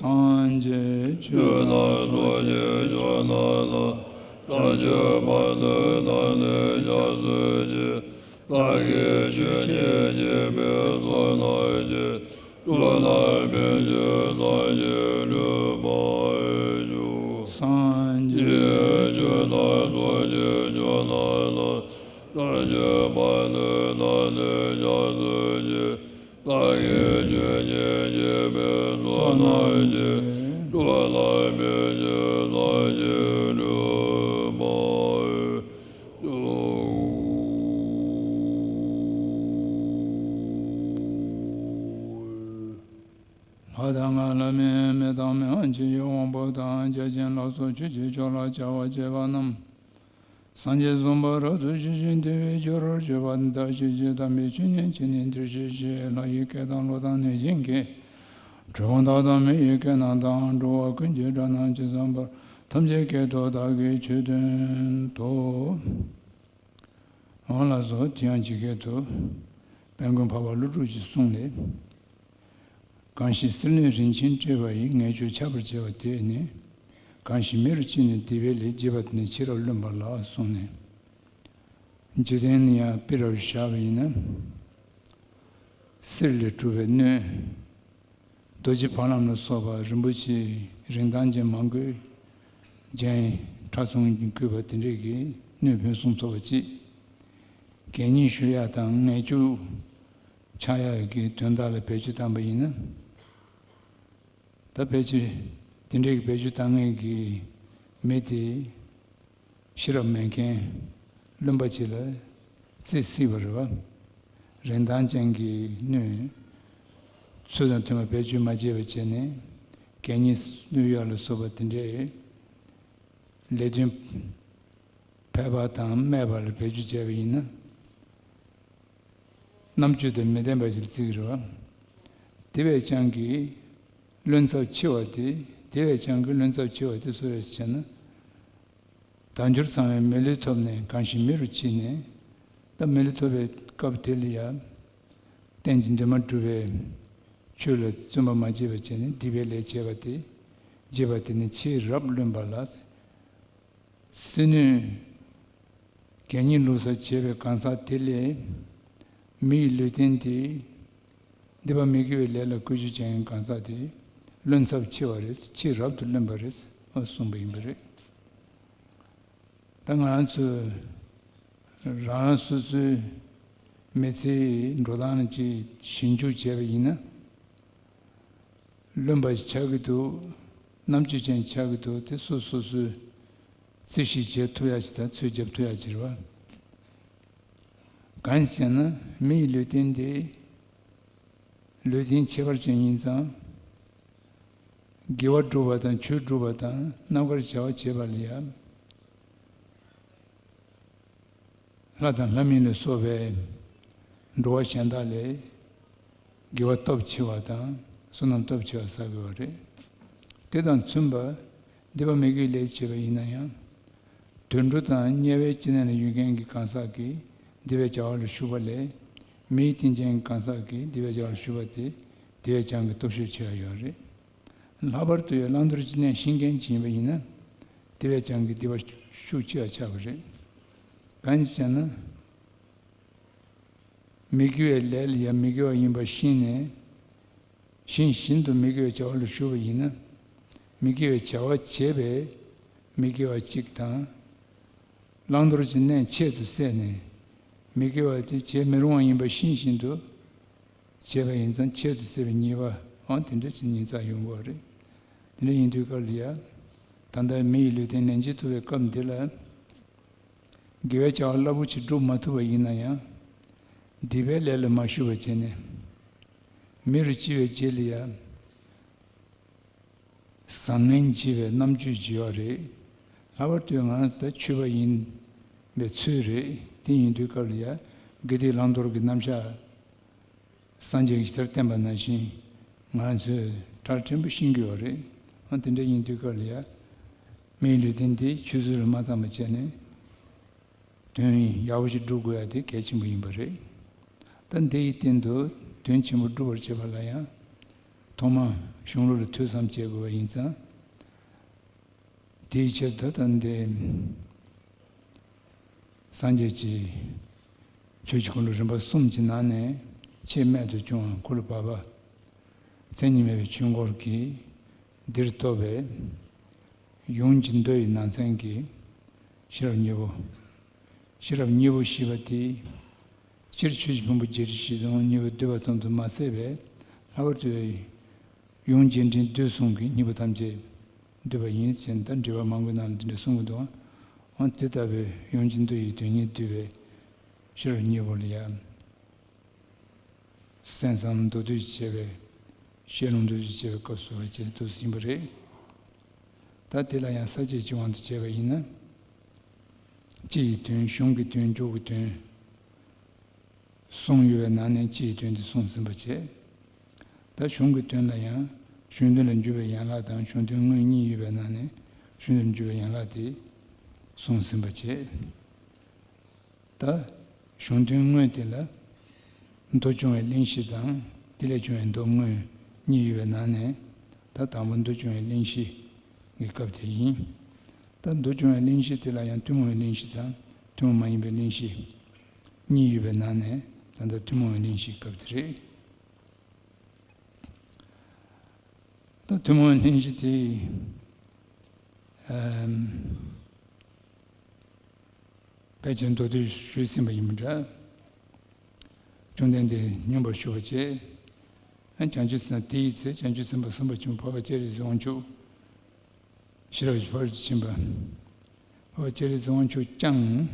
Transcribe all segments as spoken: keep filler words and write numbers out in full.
སངས་རྒྱས་ཆོས་དང་ཚོགས་ཀྱི་མཆོག་རྣམས་ལ། བྱང་ཆུབ་བར་དུ་བདག་ནི་སྐྱབས་སུ་མཆི། བདག་གིས་ཆོས་བཤད་བགྱིས་པའི་ཚོགས་རྣམས་ཀྱིས། ཀུན་ནས་ཕན་ཕྱིར་སངས་རྒྱས་འགྲུབ་པར་ཤོག། སངས་རྒྱས་ཆོས་དང་ཚོགས་ཀྱི་མཆོག་རྣམས་ལ། བྱང་ཆུབ་བར་དུ་བདག་ནི་སྐྱབས་སུ་མཆི། བདག་གིས་ཆོས་བཤད་བགྱིས་པའི་ཚོགས་རྣམས་ཀྱིས། ཀུན་ནས་ཕན་ཕྱིར་སངས་རྒྱས་འགྲུབ་པར་ཤོག། ལྷ་དང་ལྷ་མིན་མི་དང་མི་དབང་ཆེ་ཡི་དབང་པོ་དང་། བརྒྱ་བྱིན་ལ་སོགས་ཆོས་ཀྱི་མཆོག་ལ་བྱ་བ་བྱེད་པ་རྣམས། སངས་རྒྱས་བཟང་པོ་རབ་ཏུ་ཞི་ཞིང་དུལ་བའི་ཕྱིར་རོ། སྤྱོད་པ་འདི་དག་ཤེས་བྱའི་དམ་པའི་ཆོས་ཉིད་ཀྱིས་ནི་འདིར་གཤེགས་ཤིག། ལྷ་ཡི་སྐད་དང་ཀླུ་དང་གནོད་སྦྱིན་སྐད། གྲུལ་བུམ་དག་དང་མི་ཡི་སྐད་རྣམས་དང་། འགྲོ་བ་ཀུན་གྱི་སྒྲ་རྣམས་ཇི་ཙམ་པར། ཐམས་ཅད་སྐད་དུ་བདག་གིས་ཆོས་སྟོན་ཏོ། འོ་ལགས་སོ། དེ་ཡང་ཇི་སྐད་དུ། དཔལ་མགོན་འཕགས་པ་ཀླུ་སྒྲུབ་ཀྱི་གསུང་ལས། གང་ཞིག་གསེར་སྣོད་རིན་ཆེན་སྤྲས་པ་ཡིས། ངེས་འབྱུང་ཁྱབ་པར་བྱེད་པ་དེ་ནི། གང་ཞིག་མེ་རུ་གཅིག་ནས་དེ་བས་ལས། རྒྱས་པ་དེ་ནི་ཕྱི་རབས་བླུན་པ་ལགས་གསུངས་ནས། འཇིག་རྟེན་ནི་ཡང་དཔེ་རུ་བཞག་པ་ཡིན་ན། གསེར་ལས་གྲུབ་པའི་སྣོད། རྡོ་རྗེ་ཕ་ལམ་ལ་སོགས་པ་རིན་པོ་ཆེ་རིན་ཐང་ཅན་མང་པོས་རྒྱན་ཕྲ་ཚོམ་གྱིས་བརྐོས་པ་དེ་འདྲས་ཀྱི་སྣོད་ཕུན་སུམ་ཚོགས་པ་ཅིག། གད་སྙིགས་བཤུ་ཡག་དང་ངེས་འབྱུང་ཆགས་ཡག་གི་དོན་དག་ལ་བེད་སྤྱོད་བཏང་པ་ཡིན་ན། ད་ཕལ་ཆེར་དེ་འདྲའི་བེད་སྤྱོད་བཏང་མཁན་གྱི་མི་དེ་ཤེས་རབ་མེད་མཁན་བླུན་པ་ཅིག་ལ་བརྩི་སྲིད་པ་རེད་བ། རིན་ཐང་ཅན་གྱི་སྣོད་ཚུལ་དང་མཐུན་པར་བེད་སྤྱོད་མ་བྱས་པ་བྱས་ནས། གད་སྙིགས་བསྣུན་ཡག་ལ་སོགས་པ་དེ་འདྲའི་ལས་དོན་ཕལ་པ་དང་སྨད་པ་ལ་བེད་སྤྱོད་བྱས་པ་ཡིན་ན། རྣམ་དཔྱོད་དང་མི་ལྡན་པ་ཞིག་བརྩི་གི་རེད་བ། དེ་བས་ཀྱང་གི་བླུན་ཚབས་ཆེ་བ་དེ། དེ་བས་ཀྱང་གི་བླུན་ཚབས་ཆེ་བ་དེ་སུ་རེད་ཟེར་ན། དལ་འབྱོར་ཚང་བའི་མི་ལུས་ཐོབ་ནས། གང་ཞིག་མེ་རུ་གཅིག་ནས། ད་མི་ལུས་ཐོབ་པའི་སྐབས་དེ་ལ་ཡང་། གཏན་གྱི་འདུན་མ་གྲུབ་པའི་ཆོས་ལ་བརྩོན་པ་མ་བྱས་པ་བྱས་ནས་སྡིག་པའི་ལས་བྱས་པ་དེ། བྱས་པ་དེ་ནི་ཕྱི་རབས་བླུན་པ་ལགས། གསེར་སྣོད་གད་སྙིགས་བླུགས་ས་བྱས་པའི་གང་ཟག་དེ་ལས། མི་ཡི་ལུས་རྟེན་དེ། སྡིག་པ་མི་དགེ་བའི་ལས་ལ་བཀོལ་སྤྱོད་བྱེད་མཁན་གང་ཟག་དེ། བླུན་ཚབས་ཆེ་བ་རེད། ཕྱི་རབས་ཏུ་བླུན་པ་རེད། ཨ་གསུངས་པ་ཡིན་པ་རེད། ད་ང་རང་ཚོས་རང་རང་སོ་སོའི་མི་ཚེའི་འགྲོ་སྟངས་ཅིག་ཞིབ་འཇུག་བྱས་པ་ཡིན་ན། བླུན་པ་ཞིག་ཆགས་ཀྱི་འདུག། རྣམ་དཔྱོད་ཅན་ཆགས་ཀྱི་འདུག། དེ་སོ་སོ་སོས་རྩིས་ཞིབ་བྱེད་ཐུབ་ཡག་ཅིག་དང་ཚོད་རྒྱབ་ཐུབ་ཡག་ཅིག་རེད་བ། གང་ཡིན་ཟེར་ན། མི་ཡི་ལུས་རྟེན་དེ་ལུས་རྟེན་ཁྱད་པར་ཅན་ཡིན་ཙང་། དགེ་བ་སྒྲུབ་པ་དང་ཆོས་སྒྲུབ་པ་དང་རྣམ་དཀར་བྱ་བ་བྱེད་པ་ལ་ཡང་། ལྷ་དང་ལྷ་མིན་ལ་སོགས་པའི་འགྲོ་བ་གཞན་དག་ལས་དགེ་བ་སྟོབས་ཆེ་བ་དང་བསོད་ནམས་སྟོབས་ཆེ་བ་བསགས་དགོས་པ་རེད། དེ་དང་མཚུངས་པར་སྡིག་པ་མི་དགེའི་ལས་བྱས་པ་ཡིན་ན་ཡང་། དུད་འགྲོ་དང་དམྱལ་བའི་སྐྱེ་གནས་ལ་ཡོད་མཁན་གྱི་གང་ཟག་གིས་སྡིག་པའི་བྱ་བ་ལ་ཞུགས་པ་ལས། མི་ཡི་རྟེན་ཅན་གྱི་གང་ཟག་གིས་སྡིག་པའི་བྱ་བ་ལ་ཞུགས་པ་དེ་དེ་བས་ཀྱང་གི་སྟོབས་ཤུགས་ཆེ་བ་ཡོད་རེད། ལྷག་པར་དུ་ཡང་བླང་དོར་གྱི་གནས་ཤེས་མཁན་ཅིག་ཡིན་པ་ཡིན་ན། དེ་བས་ཀྱང་གི་སྡིག་པ་ཤུགས་ཆེ་བ་ཆགས་པ་རེད། གང་ཡིན་ཟེར་ན། མི་དགེ་བའི་ལས་ལ་ཡང་མི་དགེ་བ་ཡིན་པ་ཤེས་ནས། ཤེས་བཞིན་དུ་མི་དགེ་བའི་བྱ་བ་ལ་ཞུགས་པ་ཡིན་ན། མི་དགེ་བའི་བྱ་བ་བྱས་པས་མི་དགེ་བ་གཅིག་དང་། བླང་དོར་གྱི་གནས་ཆེད་དུ་བསྲེས་ནས། མི་དགེ་བ་དེ་བྱེད་མི་རུང་བ་ཡིན་པ་ཤེས་བཞིན་དུ། བྱས་པ་ཡིན་ཙང་ཆེད་དུ་བསྲེས་པའི་ཉེས་པའང་དེ་འདྲ་ཞིག་ཉེས་རྩ་ཡོང་གི་རེད། དེ་འདྲ་ཡིན་དུས་སྐབས་ལ་ཡ། ད་ལྟ་མི་ཡི་ལུས་རྟེན་ལེན་བྱེད་ཐུབ་པའི་སྐབས་འདི་ལ། དགེ་བའི་བྱ་བ་རླབས་པོ་ཆེ་སྒྲུབ་མ་ཐུབ་པ་ཡིན་ན་ཡང་། སྡིག་པའི་ལས་ལ་མ་ཞུགས་པ་བྱས་ནས། མི་རུ་སྐྱེ་བའི་རྗེས་ལ་ཡ། བཟང་ངན་འབྱེད་པའི་རྣམ་དཔྱོད་ཅིག་ཡོད་རེད། ལྷག་པར་དུ་ང་རང་ཚོ་ད་ཆོས་པ་ཡིན་པའི་ཚུལ་རེད། དེ་ཡིན་དུས་སྐབས་ལ་ཡ། དགེ་སྡིག་བླང་དོར་གྱི་རྣམ་གཞག་སངས་རྒྱས་ཀྱིས་ཕྱིར་བསྟན་པ་ནང་བཞིན་ང་ཚོས་ཁྲ་ཕྲན་བུ་ཤེས་ཀྱི་ཡོད་རེད། ཨ་དེ་འདྲ་ཡིན་དུས་སྐབས་ལ་ཡ། མིའི་ལུས་རྟེན་འདི་ཆུད་ཟོས་ལ་མ་བཏང་བ་བྱས་ནས། དོན་ཡག་པོ་ཞིག་སྒྲུབ་དགོས་ཡ་དེ་གལ་ཆེན་པོ་ཡིན་པ་རེད། ད་འདི་ཡི་སྟེང་དུ་དོན་ཆེན་པོ་སྒྲུབ་པར་བྱེད་པ་ལ་ཡང་། ཐོག་མ་གཞུང་ལུགས་ལ་ཐོས་བསམ་བྱེད་དགོས་པ་ཡིན་ཙང་། དེའི་ཕྱིར་ད་ལྟ་འདི་སངས་རྒྱས་ཀྱི་ཆོས་ཀྱི་འཁོར་ལོ་རིམ་པ་གསུམ་གྱི་ནང་ནས་ཆེས་རྨད་དུ་བྱུང་བ་འཁོར་ལོ་བར་པ་མཚན་ཉིད་མེད་པའི་ཆོས་འཁོར་གྱི་འདིར་གཏོགས་པའི་ཡོངས་ཀྱི་མདོ་ཡི་ནང་ཚན་གྱི་ཤེས་རབ་གཉིས་པོ། ཤེས་རབ་གཉིས་པོ་ཞེས་པ་དེ། སྤྱིར་ཆོས་ཀྱི་ཕུང་པོ་བརྒྱད་ཁྲི་བཞི་སྟོང་གཉིས་པོ་བསྡུས་པ་ཙམ་དུ་མ་ཟད་པའི་ལྷག་པར་དུ་ཡོངས་རྒྱས་འབྲིང་བསྡུས་གསུམ་གྱི་གཉིས་པོ་ཐམས་ཅད་བསྡུས་པ་ཡིན་ཟེར་ད་འགྲེལ་པ་མང་པོའི་ནང་ལ་འདི་འདྲ་གསུང་གི་འདུག་ཨང་། དེ་ལྟ་བུའི་ཡོངས་ཀྱི་མདོ་ཡི་དོན་གཉིས་བསྡུས་པའི་ཤེས་རབ་གཉིས་པོ་ལ་ཡང་། གསན་བསམ་མདོར་བསྡུས་བྱས་པའི་ཤེས་ལོང་མདོར་བསྡུས་བྱས་པའི་སྐབས་སུ་བ་ཅན་དུ་ཟིན་པ་རེད། ད་དེ་ལ་ཡང་ས་བཅད་ཀྱི་དབང་དུ་བྱས་པ་ཡིན་ན། སྤྱི་ཡི་དོན། གཞུང་གི་དོན། མཇུག་གི་དོན། གསུམ་ཡོད་པའི་ནང་ནས་སྤྱི་ཡི་དོན་དེ་གསུངས་ཟིན་པ་བྱས། ད་གཞུང་གི་དོན་ལ་ཡང་གཞུང་དོན་ལ་འཇུག་པའི་ཡན་ལག་དང་གཞུང་དོན་དངོས་གཉིས་ཡོད་པའི་ནང་ནས་གཞུང་དོན་ལ་འཇུག་པའི་ཡན་ལག་དེ་གསུངས་ཟིན་པ་བྱས། ད་གཞུང་དོན་དངོས་དེ་ལ་མདོ་སྐྱོང་བའི་གླེང་གཞི་དང་དེ་ལས་བྱུང་བའི་མདོ་དངོས་གཉིས་ཡོད་པའི་ནང་ནས་ད་དང་པོ་མདོ་སྐྱོང་བའི་གླེང་གཞི་གི་སྐབས་དེ་ཡིན། ད་མདོ་སྐྱོང་བའི་གླེང་གཞི་དེ་ལ་ཡང་ཐུན་མོང་བའི་གླེང་གཞི་དང་ཐུན་མོང་མ་ཡིན་པའི་གླེང་གཞི་གཉིས་ཡོད་པའི་ནང་ནས་ད་ལྟ་ཐུན་མོང་བའི་གླེང་གཞིའི་སྐབས་དེ་རེད། ད་ཐུན་མོང་བའི་གླེང་གཞི་དེ། ཨམ། ཕལ་ཆེར་མདོར་བསྡུས་ཞུས་ཟིན་པ་ཡིན་པ་འདྲ། བཅོམ་ལྡན་འདས་སྙོམས་པར་ཞུགས་པ་བཅས། བྱང་ཆུབ་སེམས་དཔའ་དེའི་ཚེ་བྱང་ཆུབ་སེམས་དཔའ་གསུམ་པ་བྱུང་བ་འཕགས་པ་སྤྱན་རས་གཟིགས་དབང་ཕྱུག་ཤེས་རབ་ཀྱི་ཕ་རོལ་ཏུ་ཕྱིན་པ། འཕགས་པ་སྤྱན་རས་གཟིགས་དབང་ཕྱུག་ཀྱང་།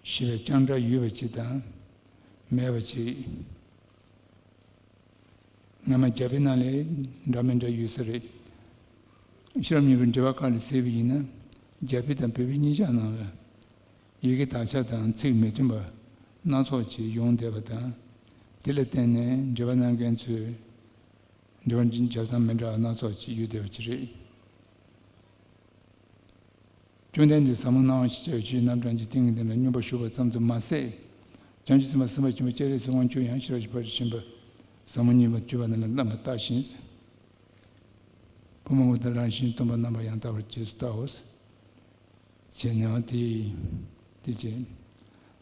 ཞེས་པའི་ཀྱང་སྒྲ་ཡོད་པ་ཅིག་དང་། མེད་པ་ཅིག་སྔ་མ་རྒྱ་བོད་ནང་ལས་འདྲ་མི་འདྲ་ཡོད་ས་རེད། ཤེས་རབ་སྙིང་པོའི་འགྲེལ་པ་ཁག་ལ་གཟིགས་པ་ཡིན་ན། རྒྱ་བོད་དང་བོད་པའི་གཉིས་ཆ་ནང་ལ་ཡི་གེ་དག་ཆ་དང་ཚིག་མི་མཐུན་པ་སྣ་ཚོགས་ཅིག་ཡོང་བསྡད་པ་དང་། དེ་ལ་བརྟེན་ནས་འགྲེལ་པ་གནང་མཁན་ཚོས་འགྲེལ་པ་འཇལ་སྟངས་མི་འདྲ་བ་སྣ་ཚོགས་ཅིག་ཡོད་བསྡད་པ་ཅིག་རེད། བཅོམ་ལྡན་འདས་ཟབ་མོ་སྣང་བ་ཞེས་བྱ་བའི་ཆོས་རྣམ་གྲངས་ཀྱི་ཏིང་ངེ་འཛིན་ལ་སྙོམས་པར་ཞུགས་པ་ཙམ་དུ་མ་ཟད། བྱང་ཆུབ་སེམས་དཔའ་གསུམ་པ་བྱུང་བ་སྤྱན་རས་གཟིགས་དབང་ཕྱུག་ཡང་ཤེས་རབ་ཀྱི་ཕ་རོལ་ཏུ་ཕྱིན་པ་ཟབ་མོ་གཉིས་པ་སྤྱོད་པ་རྣམས་ལ་རྣམ་པར་བལྟ་ཞིང་། ཕུང་པོ་ངོ་ལྟར་རང་བཞིན་སྟོང་པ་རྣམ་པར་ཡང་དག་པར་རྗེས་སུ་བལྟའོ། ཞེས་ནས་དེ་དེ་བྱས།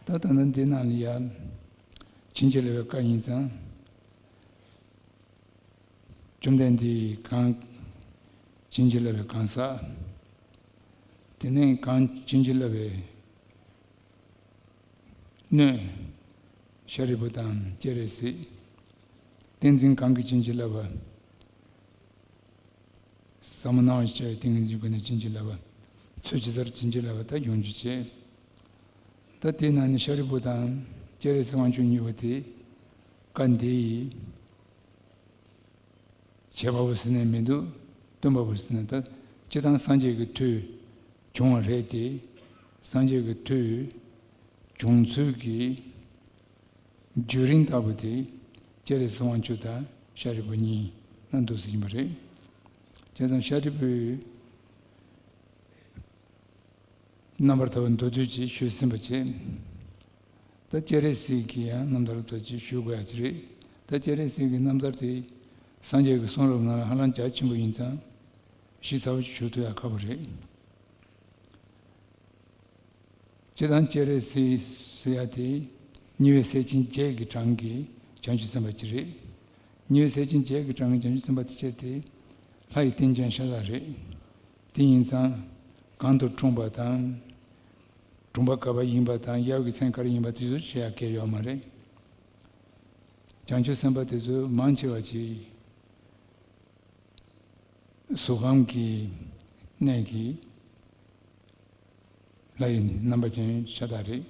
ད་ད་ནི་འདི་ནང་ལ་ཡང་བྱིན་གྱིས་བརླབས་པའི་བཀའ་ཡིན་ཙང་། བཅོམ་ལྡན་འདས་གང་བྱིན་གྱིས་བརླབས་པའི་གང་ཟག་དེ་ནས་གང་བྱིན་གྱིས་བརླབས་པའི་སྣོད། ཤཱ་རིའི་བུ་དང་སྤྱན་རས་གཟིགས། ཏིང་འཛིན་གང་གིས་བྱིན་གྱིས་བརླབས་པ། ཟབ་མོ་སྣང་བ་ཞེས་བྱ་བའི་ཏིང་ངེ་འཛིན་སྒོ་ནས་བྱིན་གྱིས་བརླབས་པ། ཚུལ་ཇི་ལྟར་བྱིན་གྱིས་བརླབས་པ་དག་ཡོངས་གྱུར་ཅིག་ད་དེའི་ནང་ནས་ཤཱ་རིའི་བུ་དང་སྤྱན་རས་གཟིགས་དབང་ཕྱུག་གཉིས་པོ་དེ་བཀའ་འདི་ཡི་བྱེད་པ་པོ་ཟེར་ནས་མི་འདུག་སྟོན་པ་པོ་ཟེར་ནས་ད་སྤྱིར་བཏང་སངས་རྒྱས་ཀྱི་དུས་བྱུང་བ་རེད་དེ། སངས་རྒྱས་ཀྱི་དུས་བྱུང་ཚུལ་གྱི་བརྒྱུད་རིམ་ལྟ་བུ་དེ་སྤྱན་རས་གཟིགས་དབང་ཕྱུག་དང་ཤཱ་རིའི་བུ་གཉིས་ན་འདུག་ཟིན་པ་རེད། བྱས་ཙང་ཤཱ་རིའི་བུས་རྣམ་པར་ཐར་པ་མདོར་བསྡུས་ཅིག་ཞུས་ཟིན་པ་བྱས། ད་སྤྱན་རས་གཟིགས་ཀྱི་ཡང་རྣམ་ཐར་ཐོག་ཅིག་ཞུ་དགོས་ཡ་ཅིག་རེད། ད་སྤྱན་རས་གཟིགས་ཀྱི་རྣམ་ཐར་དེ་སངས་རྒྱས་ཀྱི་གསུང་རབ་ནང་ལ་ཧ་ལམ་རྒྱ་ཆེན་པོ་ཡིན་ཙང་ཞིབ་ཚགས་པོ་ཞུ་ཐུབ་ཡ་ཁག་པོ་རེད། སྤྱིར་བཏང་སྤྱན་རས་གཟིགས་ཟེར་ཡ་དེ་ཉེ་བའི་སྲས་ཆེན་བརྒྱད་ཀྱི་གྲངས་ཀྱི་བྱང་ཆུབ་སེམས་དཔའ་ཅིག་རེད། ཉེ་བའི་སྲས་ཆེན་བརྒྱད་ཀྱི་གྲངས་ཀྱི་བྱང་ཆུབ་སེམས་དཔའ་དེ་བྱས་ཏེ་ལྷ་ཡི་རྟེན་ཅན་ཤ་སྟག་རེད། དེ་ཡིན་ཙང་གང་དུ་འཁྲུངས་པ་དང་། གྲོང་པ་ག་པར་ཡིན་པ་དང་། དབྱར་གྱི་མཚན་ག་རེ་ཡིན་པ་དེ་ཚོ་བཤད་ཡ་གལ་ཡོད་མ་རེད། བྱང་ཆུབ་སེམས་དཔའ་དེ་ཚོ་མང་ཆེ་བ་ཅིག་གཟུགས་ཁམས་ཀྱི་གནས་ཀྱི་ལྷ་ཡི་རྣམ་པ་ཅན་ཤ་སྟག་རེད།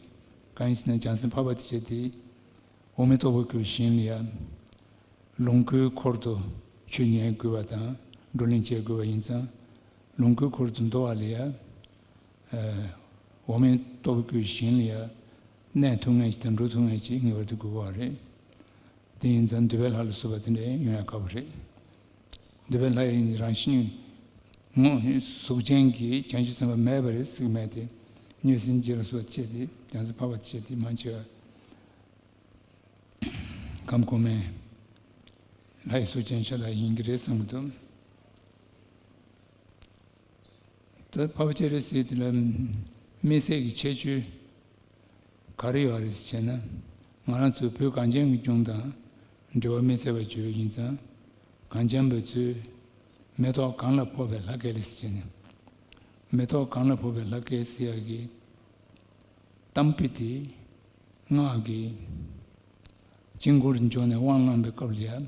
གང་ཡིན་ཟེར་ན་བྱང་སེམས་འཕགས་པ་དེ་བྱས་ཏེ་འོག་མིན་སྟོབས་པོ་བཀོད་པའི་ཞིང་ལ་ཡ། ལོངས་སྐུའི་འཁོར་དུ་ཆོས་ཉན་དགོས་པ་དང་བགྲོ་གླེང་བྱེད་དགོས་པ་ཡིན་ཙང་། ལོངས་སྐུའི་འཁོར་དུ་འདུ་བ་ལ་ཡ། འོག་མིན་སྟོབས་པོ་བཀོད་པའི་ཞིང་ལ་ཡ། གནས་ཐུབ་མཁན་ཞིག་དང་འགྲོ་ཐུབ་མཁན་ཞིག་ངེས་པར་དུ་དགོས་པ་རེད། དེ་ཡིན་ཙང་འདོད་པའི་ལྷ་ལ་སོགས་པ་དེ་འདྲ་ཡོང་ཡ་དཀའ་པོ་རེད། འདོད་པའི་ལྷ་ཡི་རང་བཞིན་དངོས་གཟུགས་ཅན་གྱི་བྱང་ཆུབ་སེམས་དཔའ་མེད་པ་རེད་ཟེར་གྱི་མེད་དེ། ཉེ་བའི་སྲས་ཆེན་བརྒྱད་ལ་སོགས་པ་བྱས་ཏེ་བྱང་སེམས་འཕགས་པ་བྱས་ཏེ་མང་ཆེ་བ་ཁམས་གོང་མའི་ ལྷའི་གཟུགས་ཅན་ཤ་སྟག་ཡིན་གྱི་རེད་བསམ་གྱི་འདུག་ད་འཕགས་པ་སྤྱན་རས་གཟིགས་དེ་ལ་དམིགས་བསལ་གྱི་ཁྱད་ཆོས་ག་རེ་ཡོད་རེད་ཟེར་བྱས་ན། ང་རང་ཚོ་བོད་གངས་ཅན་གྱི་ལྗོངས་དང་འབྲེལ་བ་མི་སེར་བ་བརྗོད་ཡིན་ཙང་། གངས་ཅན་པ་ཚོས་མེ་ཏོག་གང་ལ་ཕོག་པའི་ལྷ་སྐལ་ཟེར་བྱས་ནས། མེ་ཏོག་གང་ལ་ཕོག་པའི་ལྷ་སྐལ་ཟེར་ཡག་གི་གཏམ་དཔེ་དེ། སྔགས་ཀྱི་དཀྱིལ་འཁོར་འཇོག་ནས་དབང་བླངས་པའི་སྐབས་ལ་ཡང་།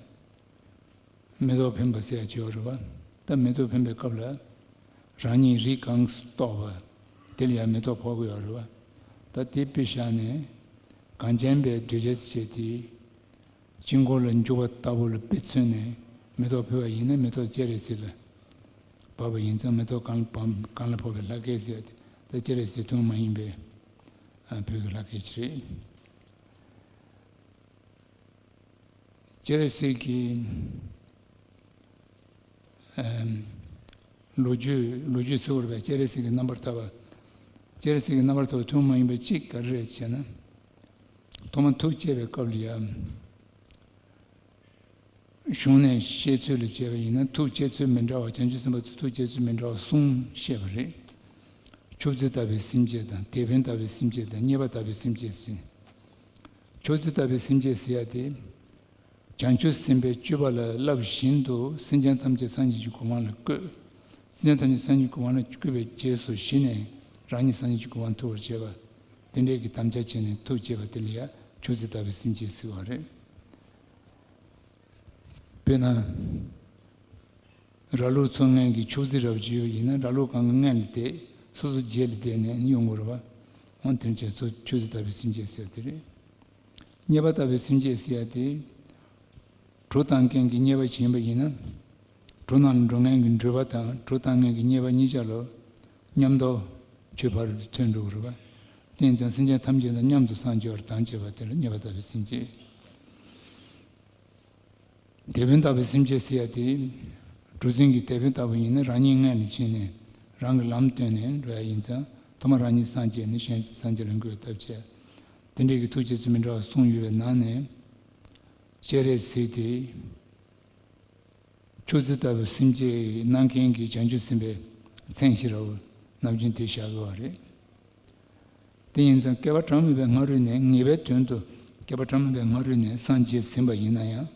མེ་ཏོག་འཕེན་པ་ཟེར་ཡག་ཅིག་ཡོད་རེད་བ། ད་མེ་ཏོག་འཕེན་པའི་སྐབས་ལ། རང་ཉིད་རིགས་གང་གཏོགས་པ་དེ་ལ་ཡང་མེ་ཏོག་ཕོག་གི་ཡོད་རེད་བ། ད་དེ་དཔེ་བཞག་ནས། གངས་ཅན་པའི་གདུལ་བྱ་ཟེར་བྱས་དེ། དཀྱིལ་འཁོར་ལ་འཇུག་པ་ལྟ་བུ་ལ་དཔེ་མཚོན་ནས་མེ་ཏོག་ཕུལ་བ་ཡིན་ན། མེ་ཏོག་སྤྱན་རས་གཟིགས་ལ་བབས་པ་ཡིན་ཙང་། མེ་ཏོག་གང་ལ་བབ་གང་ལ་ཕོག་པའི་ལྷ་སྐལ་ཟེར་ཡག་དེ། ད་སྤྱན་རས་གཟིགས་ཐུན་མོང་མ་ཡིན་པའི་ཨ་བོད་ཀྱི་ལྷ་སྐལ་ཅིག་རེད། སྤྱན་རས་གཟིགས་ཀྱི་ཨམ་ལོ་རྒྱུས། ལོ་རྒྱུས་ཟེར་བ་རེད་པས། སྤྱན་རས་གཟིགས་ཀྱི་རྣམ་པར་ཐར་པ། སྤྱན་རས་གཟིགས་ཀྱི་རྣམ་པར་ཐར་པ་ཐུན་མོང་མ་ཡིན་པ་གཅིག་ག་རེ་རེད་ཟེར་ན། ཐོག་མར་ཐུགས་བསྐྱེད་པའི་སྐབས་ལ་ཡང་། གཞུང་ནས་བཤད་ཚུལ་ལ་བྱས་པ་ཡིན་ན། ཐུགས་བསྐྱེད་ཚུལ་མི་འདྲ་བ། བྱང་ཆུབ་སེམས་དཔའ་ཚོས་ཐུགས་བསྐྱེད་ཚུལ་མི་འདྲ་བ་གསུམ་བཤད་པ་རེད། མཆོག་སྲེད་ལྟ་བུའི་སེམས་བསྐྱེད་དང་། དེད་དཔོན་ལྟ་བུའི་སེམས་བསྐྱེད་དང་། རྙེད་པ་ལྟ་བུའི་སེམས་བསྐྱེད་ཟེར། མཆོག་སྲེད་ལྟ་བུའི་སེམས་བསྐྱེད་ཟེར་ཡག་དེ། བྱང་ཆུབ་སེམས་དཔས་སྤྱོད་པ་ལ་བསླབས་བཞིན་དུ་སེམས་ཅན་ཐམས་ཅད་སངས་རྒྱས་ཀྱི་གོ་འཕང་ལ་བཀོད། སེམས་ཅན་ཐམས་ཅད་སངས་རྒྱས་ཀྱི་གོ་འཕང་ལ་བཀོད་པའི་རྗེས་སུ་གཞི་ནས་རང་ཉིད་སངས་རྒྱས་ཀྱི་གོ་འཕང་ཐོབ་པར་བྱེད་པ། དེ་འདྲའི་གི་དམ་བཅའ་བྱས་ནས་ཐུགས་བསྐྱེད་པ་དེ་ལ་ཡང་མཆོག་སྲེད་ལྟ་བུའི་སེམས་བསྐྱེད་ཟེར་བ་རེད། དཔེར་ན། ར་ལུག་འཚོ་མཁན་གྱི་མཆོག་སྲེད་ར་བ་ཅིག་ཡོད་པ་ཡིན་ན། ར་ལུག་གང་གི་སྔོན་ལ་བསྡད། སོ་སོ་རྗེས་ལ་བསྡད་ནས་ཡོང་དགོས་རེད་བ། འོ་དེ་བྱས་ཚོ་མཆོག་སྲེད་ལྟ་བུའི་སེམས་བསྐྱེད་ཟེར་དེ་རེད། རྙེད་པ་ལྟ་བུའི་སེམས་བསྐྱེད་ཟེར་ཡག་དེ། གྲུ་བཏང་མཁན་གྱི་རྙེད་པ་ཞིག་ཡིན་པ་ཡིན་ན། གྲུ་ནང་ལ་འགྲོ་མཁན་གྱི་འགྲུལ་པ་དང་གྲུ་བཏང་མཁན་གྱི་རྙེད་པ་གཉིས་ཆ་ལ་མཉམ་དུ་ཆོས་ཕ་རོལ་ཏུ་ཐོན་འགྲོ་གི་རེད་བ། དེ་ཡིན་ཙང་སེམས་ཅན་ཐམས་ཅད་དང་མཉམ་དུ་སངས་རྒྱས་པར་དམ་བཅས་པ་དེ་ལ་རྙེད་པ་ལྟ་བུའི་སེམས་བསྐྱེད། དེད་དཔོན་ལྟ་བུའི་སེམས་བསྐྱེད་ཟེར་ཡག་དེ། གྲུ་གཟིངས་ཀྱི་དེད་དཔོན་ལྟ་བུ་ཡིན་ན། རང་ཉིད་སྔོན་ལ་ཕྱིན་ནས་རང་གི་ལམ་སྟོན་ནས་འགྲོ་ཡག་ཡིན་ཙང་། ཐོག་མར་རང་ཉིད་སངས་རྒྱས་ནས་གཞན་སངས་རྒྱས་ལ་འགོད་ཐབས་བྱས། དེ་འདྲའི་གི་ཐུགས་བསྐྱེད་ཚུལ་མི་འདྲ་བ་གསུངས་ཡོད་པའི་ནང་ནས། སྤྱན་རས་གཟིགས་དེ་མཆོག་སྲེད་ལྟ་བུའི་སེམས་བསྐྱེད་གནང་མཁན་གྱི་བྱང་ཆུབ་སེམས་དཔའི་མཚན་ཞེས་རབ་ནམ་རྒྱུན་དེ་བཞག་ཡོད་པ་རེད། དེ་ཡིན་ཙང་བསྐལ་པ་གྲངས་མེད་པའི་སྔ་རོལ་ནས། ངེས་པའི་དོན་དུ་བསྐལ་པ་གྲངས་མེད་པའི་སྔ་རོལ་ནས་སངས་རྒྱས་ཟིན་པ་ཡིན་ན་ཡང་།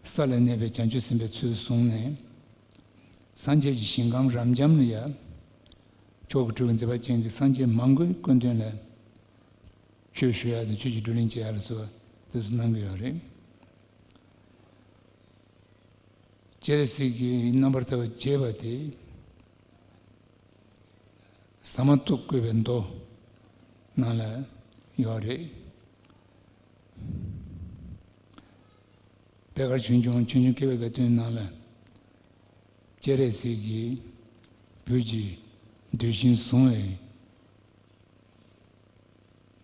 ས་ལ་གནས་པའི་བྱང་ཆུབ་སེམས་དཔའི་ཚུལ་བཟུང་ནས། སངས་རྒྱས་ཀྱི་ཞིང་ཁམས་རབ་འབྱམས་ལ་ཡང་། མཆོག་གི་སྤྲུལ་པའི་མཛད་པ་ཅན་གྱི་སངས་རྒྱས་མང་པོའི་སྐུ་མདུན་ལ་ཆོས་ཞུ་ཡག་དང་ཆོས་ཀྱི་བགྲོ་གླེང་བྱེད་ཡག་ལ་སོགས་པ་དེ་ཚོ་གནང་གི་ཡོད་རེད། སྤྱན་རས་གཟིགས་ཀྱི་རྣམ་པར་ཐར་པ་རྒྱས་པ་དེ། ཟ་མ་ཏོག་བཀོད་པའི་མདོ་ནང་ལ་ཡོད་རེད། པད་དཀར་ཆོས་འབྱུང་། ཆོས་འབྱུང་བསྐལ་པའི་དགའ་སྟོན་ནང་ལ། སྤྱན་རས་གཟིགས་ཀྱིས་བོད་ཀྱི་གདུལ་ཞིང་བཟུང་བའི་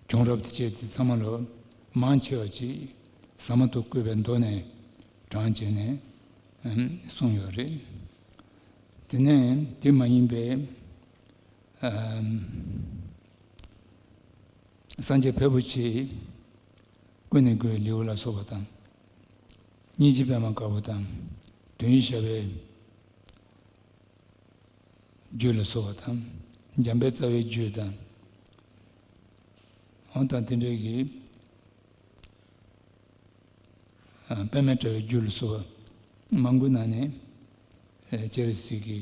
བྱུང་རབས་དེ་བཅས་དེ་ཚང་མ་ལོ་མང་ཆེ་བ་ཅིག་ཟ་མ་ཏོག་བཀོད་པའི་མདོ་ནས་དྲངས་བྱས་ནས་གསུངས་ཡོད་རེད། དེ་ནས་དེ་མ་ཡིན་པའི་ཨམ་སངས་རྒྱས་ཕལ་པོ་ཆེ་ཀུན་ནས་བསྐོས་ལེའུ་ལ་སོགས་པ་དང་། སྙིང་རྗེ་པདྨ་དཀར་པོ་དང་། དོན་ཡིད་ཞགས་པའི་རྒྱུད་ལ་སོགས་པ་དང་། འཇམ་དཔལ་རྩ་བའི་རྒྱུད་དང་། འོ་ད་དེ་འདྲའི་གི་ཨ་པདྨའི་དྲ་བའི་རྒྱུད་ལ་སོགས་པ་མང་པོའི་ནང་ནས་ཨ་སྤྱན་རས་གཟིགས་ཀྱི་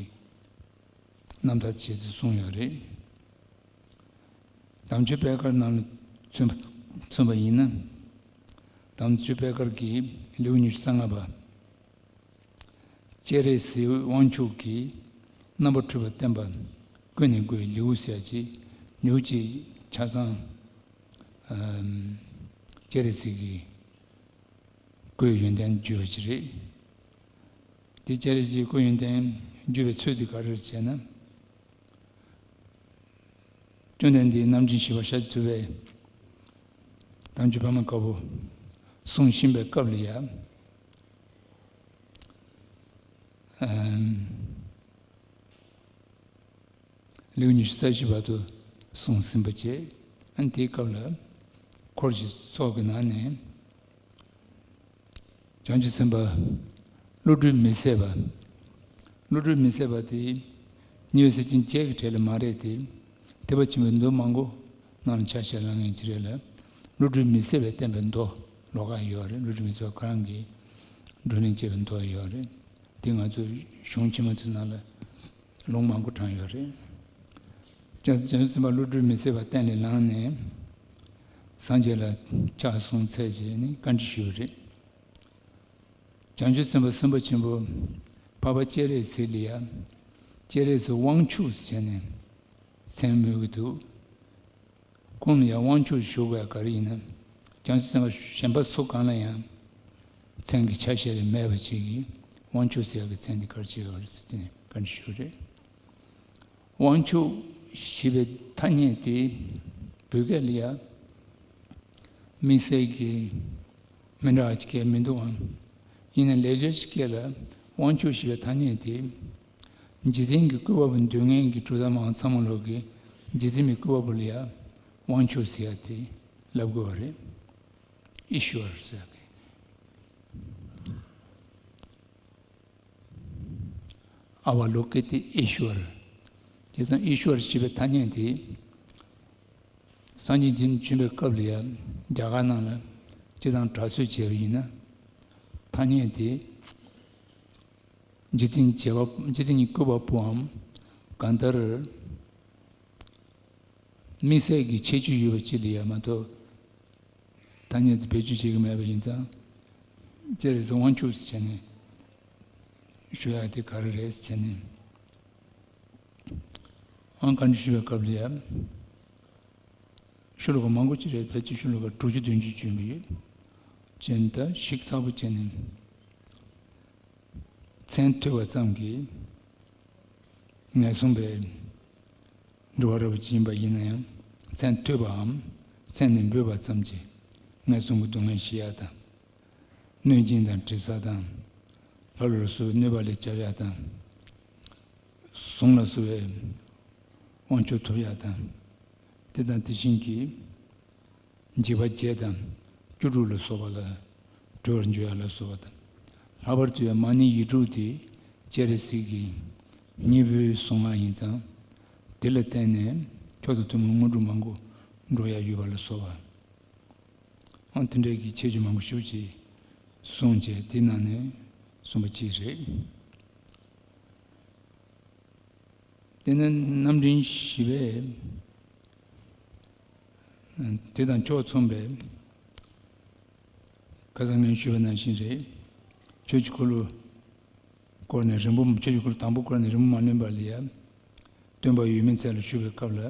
རྣམ་ཐར་ཆེད་དུ་གསུངས་ཡོད་རེད། དམ་ཆོས་པད་དཀར་ནང་ལ་མཚོན་པ་མཚོན་པ་ཡིན་ན། དམ་ཆོས་པད་དཀར་གྱི་ལེའུ་ཉི་ཤུ་རྩ་ལྔ་པ། སྤྱན་རས་གཟིགས་དབང་ཕྱུག་གིས་རྣམ་པར་འཕྲུལ་པ་བསྟན་པ་ཀུན་ནས་བསྐོས་ལེའུ་ཟེར་ཅིག་ལེའུ་གཅིག་ཆ་ཚང་ཨམ་སྤྱན་རས་གཟིགས་ཀྱི་སྐུའི་ཡོན་ཏན་བརྗོད་པ་ཅིག་རེད། དེ་སྤྱན་རས་གཟིགས་སྐུའི་ཡོན་ཏན་བརྗོད་པའི་ཚུལ་དེ་ག་རེ་རེད་ཟེར་ན། བཅོམ་ལྡན་འདས་རྣམ་མཁྱེན་ཞི་བ་ཤཱཀྱ་ཐུབ་པས་དམ་ཆོས་པདྨ་དཀར་པོ་གསུང་བཞིན་པའི་སྐབས་ལ་ཡང་། ཨམ། ལེའུ་ཉི་ཤུ་རྩ་བཞི་བར་དུ་གསུངས་ཟིན་པ་བཅས། ཨ་ནི་དེའི་སྐབས་ལ་འཁོར་གྱི་ཚོགས་ཀྱི་ནང་ནས་ བྱང་ཆུབ་སེམས་དཔའ་བློ་གྲོས་མི་ཟད་པ། བློ་གྲོས་མི་ཟད་པ་དེ་ཉི་འོད་ཟེར་ཅན་བརྒྱད་ཀྱི་གྲས་ལ་མ་རེད་དེ། ཐེག་པ་ཆེན་པོའི་མདོ་མང་པོ་ནང་ལ་ཕྱག་བྱས་ལ་ངེས་ཀྱི་རེད་ལ། བློ་གྲོས་མི་ཟད་པའི་བསྟན་པའི་མདོ་ལོགས་ཀ་ཡོད་རེད། བློ་གྲོས་མི་ཟད་པ་ཁོ་རང་གི་བགྲོ་གླེང་བྱས་པའི་མདོ་ཡོད་རེད། དེ་ང་ཚོ་གཞུང་ཕྱི་མ་ཚོའི་ནང་ལ་ལུང་མང་པོ་དྲངས་ཡོད་རེད། བྱང་ཆུབ་སེམས་དཔའ་བློ་གྲོས་མི་ཟད་པ་སྟན་ལས་ལངས་ནས་སངས་རྒྱས་ལ་ཕྱག་གསུམ་འཚལ་བྱས་ནས་བཀའ་འདྲི་ཞུས་པ་རེད། བྱང་ཆུབ་སེམས་དཔའ་སེམས་དཔའ་ཆེན་པོ་འཕགས་པ་སྤྱན་རས་གཟིགས་ལ་ཡང་སྤྱན་རས་གཟིགས་དབང་ཕྱུག་ཟེར་ནས་མཚན་སྨོས་ཀྱི་འདུག། ཁོང་ལ་ཡང་དབང་ཕྱུག་ཞུ་དགོས་ཡ་ག་རེ་ཡིན་ན། བྱང་ཆུབ་སེམས་དཔའ་གཞན་པ་སུ་གང་ལ་ཡང་མཚན་གྱི་ཆ་ཤས་ལས་མེད་པ་ཅིག་གིས་དབང་ཕྱུག་ཟེར་ཡ་གི་མཚན་འདི་ག་རེ་བྱེད་ཡོད་རེད་ཟེར་ནས་བཀའ་འདྲི་ཞུས་རེད། དབང་ཕྱུག་ཞེས་པའི་ཐ་སྙད་དེ་བོད་སྐད་ལ་ཡང་དམིགས་བསལ་གྱི་མི་འདྲ་བ་ཅིག་མི་འདུག་ཨང་། ཡིན་ནའི་ལེགས་སྦྱར་གྱི་སྐད་ལ་དབང་ཕྱུག་ཞེས་པའི་ཐ་སྙད་དེ་འཇིག་རྟེན་གྱི་བཀོད་པ་པོ་འདོད་མཁན་གྱི་གྲུབ་མཐའ་མང་ཚང་མ་ལོག་གི་འཇིག་རྟེན་པའི་བཀོད་པ་པོ་ལ་ཡང་དབང་ཕྱུག་ཟེར་ཡ་དེ་ལབ་དགོས་པ་རེད། ཨི་ཤྭར་ཟེར་ཡ་གི། ཨ་བ་ལོ་ཀི་ཏི་ཨི་ཤྭར། དེ་ཙང་ཨི་ཤྭར་ཞེས་པའི་ཐ་སྙད་དེ་སངས་རྒྱས་བྱོན་པའི་སྐབས་ལ་ཡང་རྒྱ་གར་ནང་ལ་སྤྱི་དང་གྲགས་ཚོད་བྱས་པ་ཡིན་ན། ཐ་སྙད་དེ་འཇིག་རྟེན་བྱེད་པ་འཇིག་རྟེན་གྱི་བཀོད་པ་པོའམ་གང་ལྟར་དམིགས་བསལ་གྱི་ཁྱད་ཆོས་ཡོད་པ་ཅིག་ལ་ཡང་མ་གཏོགས། ཐ་སྙད་དེ་བེད་སྤྱོད་བྱེད་ཀྱི་མེད་པ་ཡིན་ཙང་། སྤྱན་རས་གཟིགས་དབང་ཕྱུག་ཟེར་བྱས་ནས་ཞུ་ཡག་དེ་ག་རེ་རེད་ཟེར་བྱས་ནས། ཨང་བཀའ་འདྲི་ཞུ་བའི་སྐབས་ལ་ཡང་ཤོ་ལོ་ཀ་མང་པོ་ཅིག་རེད། ཕལ་ཆེར་ཤོ་ལོ་ཀ་དྲུག་ཅུ་བདུན་ཅུ་བྱོན་གྱི་ཡོད། ཅན་ད་ཞིབ་ཚགས་པོ་བྱས་ནས། མཚན་ཐོས་པ་ཙམ་གྱིས་ངན་སོང་པའི་འགྲོ་བ་རབ་ཅིག་ཡིན་པ་ཡིན་ན་ཡང་། མཚན་ཐོས་པའམ་མཚན་ནས་འབོད་པ་ཙམ་གྱིས་ངན་སོང་གི་སྡུག་བསྔལ་ཞི་ཡ་དང་། གནོད་སྦྱིན་དང་དྲི་ཟ་དང་། ལྷ་ལུ་སོགས་གནོད་པ་ལས་སྐྱབས་ཡ་དང་། གཟུངས་ལ་སོགས་པའི་དབང་ཆོག་ཐོབ་ཡ་དང་། དེ་དང་དེ་བཞིན་གྱི་འཇིགས་པ་བརྒྱད་དང་བཅུ་དྲུག་ལ་སོགས་པ་ལ་གྲོལ་བར་འགྱུར་ཡ་ལ་སོགས་པ་དང་། ལྷག་པར་དུ་ཡང་མ་ཎི་ཡིག་དྲུག་དེ་སྤྱན་རས་གཟིགས་ཀྱི་སྙིང་པོའི་གཟུངས་སྔགས་ཡིན་ཙང་། དེ་ལ་བརྟེན་ནས་མཆོག་དང་ཐུན་མོང་དངོས་གྲུབ་མང་པོ་འགྲོ་ཡ་ཡོད་པ་ལ་སོགས་པ། ཨང་དེ་འདྲའི་གི་ཁྱད་ཆོས་མང་པོ་ཞེ་པོ་ཅིག་གསུངས་བྱས། དེ་ནང་ནས་གསུངས་པ་གཅིག་རེད། དེ་ནས་རྣམ་འདྲེན་བཞི་པས་དེ་དང་ཕྱོགས་མཚུངས་པའི། ཁ་སང་ངས་ཞུས་པ་ནང་བཞིན་རེད། ཆོས་ཀྱི་འཁོར་ལོ་སྐོར་ནས་རིང་པོ། ཆོས་ཀྱི་འཁོར་ལོ་དང་པོ་སྐོར་ནས་རིང་པོ་མ་ལོན་པ་ལ་ཡང་སྟོན་པ་ཡོད་མེད་ཚད་ལ་ཞུ་བའི་སྐབས་ལ།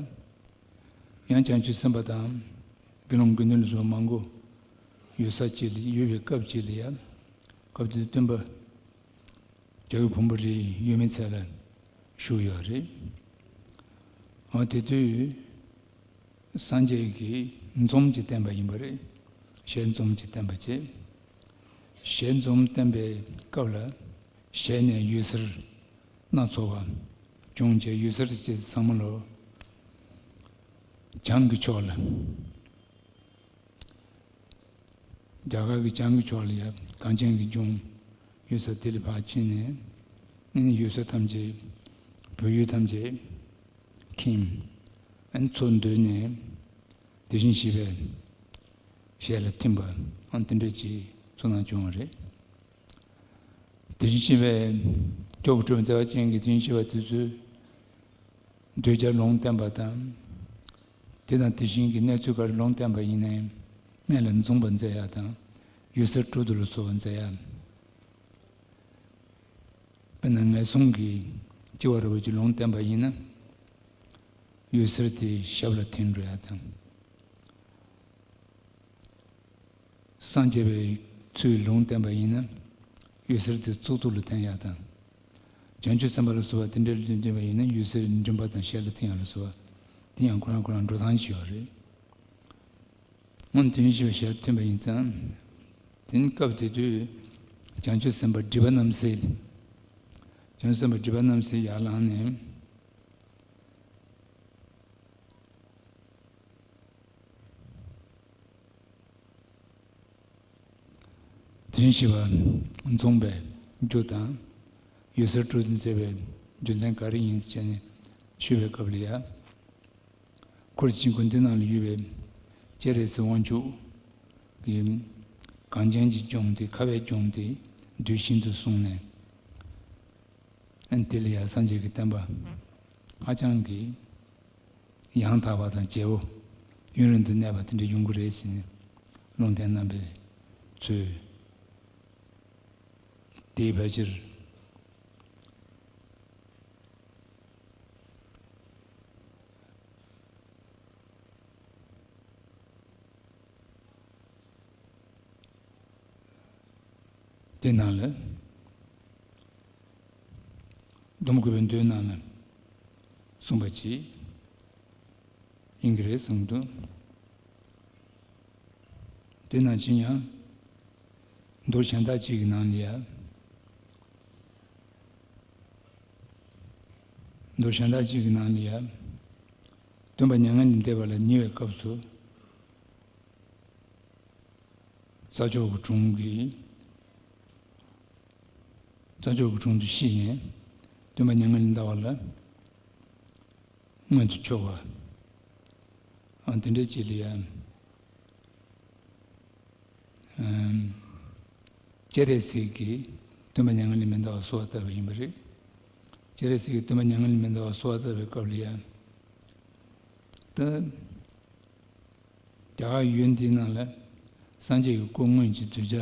ཡང་བྱང་ཆུབ་སེམས་དཔའ་དང་དགེ་སློང་དགེ་འདུན་ལ་སོགས་མང་པོ་ཡོད་ས་ཅིག་ལ། ཡོད་པའི་སྐབས་ཅིག་ལ་ཡང་། སྐབས་དེར་སྟོན་པ་རྒྱལ་བའི་བུམ་པ་རེ་ཡོད་མེད་ཚད་ལ་ཞུ་ཡོད་རེད། འོ་དེ་དུས་སངས་རྒྱས་ཀྱིས་འཛུམ་གྱིས་བསྟན་པ་ཡིན་པ་རེད། ཞལ་འཛུམ་གྱིས་བསྟན་པ་བྱས། ཞལ་འཛུམ་བསྟན་པའི་སྐབས་ལ་ཞལ་ནས་འོད་ཟེར་སྣ་ཚོགས་པ་བྱུང་བྱས། འོད་ཟེར་བཅས་ཚང་མ་ལོ་བྱང་གི་ཕྱོགས་ལ། རྒྱ་གར་གྱི་བྱང་གི་ཕྱོགས་ལ་ཡ་གངས་ཅན་གྱི་ལྗོངས་ཡོད་ས་དེ་ལ་ཕར་ཕྱིན་ནས། ཨ་ནི་འོད་ཟེར་ཐམས་ཅད་བོད་ཡུལ་ཐམས་ཅད་ཁེངས། ཨ་ནི་མཚོ་འདོད་ནས་དེ་བཞིན་གཤེགས་པའི་ཞལ་ལ་ཐིམ་པ། ཨ་ནི་དེ་འདྲ་ཅིག་ཚོར་སྣང་བྱུང་བ་རེད། དེ་བཞིན་གཤེགས་པའི་སྐྱོབ་པའི་གྲུབ་མཛད་པ་ཅན་གྱི་དེ་བཞིན་གཤེགས་པ་དེ་ཚོས་འདོད་ཆགས་ལུང་བསྟན་པ་དང་། དེ་དང་དེ་བཞིན་གྱི་གནས་ཚུལ་ག་རེ་ལུང་བསྟན་པ་ཡིན་ནའི་སྔོན་ལ་འཛུམ་པ་མཛད་ཡ་དང་། འོད་ཟེར་སྤྲོ་བསྡུ་ལ་སོགས་པ་མཛད་ཡ། དཔེར་ན་ངན་སོང་གི་སྐྱེ་བ་རབ་ཅིག་ལུང་བསྟན་པ་ཡིན་ན། འོད་ཟེར་དེ་ཞབས་ལ་ཐིམ་འགྲོ་ཡ་དང་། སངས་རྒྱས་པའི་ཚུལ་ལུང་བསྟན་པ་ཡིན་ན། འོད་ཟེར་དེ་གཙུག་ཏོར་ལ་ཐིམ་ཡ་དང་། བྱང་ཆུབ་སེམས་དཔའ་ལ་སོགས་པ་དེ་འདྲ་ལུང་བསྟན་པ་ཡིན་ན། འོད་ཟེར་མགྲིན་པ་དང་ཞལ་ལ་ཐིམ་ཡ་ལ་སོགས་པ། དེ་ཡང་ཁོ་རང་ཁོ་རང་འགྲོ་སྟངས་ཤིག་ཡོད་རེད། སྔོན་དོན་ཞེས་པའི་ཞལ་ཐིམ་པ་ཡིན་ཙང་། དེ་ནི་སྐབས་དེ་དུས་བྱང་ཆུབ་སེམས་དཔའ་སྒྲིབ་པ་རྣམ་སེལ། བྱང་ཆུབ་སེམས་དཔའ་སྒྲིབ་པ་རྣམ་སེལ་ཡར་ལངས་ནས། དྲིན་ཞེས་པ་འཛོམས་པའི་རྒྱུ་དང་། འོད་གསལ་སྤྲོས་བྲལ་མཛད་པའི་རྒྱུ་མཚན་ག་རེ་ཡིན་ཟེར་ནས་ཞུས་པའི་སྐབས་ལ་ཡ། འཁོར་བཅས་ཀྱི་མགོན་འདི་ནང་ལ་ཡོད་པའི་སྤྱན་རས་གཟིགས་དབང་ཕྱུག་གིས་གངས་ཅན་གྱི་ལྗོངས་དེ་ཁ་བའི་ལྗོངས་དེ་རྡུལ་བཞིན་དུ་བཟུང་ནས། དེ་ལ་ཡང་སངས་རྒྱས་ཀྱི་བསྟན་པ་ཧ་ཅང་གི་ཡང་དག་པ་དང་རྒྱལ་པོ་ཡུན་རིང་དུ་གནས་པ་དེ་འདྲ་ཡོང་གི་རེད་ཟེར་ནས་ལུང་བསྟན་གནང་བའི་ཚུལ་དེའི་ཕལ་ཆེར། དེ་ནང་ལ་སྡོམ་བརྒྱུད་པའི་མདོའི་ནང་ལ་གསུངས་པ་ཅིག་ཡིན་གྱི་རེད་གསུངས་འདུག་དེ་ནང་བཞིན་ཡང་མདོ་གཞན་དག་ཅིག་གི་ནང་ལ་ཡང་། མདོ་གཞན་དག་ཅིག་གི་ནང་ལ་ཡང་། སྟོན་པ་མྱ་ངན་ལས་འདས་པ་ལ་ཉེ་བའི་སྐབས་སུ། རྩྭ་མཆོག་གི་དྲུང་གི། རྩྭ་མཆོག་གི་དྲུང་དུ་ཤི་ནས། སྟོན་པ་མྱ་ངན་ལས་འདས་པ་ལ་མངོན་དུ་ཕྱོགས་པ། ཨ་དེ་འདྲའི་ཅིག་ལ་ཡང་། ཨམ། སྤྱན་རས་གཟིགས་ཀྱིས་སྟོན་པ་མྱ་ངན་ལས་མི་འདའ་བར་གསོལ་བ་བཏབ་པ་ཡིན་པ་རེད། སྤྱན་རས་གཟིགས་ཀྱིས་སྟོན་པ་མྱ་ངན་ལས་མི་འདའ་བར་གསོལ་བ་བཏབ་པའི་སྐབས་ལ་ཡང་། ད། རྒྱ་གར་ཡུལ་འདིའི་ནང་ལ་སངས་རྒྱས་ཀྱི་སྐུ་དངོས་ཀྱི་གདུལ་བྱ་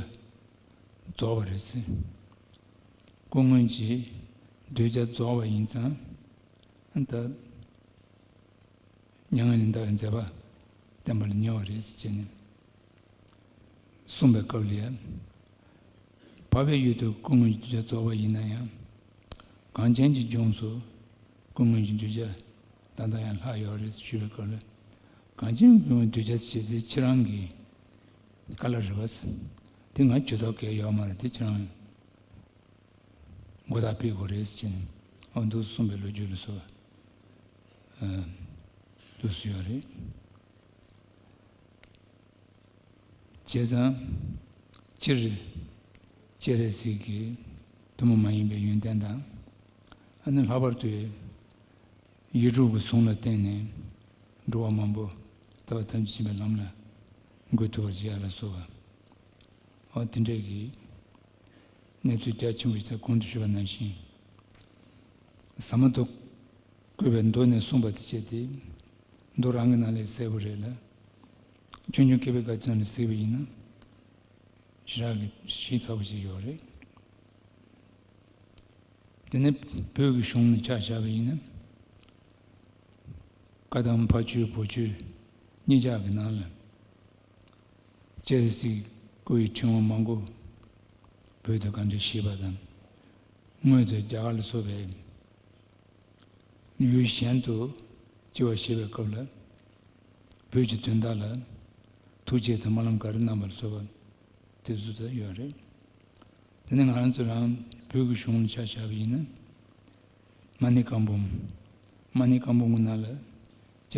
རྫོགས་པ་རེད་ཟེར། སྐུ་དངོས་ཀྱི་གདུལ་བྱ་རྫོགས་པ་ཡིན་ཙང་། ད། མྱ་ངན་ལས་འདའ་བའི་མཛད་པ་བསྟན་པ་ལ་ཉེ་བ་རེད་ཟེར་བྱས་ནས་གསུངས་པའི་སྐབས་ལ་ཡང་། འཕགས་པའི་ཡུལ་དུ་སྐུ་དངོས་ཀྱི་གདུལ་བྱ་རྫོགས་པ་ཡིན་ན་ཡང་། གངས་ཅན་གྱི་ལྗོངས་སུ་སྐུ་དངོས་ཀྱི་གདུལ་བྱ་ད་ལྟ་ཡང་ལྷག་ཡོད་རེད་ཞུས་པའི་སྐབས་ལ། གངས་ཅན་གྱི་གདུལ་བྱ་ཞེས་དེ་ཁྱེད་རང་གི་བཀའ་སློབ་རེད་པ། དེ་ང་ཇུས་གཏོགས་གལ་ཡོད་མ་རེད། དེ་ཁྱེད་རང་མགོ་བཏགས་ཕེབས་དགོས་རེད་ཟེར་ནས་ཨ་འདུག་གསུངས་པའི་ལོ་རྒྱུས་ལ་སོགས་པ་འདུག་སུ་ཡོད་རེད། བྱས་ཙང་། སྤྱིར་སྤྱན་རས་གཟིགས་ཀྱི་ཐུན་མོང་མ་ཡིན་པའི་ཡོན་ཏན་དང་། ཨ་ནི་ལྷག་པར་དུ་ཡིག་དྲུག་གི་གཟུངས་ལ་བརྟེན་ནས་འགྲོ་བ་མང་པོ་ཐར་པ་ཐམས་ཅད་མཁྱེན་པའི་ལམ་ལ་འགོད་ཐུབ་པར་བྱེད་ཡ་ལ་སོགས་པ། འོ་དེ་འདྲས་ཀྱི་གནས་ཚུལ་རྒྱ་ཆེན་པོ་ཞིག་དང་གོང་དུ་ཞུས་པ་ནང་བཞིན། ཟབ་མོ་ཐོག་བཀོད་པའི་མདོ་ནས་གསུངས་པ་དེ་བྱས་ཏེ། མདོ་རང་གི་ནང་ལས་གསལ་པོ་རེད་ལ། ཆུང་ཆུང་མཁས་པའི་བཀའ་ཆོས་ནང་ནས་གཟིགས་པ་ཡིན་ན། ཞེ་དྲག་གི་ཞིབ་ཚགས་པོ་ཞིག་ཡོད་རེད། དེ་ནས་བོད་ཀྱི་གཞུང་ནས་ཆ་བཞག་པ་ཡིན་ན། བཀའ་གདམས་ཕ་ཆོས་བུ་ཆོས་གཉིས་ཆར་གྱི་ནང་ལ། སྤྱན་རས་གཟིགས་སྐུ་ཡི་ཕྲེང་བ་མང་པོ་བོད་དུ་གང་འདྲ་བཞེས་པ་དང་། སྔོན་དུ་རྒྱ་གར་ལ་སོགས་པའི་ཡུལ་གཞན་དུ་སྤྱི་བ་བཞེས་པའི་སྐབས་ལ། བོད་ཀྱི་དོན་དག་ལ་ཐུགས་བསྐྱེད་དང་སྨོན་ལམ་ག་རེ་གནང་བ་ལ་སོགས་པ་དེ་ཚོ་ད་ཡོད་རེད། དེ་ནས་ང་རང་ཚོ་རང་བོད་ཀྱི་གཞུང་ལ་ཆ་བཞག་པ་ཡིན་ན། མ་ཎི་བཀའ་འབུམ། མ་ཎི་བཀའ་འབུམ་གྱི་ནང་ལ་སྤྱན་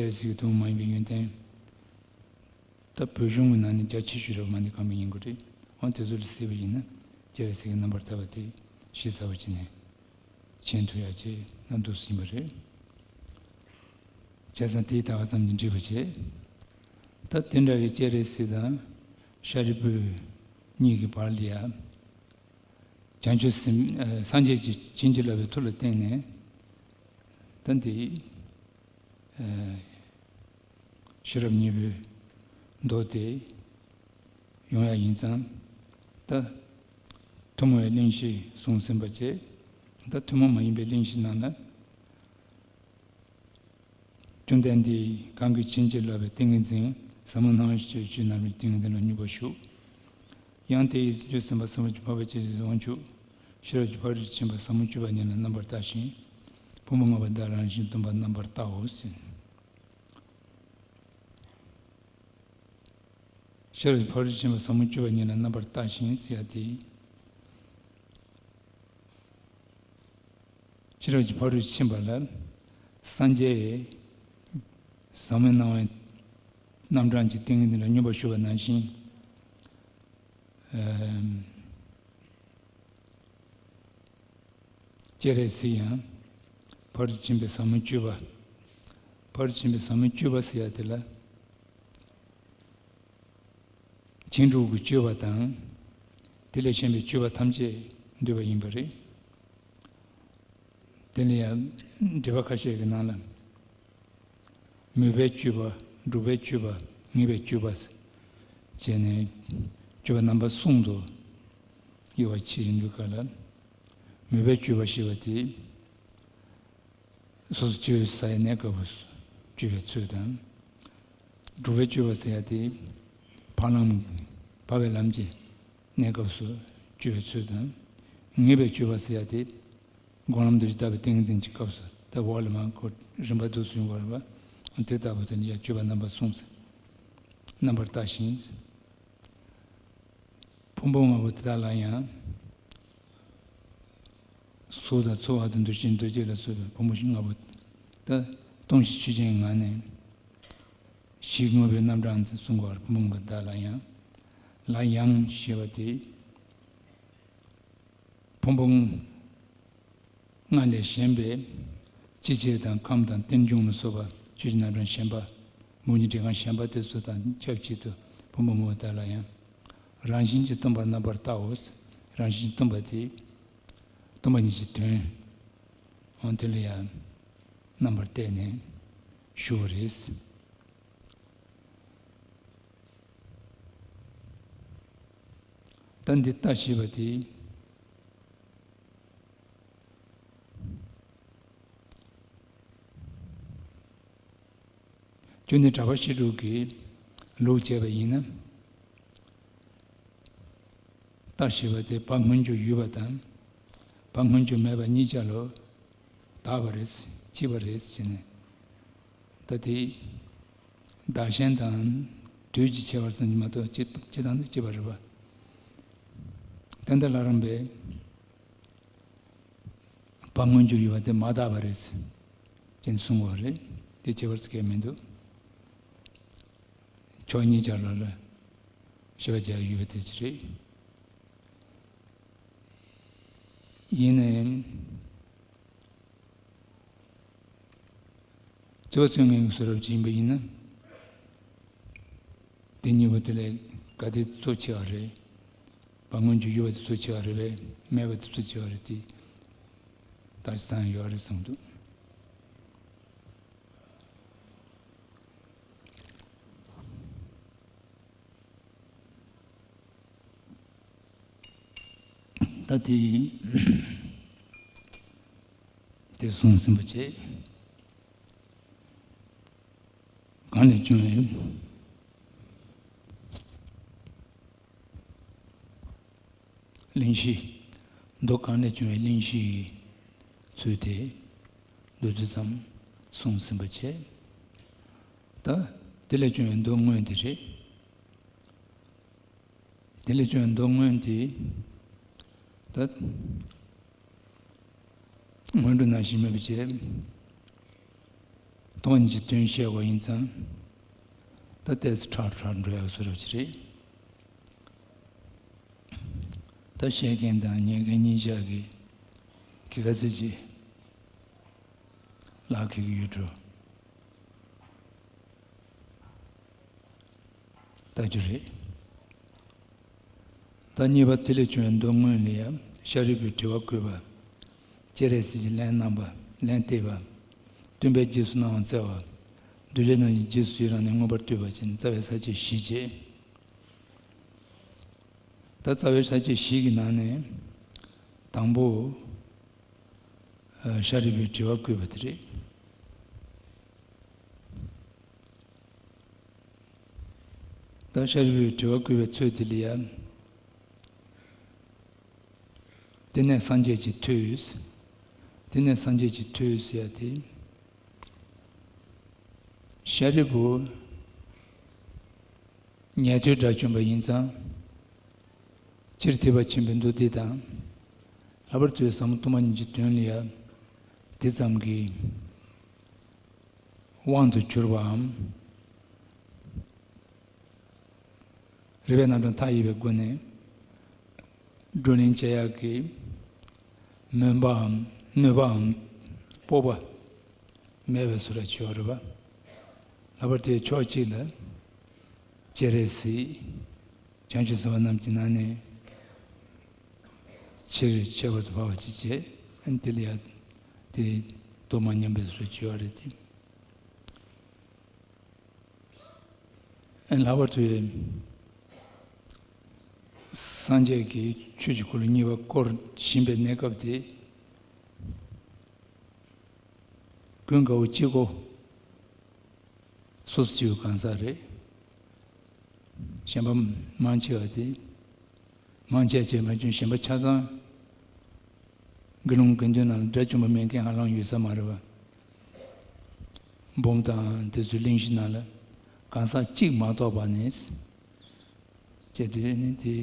རས་གཟིགས་ཀྱི་ཐུན་མོང་མ་ཡིན་པའི་ཡོན་ཏན། ད་བོད་གཞུང་གི་ནང་ནས་རྒྱ་ཆེ་ཤོས་རེད་པ། མ་ཎི་བཀའ་འབུམ་ཡིན་དགོས་རེད། འོ་དེ་ཚོ་ལ་གཟིགས་པ་ཡིན་ན་སྤྱན་རས་གཟིགས་ཀྱི་རྣམ་པར་ཐར་པ་དེ་ཞིབ་ཚགས་པོ་བྱས་ནས་མཁྱེན་ཐུབ་ཡ་ཆེ་ན་འདུག་ཟིན་པ་རེད། བྱས་ཙང་དེའི་ད་ག་ཙམ་གྱིས་འགྲིག་པ་བྱས། ད་དེ་འདྲ་བའི་སྤྱན་རས་གཟིགས་དང་ཤཱ་རིའི་བུ་གཉིས་ཀྱི་བར་ལ་ཡ། བྱང་ཆུབ་སེམས། ཨ། སངས་རྒྱས་ཀྱིས་བྱིན་གྱིས་བརླབས་པའི་མཐུ་ལ་བརྟེན་ནས། ད་འདི། ཨ། ཤེས་རབ་སྙིང་པོའི་མདོ་དེ་ཡོང་ཡ་ཡིན་ཙང་། ད་ཐུན་མོང་བའི་གླེང་གཞི་གསུངས་ཟིན་པ་བཅས། ད་ཐུན་མོང་མ་ཡིན་པའི་གླེང་གཞི་ནང་ལ། བཅོམ་ལྡན་འདས་གང་གིས་བྱིན་གྱིས་བརླབས་པའི་ཏིང་ངེ་འཛིན་ཟབ་མོ་སྣང་བའི་ཆོས་ཀྱི་རྣམ་རིག་ཏིང་ངེ་འཛིན་ལ་སྙོམས་པར་ཞུགས། ཡང་དེ་ཡི་རྗེས་སུ་སེམས་དཔའ་ཟབ་མོ་སྤྱོད་འཕགས་པ་སྤྱན་རས་གཟིགས་དབང་ཕྱུག། ཤེས་རབ་ཀྱི་ཕ་རོལ་ཏུ་ཕྱིན་པ་ཟབ་མོ་སྤྱོད་པ་ཉིད་ལ་རྣམ་པར་བལྟ་ཞིང་། ཕུང་པོ་ལྔ་པོ་དག་རང་བཞིན་སྟོང་པར་རྣམ་པར་བལྟའོ་ཟེར། ཤེས་རབ་ཀྱི་ཕ་རོལ་ཏུ་ཕྱིན་པ་ཟབ་མོ་སྤྱོད་པ་ཉིད་ལ་རྣམ་པར་བལྟ་ཞིང་ཟེར་ཡ་དེ། ཤེས་རབ་ཀྱི་ཕ་རོལ་ཏུ་ཕྱིན་པ་ལ་སངས་རྒྱས་ཟབ་མོའི་སྣང་བའི་རྣམ་གྲངས་ཀྱི་ཏིང་ངེ་འཛིན་ལ་སྙོམས་པར་ཞུགས་པ་ནང་བཞིན། ཨ། སྤྱན་རས་གཟིགས་ཡང་ཕར་ཕྱིན་པའི་ཟབ་མོ་སྤྱོད་པ། ཕར་ཕྱིན་པའི་ཟབ་མོ་སྤྱོད་པ་ཟེར་ཡ་དེ་ལ། ཕྱིན་དྲུག་གི་སྤྱོད་པ་དང་། དེ་ལས་གཞན་པའི་སྤྱོད་པ་ཐམས་ཅད་འདུས་པ་ཡིན་པ་རེད། དེ་ལ་ཡང་འགྲེལ་པ་ཁ་ཤས་ཀྱི་ནང་ལ། མོས་པའི་སྤྱོད་པ། སྒྲུབ་པའི་སྤྱོད་པ། ངེས་པའི་སྤྱོད་པ། བྱས་ནས་སྤྱོད་པ་རྣམ་པ་གསུམ་དུ་དབྱེ་བ་ཕྱེ་ཡིན་དུས་སྐབས་ལ། མོས་པའི་སྤྱོད་པ་ཞེས་པ་དེ། སོ་སོ་སྤྱོད་ས་ཡི་གནས་སྐབས་སུ་སྤྱོད་པའི་ཚུལ་དང་། སྒྲུབ་པའི་སྤྱོད་པ་ཟེར་ཡ་དེ། འཕགས་ལམ། འཕགས་པའི་ལམ་གྱི་གནས་སྐབས་སུ་སྤྱོད་པའི་ཚུལ་དང་། ངེས་པའི་སྤྱོད་པ་ཟེར་ཡ་དེ། སྒོམ་ལམ་བདུན་ཅུ་ལྟ་བའི་ཏིང་འཛིན་གྱི་སྐབས་སུ་ད་འོག་ལ་མར་ཁོ་རིམ་པ་འདུག་སེ་ཡོང་བ་རེད་པ། དེ་ལྟ་བུ་དེ་ནི་ཡང་སྤྱོད་པ་རྣམ་པ་གསུམ་ཟེར། རྣམ་པར་བལྟ་ཞིང་། ཕུང་པོ་ལྔ་པོ་དེ་དག་ལ་ཡང་། གཟུགས་དང་ཚོར་བ་དང་འདུ་ཤེས་འདུ་བྱེད་ལ་སོགས་པའི་ཕུང་པོ་ལྔ་པོ་དེ་སྟོང་ཞིང་ཆོས་ཅན་ངང་ནས་གཞི་དངོས་པོའི་རྣམ་གྲངས་གསུང་གི་ཕུང་པོ་ལྔ་པོ་དེ་དག་ལ་ཡང་། ལ་ཡང་ཞེས་པ་དེ། ཕུང་པོ་ལྔ་ལས་གཞན་པའི་ལྕི་བྱེད་དང་ཁམས་དང་རྟེན་འབྱུང་ལ་སོགས་པ་ཆོས་ཀྱི་རྣམ་གྲངས་གཞན་པ། མུ་གེའི་འབྲས་རྐང་གཞན་པ་དེ་ཚོ་དང་ཆབས་ཅིག་ཏུ་ཕུང་པོ་ལྔ་པོ་དག་ལ་ཡང་། རང་བཞིན་གྱིས་སྟོང་པར་རྣམ་པར་བལྟའོ། རང་བཞིན་སྟོང་པ་དེ། སྟོང་པ་ཉིད་ཀྱི་དོན། འོ་དེ་ལ་ཡང་རྣམ་པར་བལྟས་ནས་ཞུ་བ་རེད། ད་འདི་ལྟ་ཞེས་པ་དེ། ཅོ་ནེ་གྲགས་པ་བཤད་སྒྲུབ་ཀྱི་ལུགས་བྱས་པ་ཡིན་ན། ལྟ་ཞེས་པ་དེ་བ་སྔོན་འཇུག་ཡོད་པ་དང་། བ་སྔོན་འཇུག་མེད་པ་གཉིས་ཆ་ལ་དག་པ་རེད། གཅིག་པ་རེད་ཟེར་ནས། ད་དེ། བདག་གཞན་དང་དུས་ཀྱི་ཁྱད་པར་ཙམ་གྱིས་མ་གཏོགས་སྤྱི་སྤྱི་དང་ནི་གཅིག་པ་རེད་པ། ཏན་ཏན་ལྷ་རམས་པས། བ་སྔོན་འཇུག་ཡོད་པ་དེ་མ་དག་པ་རེད། ཅེས་གསུངས་པ་རེད། དེ་ཁྱད་པར་ཙམ་གང་ཡང་མི་འདུག་ཕྱོགས་གཉིས་ཆར་ལ་ལ་ཞེས་པ་བརྒྱབ་ཡོད་པ་དེ་ཅི་རེད། ཡིན་ནའང་། གཙོ་བོ་ཚུལ་ངན་གྱི་བཟོ་རབ་ཅིག་ཡིན་པ་ཡིན་ན། དེ་གཉིས་པོ་དེ་ལས་ག་དེ་གཙོ་ཆེ་བ་རེད། བ་སྔོན་འཇུག་ཡོད་པ་དེ་གཙོ་ཆེ་བ་རེད་པས། མེད་པ་དེ་གཙོ་ཆེ་བ་རེད་དེ། ད་ཅི་ཐང་ཡོད་རེད་གསུངས་འདུག་ད་དེ་དེ་གསུངས་ཟིན་པ་བྱས། གང་ལས་བྱུང་བའི་གླེང་གཞི། མདོ་གང་ལས་བྱུང་བའི་གླེང་གཞི་ཡི་ཚུལ་དེ་མདོ་དེ་ཙམ་གསུངས་ཟིན་པ་བྱས། ད་དེ་ལས་བྱུང་བའི་མདོ་སྔོན་དེ་རེད། དེ་ལས་བྱུང་བའི་མདོ་སྔོན་དེ། ད། སྔོན་འགྲོ་ནང་བཞིན་མེད་པ་བྱས། སྟོང་ཉིད་ཀྱི་དོན་བཤད་དགོས་ཡིན་ཙང་། ད་ཏོག་ཙམ་ཕྲ་ཕྲ་འགྲོ་ཡག་བཟོ་འདྲ་ཅིག་རེད། ད་བཤད་མཁན་དང་ཉན་མཁན་གཉིས་ཆ་གིས་ག་ཚོད་ཅིག་ལག་འཁེལ་གྱི་ཡོད་འགྲོ། ལྟ་རྒྱུ་རེད། ད་གཉིས་པ་དེ་ལས་བྱུང་བའི་མདོ་སྔོན་ལ་ཡང་ཤཱ་རིའི་བུས་དྲི་བ་བཀོད་པ། སྤྱན་རས་གཟིགས་ཀྱིས་ལན་གནང་བ། ལན་བཏབ་པ། སྟོན་པས་རྗེས་སུ་གནང་བ་བསྩལ་བ། གདུལ་བྱ་རྣམས་ཀྱིས་རྗེས་སུ་ཡི་རང་ནས་མངོན་པར་བསྟོད་པ་བཅས་ནས་རྩ་བའི་ས་བཅད་བཞི་བྱས། ད་རྩ་བའི་ས་བཅད་བཞི་གི་ནང་ནས་དང་པོ། ཨ། ཤཱ་རིའི་བུས་དྲི་བ་བཀོད་པ་དེ་རེད། ད་ཤཱ་རིའི་བུས་དྲི་བ་བཀོད་པའི་ཚུལ་དེ་ལ་ཡང་། དེ་ནས་སངས་རྒྱས་ཀྱི་མཐུས། དེ་ནས་སངས་རྒྱས་ཀྱི་མཐུས་ཟེར་ཡ་དེ། ཤཱ་རིའི་བུ། ཉན་ཐོས་དགྲ་བཅོམ་པ་ཡིན་ཙང་། སྤྱིར་ཐེག་པ་ཆེན་པོའི་མདོ་སྡེ་དང་། ལྷག་པར་དུ་ཟབ་མོ་སྟོང་པ་ཉིད་ཀྱི་དོན་ལ་ཡང་དེ་ཙམ་གྱི་དབང་དུ་གྱུར་པའམ། རིགས་པའི་རྣམ་གྲངས་མཐའ་ཡས་པའི་སྒོ་ནས་བགྲོ་གླེང་བྱེད་ཡག་གི་མོས་པའམ་ གནོད་པའམ་སྤོབས་པ་མེད་པའི་བཟོ་འདྲ་བྱེད་ཡོད་རེད་པ། ལྷག་པར་དུ་ཕྱོགས་གཅིག་ལ་སྤྱན་རས་གཟིགས་བྱང་ཆུབ་སེམས་དཔའ་རྣམས་ཀྱི་ནང་ནས་ཆེས་ཁྱད་པར་དུ་འཕགས་པ་ཅིག་བྱས། ཨ་ནི་དེ་ལ་ཡང་དེ་དོ་མ་མཉམ་པའི་བཟོ་འདྲ་བྱེད་ཡོད་རེད་དེ། ལྷག་པར་དུ་སངས་རྒྱས་ཀྱིས་ཆོས་ཀྱི་འཁོར་ལོ་གཉིས་པ་བསྐོར་བཞིན་པའི་གནས་སྐབས་དེ། ཀུན་དགའ་བོ་གཅིག་པོ་སོ་སོ་སྐྱེ་བོའི་གང་ཟག་རེད། གཞན་པ་མང་ཆེ་བ་དེ། མང་ཆེ་བ་བྱས་མ་བྱུང་གཞན་པ་ཆ་ཚང་དགེ་སློང་དགེ་འདུན་ནང་ལ་དགྲ་བཅོམ་པ་མེད་མཁན་ཧ་ལམ་ཡོད་ས་མ་རེད་པ། འབུམ་དང་དེ་ཚོའི་གླེང་གཞི་ནང་ལ་གང་ཟག་གཅིག་མ་གཏོགས་པ་ནས་བྱས་དུས་ནི་དེ་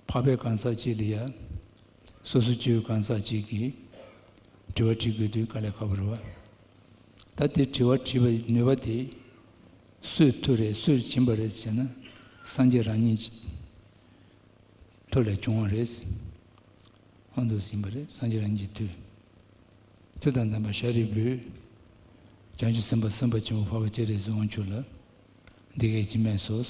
འཕགས་པའི་གང་ཟག་གཅིག་ལ་ཡ་སོ་སོ་སྐྱེ་བོའི་གང་ཟག་གཅིག་གིས་དྲི་བ་དྲི་དགོས་དུས་དཀའ་ལས་ཁག་པོ་རེད་པ། ད་དེ་དྲི་བ་དྲི་བའི་ནུས་པ་དེ་སུས་ཐོས་རེད། སུས་བྱིན་པ་རེད་ཟེར་ན། སངས་རྒྱས་རང་ཉིད་ཀྱི་ཐོག་ལས་བྱུང་བ་རེད། ཨ་འདུག་ཟིན་པ་རེད། སངས་རྒྱས་རང་ཉིད་ཀྱི་ཐོག་ཚེ་དང་ལྡན་པ་ཤཱ་རིའི་བུས་བྱང་ཆུབ་སེམས་དཔའ་སེམས་དཔའ་ཆེན་པོ་འཕགས་པ་སྤྱན་རས་གཟིགས་དབང་ཕྱུག་ལ་འདི་སྐད་ཅེས་སྨྲས་སོ།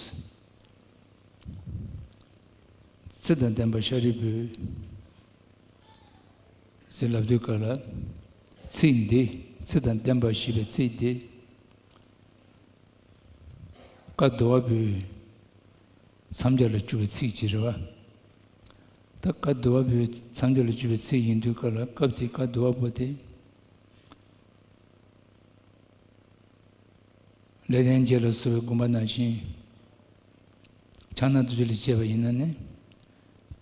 ཚེ་དང་ལྡན་པ་ཤཱ་རིའི་བུ་ཟེར་ལབ་དུས་སྐབས་ལ། ཚིག་འདི་ཚེ་དང་ལྡན་པ་ཞེས་པའི་ཚིག་འདི། བཀའ་གདུལ་བ་པོའི་མཚམས་སྦྱར་ལ་བཅུག་པའི་ཚིག་ཅིག་རེད་པ། ད་བཀའ་གདུལ་བ་པོའི་མཚམས་སྦྱར་ལ་བཅུག་པའི་ཚིག་ཡིན་དུས་སྐབས་ལ། སྐབས་དེའི་བཀའ་གདུལ་བ་པོ་དེ་ལེགས་ལྡན་འབྱེད་ལ་སོགས་པའི་དགོངས་པ་ནང་བཞིན་ཕྱག་ན་རྡོ་རྗེ་ལ་བྱས་པ་ཡིན་ན་ནི།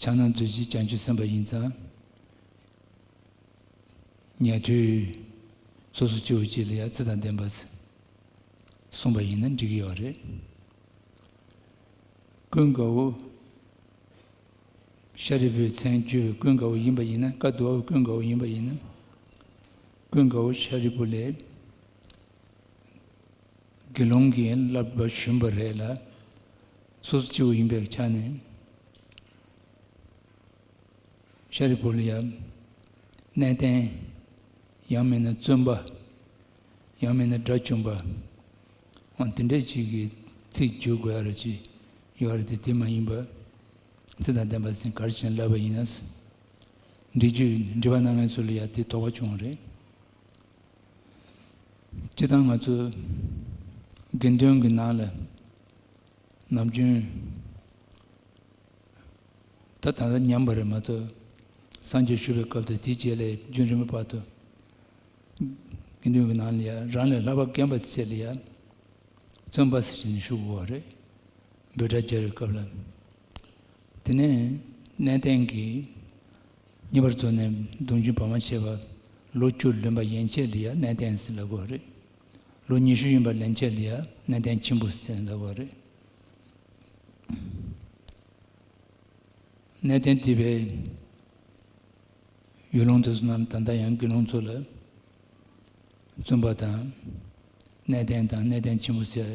ཕྱག་ན་རྡོ་རྗེ་བྱང་ཆུབ་སེམས་དཔའ་ཡིན་ཙང་། ཉན་ཐོས་སོ་སོ་སྐྱེ་བོ་གཅིག་ལ་ཡང་ཚེ་དང་ལྡན་པ་གསུངས་པ་ཡིན་ན་འགྲིག་གི་ཡོད་རེད། ཀུན་དགའ་བོ་ཤཱ་རིའི་བུའི་མཚན་བརྗོད་པའི་ཀུན་དགའ་བོ་ཡིན་པ་ཡིན་ན། བཀའ་གདུལ་བ་ཀུན་དགའ་བོ་ཡིན་པ་ཡིན་ན། ཀུན་དགའ་བོ་ཤཱ་རིའི་བུ་ལས་དགེ་སློང་གིས་བསླབ་པ་ཞུས་པ་རེད་ལ། སོ་སོ་སྐྱེ་བོ་ཡིན་པའི་ཆ་ནས། ཤཱ་རིའི་བུ་ལ་ཡང་གནས་བརྟན། ཡང་མིན་ན་བཙུན་པ། ཡང་མིན་ན་དགྲ་བཅོམ་པ། འོ་དེ་འདྲ་ཅིག་གི་ཚིག་བརྗོད་དགོས་ཡ་ར་ཅིག་ཡོད་རེད་དེ། དེ་མ་ཡིན་པ་ཚེ་དང་ལྡན་པ་ཟེར་ག་རེ་བྱས་ནས་ལབ་པ་ཡིན་ན། འགྲེལ་བརྗོད་འགྲེལ་པ་གནང་མཁན་ཚོ་ལ་ཡང་དེ་དོགས་པ་བྱུང་བ་རེད། སྤྱིར་བཏང་ང་ཚོ་དགེ་འདུན་གྱི་ནང་ལ་ནམ་རྒྱུན། ད་ད་ལྟ་ཉམས་པ་རེད་མ་གཏོགས། སངས་རྒྱས་བཞུགས་པའི་སྐབས་དང་དེའི་རྗེས་ལ་རྒྱུན་རིང་པོའི་བར་དུ། དགེ་འདུན་གྱི་ནང་ལ་ཡང་རང་ལས་ལྷག་པ་རྒན་པ་དེ་ཚོ་ལ་ཡང་བཙུན་པ་ཟེར་བྱས་ནས་ཞུ་དགོས་པ་རེད། འབོད་སྒྲ་སྦྱར་བའི་སྐབས་ལ། དེ་ནས་གནས་བརྟན་གྱི་ངེས་པར་དུ་ནས་གདུང་རྒྱུད་བར་མ་ཆད་པ་ལོ་བཅུ་ལོན་པ་ཡན་ཆད་ལ་ཡང་གནས་བརྟན་ཟེར་ལབ་དགོས་པ་རེད། ལོ་ཉི་ཤུ་ཡིན་པ་ལན་ཆད་ལ་ཡང་གནས་བརྟན་ཆེན་པོ་ཟེར་ལབ་དགོས་པ་རེད། གནས་བརྟན་སྡེ་པའི་ཡུལ་ལུང་དེ་ཚོ་ནང་ལ་ད་ལྟ་ཡང་དགེ་སློང་ཚོ་ལ་བཙུན་པ་དང་། གནས་བརྟན་དང་གནས་བརྟན་ཆེན་པོ་ཟེར་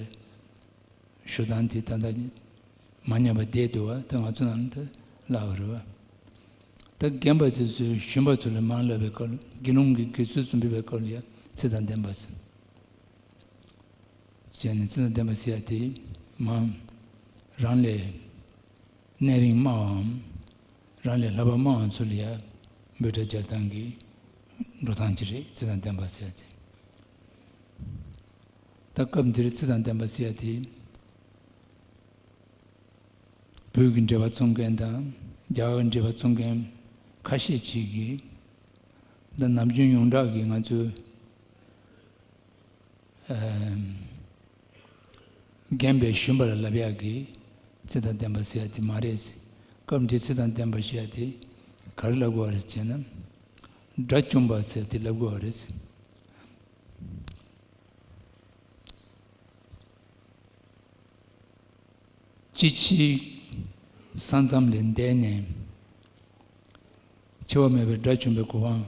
ཞུ་སྟངས་དེ་ད་ལྟ་མ་ཉམས་པ་བསྡད་འདུག་པ། ད་ང་ཚོ་ནང་ལ་ད་ལབ་པ་རེད་པ། ད་རྒན་པ་དེ་ཚོས་ཞུམ་པ་ཚོ་ལ་མང་ལབ་པའི་སྐབས་ལ། དགེ་སློང་གི་དགེ་ཚུལ་སུ་འབུལ་བའི་སྐབས་ལ་ཡང་ཚེ་དང་ལྡན་པ་ཟེར། བྱས་ནས་ཚེ་དང་ལྡན་པ་ཟེར་ཡ་དེ་མང་། རང་ལས་གནས་རིང་དམའ་བའམ་རང་ལས་ལྷག་པ་དམའ་བ་ཚོ་ལ་ཡང་འབོད་སྒྲ་སྦྱར་སྟངས་ཀྱི་འགྲོ་སྟངས་ཅིག་རེད། ཚེ་དང་ལྡན་པ་ཟེར་ཡ་དེ། ད་སྐབས་འདིར་ཚེ་དང་ལྡན་པ་ཟེར་ཡ་དེ། བོད་ཀྱི་འགྲེལ་པ་རྩོམ་མཁན་དང་རྒྱ་གར་གྱི་འགྲེལ་པ་རྩོམ་མཁན་ཁ་ཤས་ཅིག་གིས། འདི་ནམ་རྒྱུན་ཡོངས་གྲགས་ཀྱི་ང་ཚོའི་ཨམ། རྒན་པས་ཞུམ་པ་ལ་ལབ་ཡག་གི་ཚེ་དང་ལྡན་པ་ཟེར་ཡ་དེ་མ་རེད། སྐབས་འདིའི་ཚེ་དང་ལྡན་པ་ཞེས་ཡ་དེ་ག་རེ་ལབ་དགོས་པ་རེད་ཅེ་ན། དགྲ་བཅོམ་པ་ཟེར་དེ་ལབ་དགོས་པ་རེད། ཅི་ཕྱིར་ས་མཚམས་ལས་འདས་ནས། འཆི་བ་མེད་པའི་དགྲ་བཅོམ་པའི་གོ་འཕང་།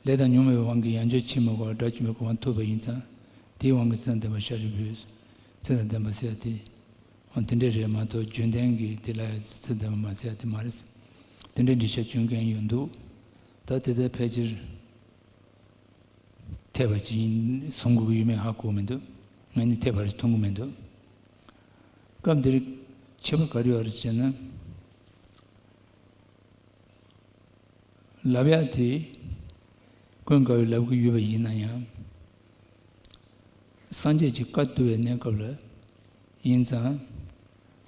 ལས་དང་ཉོན་མོངས་པའི་དབང་གིས་ཡང་བསྐྱར་འཆི་མི་དགོས་པར་དགྲ་བཅོམ་པའི་གོ་འཕང་ཐོབ་པ་ཡིན་ཙང་། དེའི་དབང་གིས་ཚེ་དང་ལྡན་པ་ཤཱ་རིའི་བུས་ཚེ་དང་ལྡན་པ་ཟེར་ཡ་དེ། འོ་དེ་འདྲ་རེད་མ་གཏོགས་རྒྱུན་ལྡན་གྱི་དེ་ལ་ཚེ་དང་ལྡན་པ་མ་ཟེར་ཡ་དེ་མ་རེད། དེ་འདྲའི་འགྲེལ་བཤད་བྱེད་མཁན་ཡོད་འདུག། ད་དེ་ལྟར་ཕལ་ཆེར་འཐད་པ་ཅིག་ཡིན་གསུང་དགོས་ཀྱི་ཡོད་མེད་ཧ་གོ་མི་འདུག་ངས་ནི་འཐད་པ་རེ་མཐོང་གི་མི་འདུག་སྐབས་འདིར་ཁྱད་པར་ག་རེ་ཡོད་རེད་ཅེ་ན། ལབ་ཡག་དེ་ཀུན་དགའ་བོས་ལབ་ཀྱི་ཡོད་པ་ཡིན་ན་ཡང་། སངས་རྒྱས་ཀྱི་བཀའ་བསྡུ་བའི་གནས་སྐབས་ལ་ཡིན་ཙང་།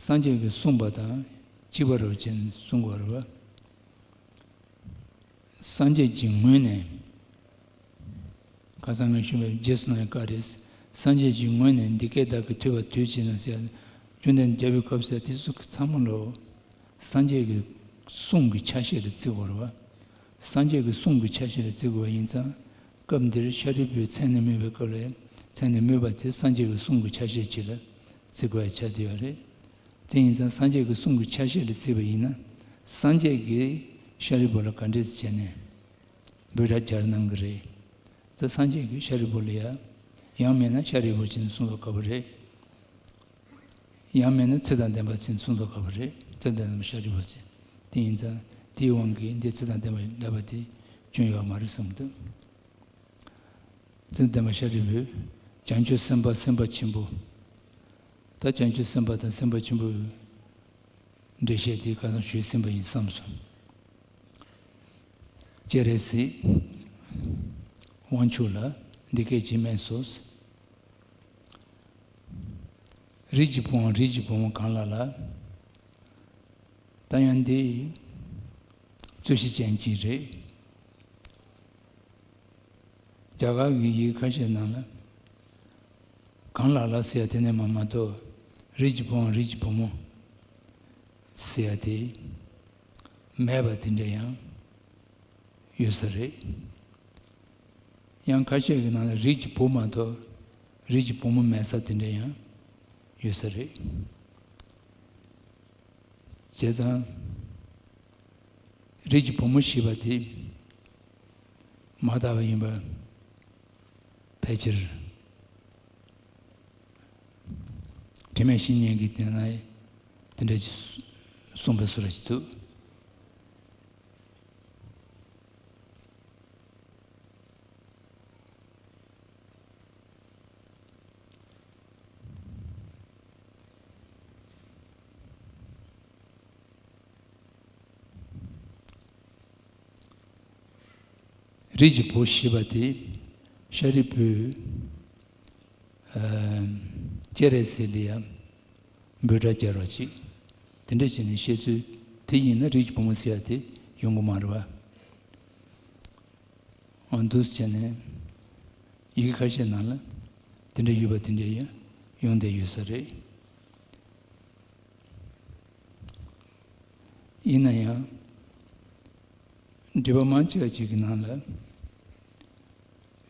སངས་རྒྱས་ཀྱིས་གསུངས་པ་དང་གཅིག་པ་རེད་ཅེས་གསུང་དགོས་རེད་བ། སངས་རྒྱས་ཀྱི་ངོས་ནས། ཁ་སང་ངས་ཞུས་པའི་རྗེས་སུ་གནང་བའི་བཀའ་རེད། སངས་རྒྱས་ཀྱི་ངོས་ནས་འདི་སྐད་བདག་གིས་ཐོས་པ་དུས་གཅིག་ན་ཟེར། བཅོམ་ལྡན་འདས་རྒྱལ་བའི་སྐབས་སུ་དེ་ཚོ་ཚང་མ་ལོ། སངས་རྒྱས་ཀྱི་གསུང་གི་ཆ་ཤས་ལ་བརྩི་དགོས་རེད་བ། སངས་རྒྱས་ཀྱི་གསུང་གི་ཆ་ཤས་ལ་བརྩི་དགོས་པ་ཡིན་ཙང་། སྐབས་འདིར་ཤཱ་རིའི་བུས་མཚན་ནས་སྨོས་པའི་སྐབས་ལ། མཚན་ནས་སྨོས་པ་དེ་སངས་རྒྱས་ཀྱི་གསུང་གི་ཆ་ཤས་ཅིག་ལ་བརྩི་དགོས་ཡ་ཆགས་བསྡད་ཡོད་རེད། དེ་ཡིན་ཙང་སངས་རྒྱས་ཀྱི་གསུང་གི་ཆ་ཤས་ལ་བརྩིས་པ་ཡིན་ན། སངས་རྒྱས་ཀྱིས་ཤཱ་རིའི་བུ་ལ་ག་འདྲས་བྱས་ནས་འབོད་སྒྲ་སྦྱར་གནང་གི་རེད། ད་སངས་རྒྱས་ཀྱིས་ཤཱ་རིའི་བུ་ལ་ཡ། ཡང་མིན་ན་ཤཱ་རིའི་བུ་ཅེས་གསུངས་ལ་དགའ་པོ་རེད། ཡང་མིན་ན་ཚེ་དང་ལྡན་པ་ཅེས་གསུངས་ལ་དགའ་པོ་རེད། ཚེ་དང་ལྡན་པ་ཤཱ་རིའི་བུ་ཅེས། དེ་ཡིན་ཙང་དེའི་དབང་གིས་འདི་ཚེ་དང་ལྡན་པ་ལབ་པ་དེ་སྐྱོན་ཡོད་མ་རེད་བསམ་འདུག་ཚེ་དང་ལྡན་པ་ཤཱ་རིའི་བུས་བྱང་ཆུབ་སེམས་དཔའ་སེམས་དཔའ་ཆེན་པོ། ད་བྱང་ཆུབ་སེམས་དཔའ་དང་སེམས་དཔའ་ཆེན་པོའི་འགྲེལ་བཤད་དེ་ཁ་སང་ཞུས་ཟིན་པ་ཡིན་བསམ་སོང་། སྤྱན་རས་གཟིགས་དབང་ཕྱུག་ལ་འདི་སྐད་ཅེས་སྨྲས་སོ། རིགས་ཀྱི་བུའམ་རིགས་ཀྱི་བུ་མོ་གང་ལ་ལ། ད་ཡང་འདི་རྩོད་གཞི་ཅན་གཅིག་རེད། རྒྱ་གར་གྱི་ཡི་གེ་ཁ་ཤས་ནང་ལ། གང་ལ་ལ་ཟེར་ཡ་དེ་ནས་མ་མ་གཏོགས། རིགས་ཀྱི་བུའམ་རིགས་ཀྱི་བུ་མོ་ཟེར་ཡ་དེ་མེད་པ་དེ་འདྲ་ཡང་ཡོད་ས་རེད། ཡང་ཁ་ཤས་ཀྱི་ནང་ལ་རིགས་ཀྱི་བུ་མ་གཏོགས་རིགས་ཀྱི་བུ་མོ་མེད་ས་དེ་འདྲ་ཡང་ཡོད་ས་རེད། བྱས་ཙང་། རིགས་ཀྱི་བུ་མོ་ཞེས་པ་དེ་མ་དག་པ་ཡིན་པ་ཕལ་ཆེར་དྲི་མེད་བཤེས་གཉེན་གྱིས་དེ་ན་དེ་འདྲ་ཞིག་གསུངས་པའི་བཟོ་འདྲ་ཞིག་འདུག་རིགས་ཀྱི་བུ་ཞེས་པ་དེ་ཤཱ་རིའི་བུས་ཨ་སྤྱན་རས་གཟིགས་ལ་ཡང་འབོད་སྒྲ་སྦྱར་བ་ཅིག་དེ་འདྲ་བྱས་ནས་བཤད་ཚུལ་དེ་ཡིན་ན་རིགས་ཀྱི་བུ་མོ་ཟེར་ཡ་དེ་ཡོང་གི་མ་རེད་བ། འོ་འདུག་བྱས་ནས་ཡི་གེ་ཁ་ཤས་ནང་ལ་དེ་འདྲ་ཡོད་པ་དེ་འདྲ་ཡང་ཡོང་བསྡད་ཡོད་ས་རེད། ཡིན་ན་ཡང་། འགྲེལ་པ་མང་ཆེ་བ་ཅིག་གི་ནང་ལ།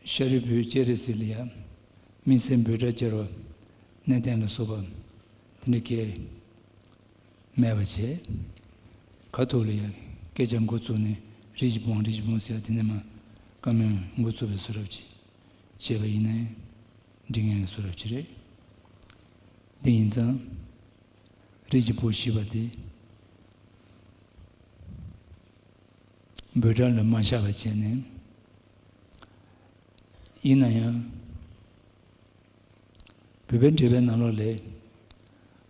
ཤཱ་རིའི་བུས་སྤྱན་རས་གཟིགས་ལ་ཡང་དམིགས་བསལ་འབོད་སྒྲ་སྦྱར་བ། གནས་བརྟན་ལ་སོགས་པ་དེ་འདྲ་སྐད་མེད་པ་བྱས། ཁ་ཐུག་ལ་ཡང་སྐད་ཆ་འགོ་བཙུགས་ནས་རིགས་ཀྱི་བུའམ་རིགས་ཀྱི་བུ་མོ་ཟེར་དེ་ནས་མ་བཀའ་མོལ་འགོ་བཙུགས་པའི་བཟོ་འདྲ་ཅིག་བྱས་པ་ཡིན་ན་ཡང་འགྲིག་མཁན་གྱི་བཟོ་འདྲ་ཅིག་རེད། འདི་ཡིན་ཙང་། རིགས་ཀྱི་བུ་ཞེས་པ་དེ། འབོད་སྒྲ་ལ་མ་བཞག་པ་བྱས་ནས། ཡིན་ན་ཡང་། བོད་པའི་འགྲེལ་པའི་ནང་ལོགས་ལ།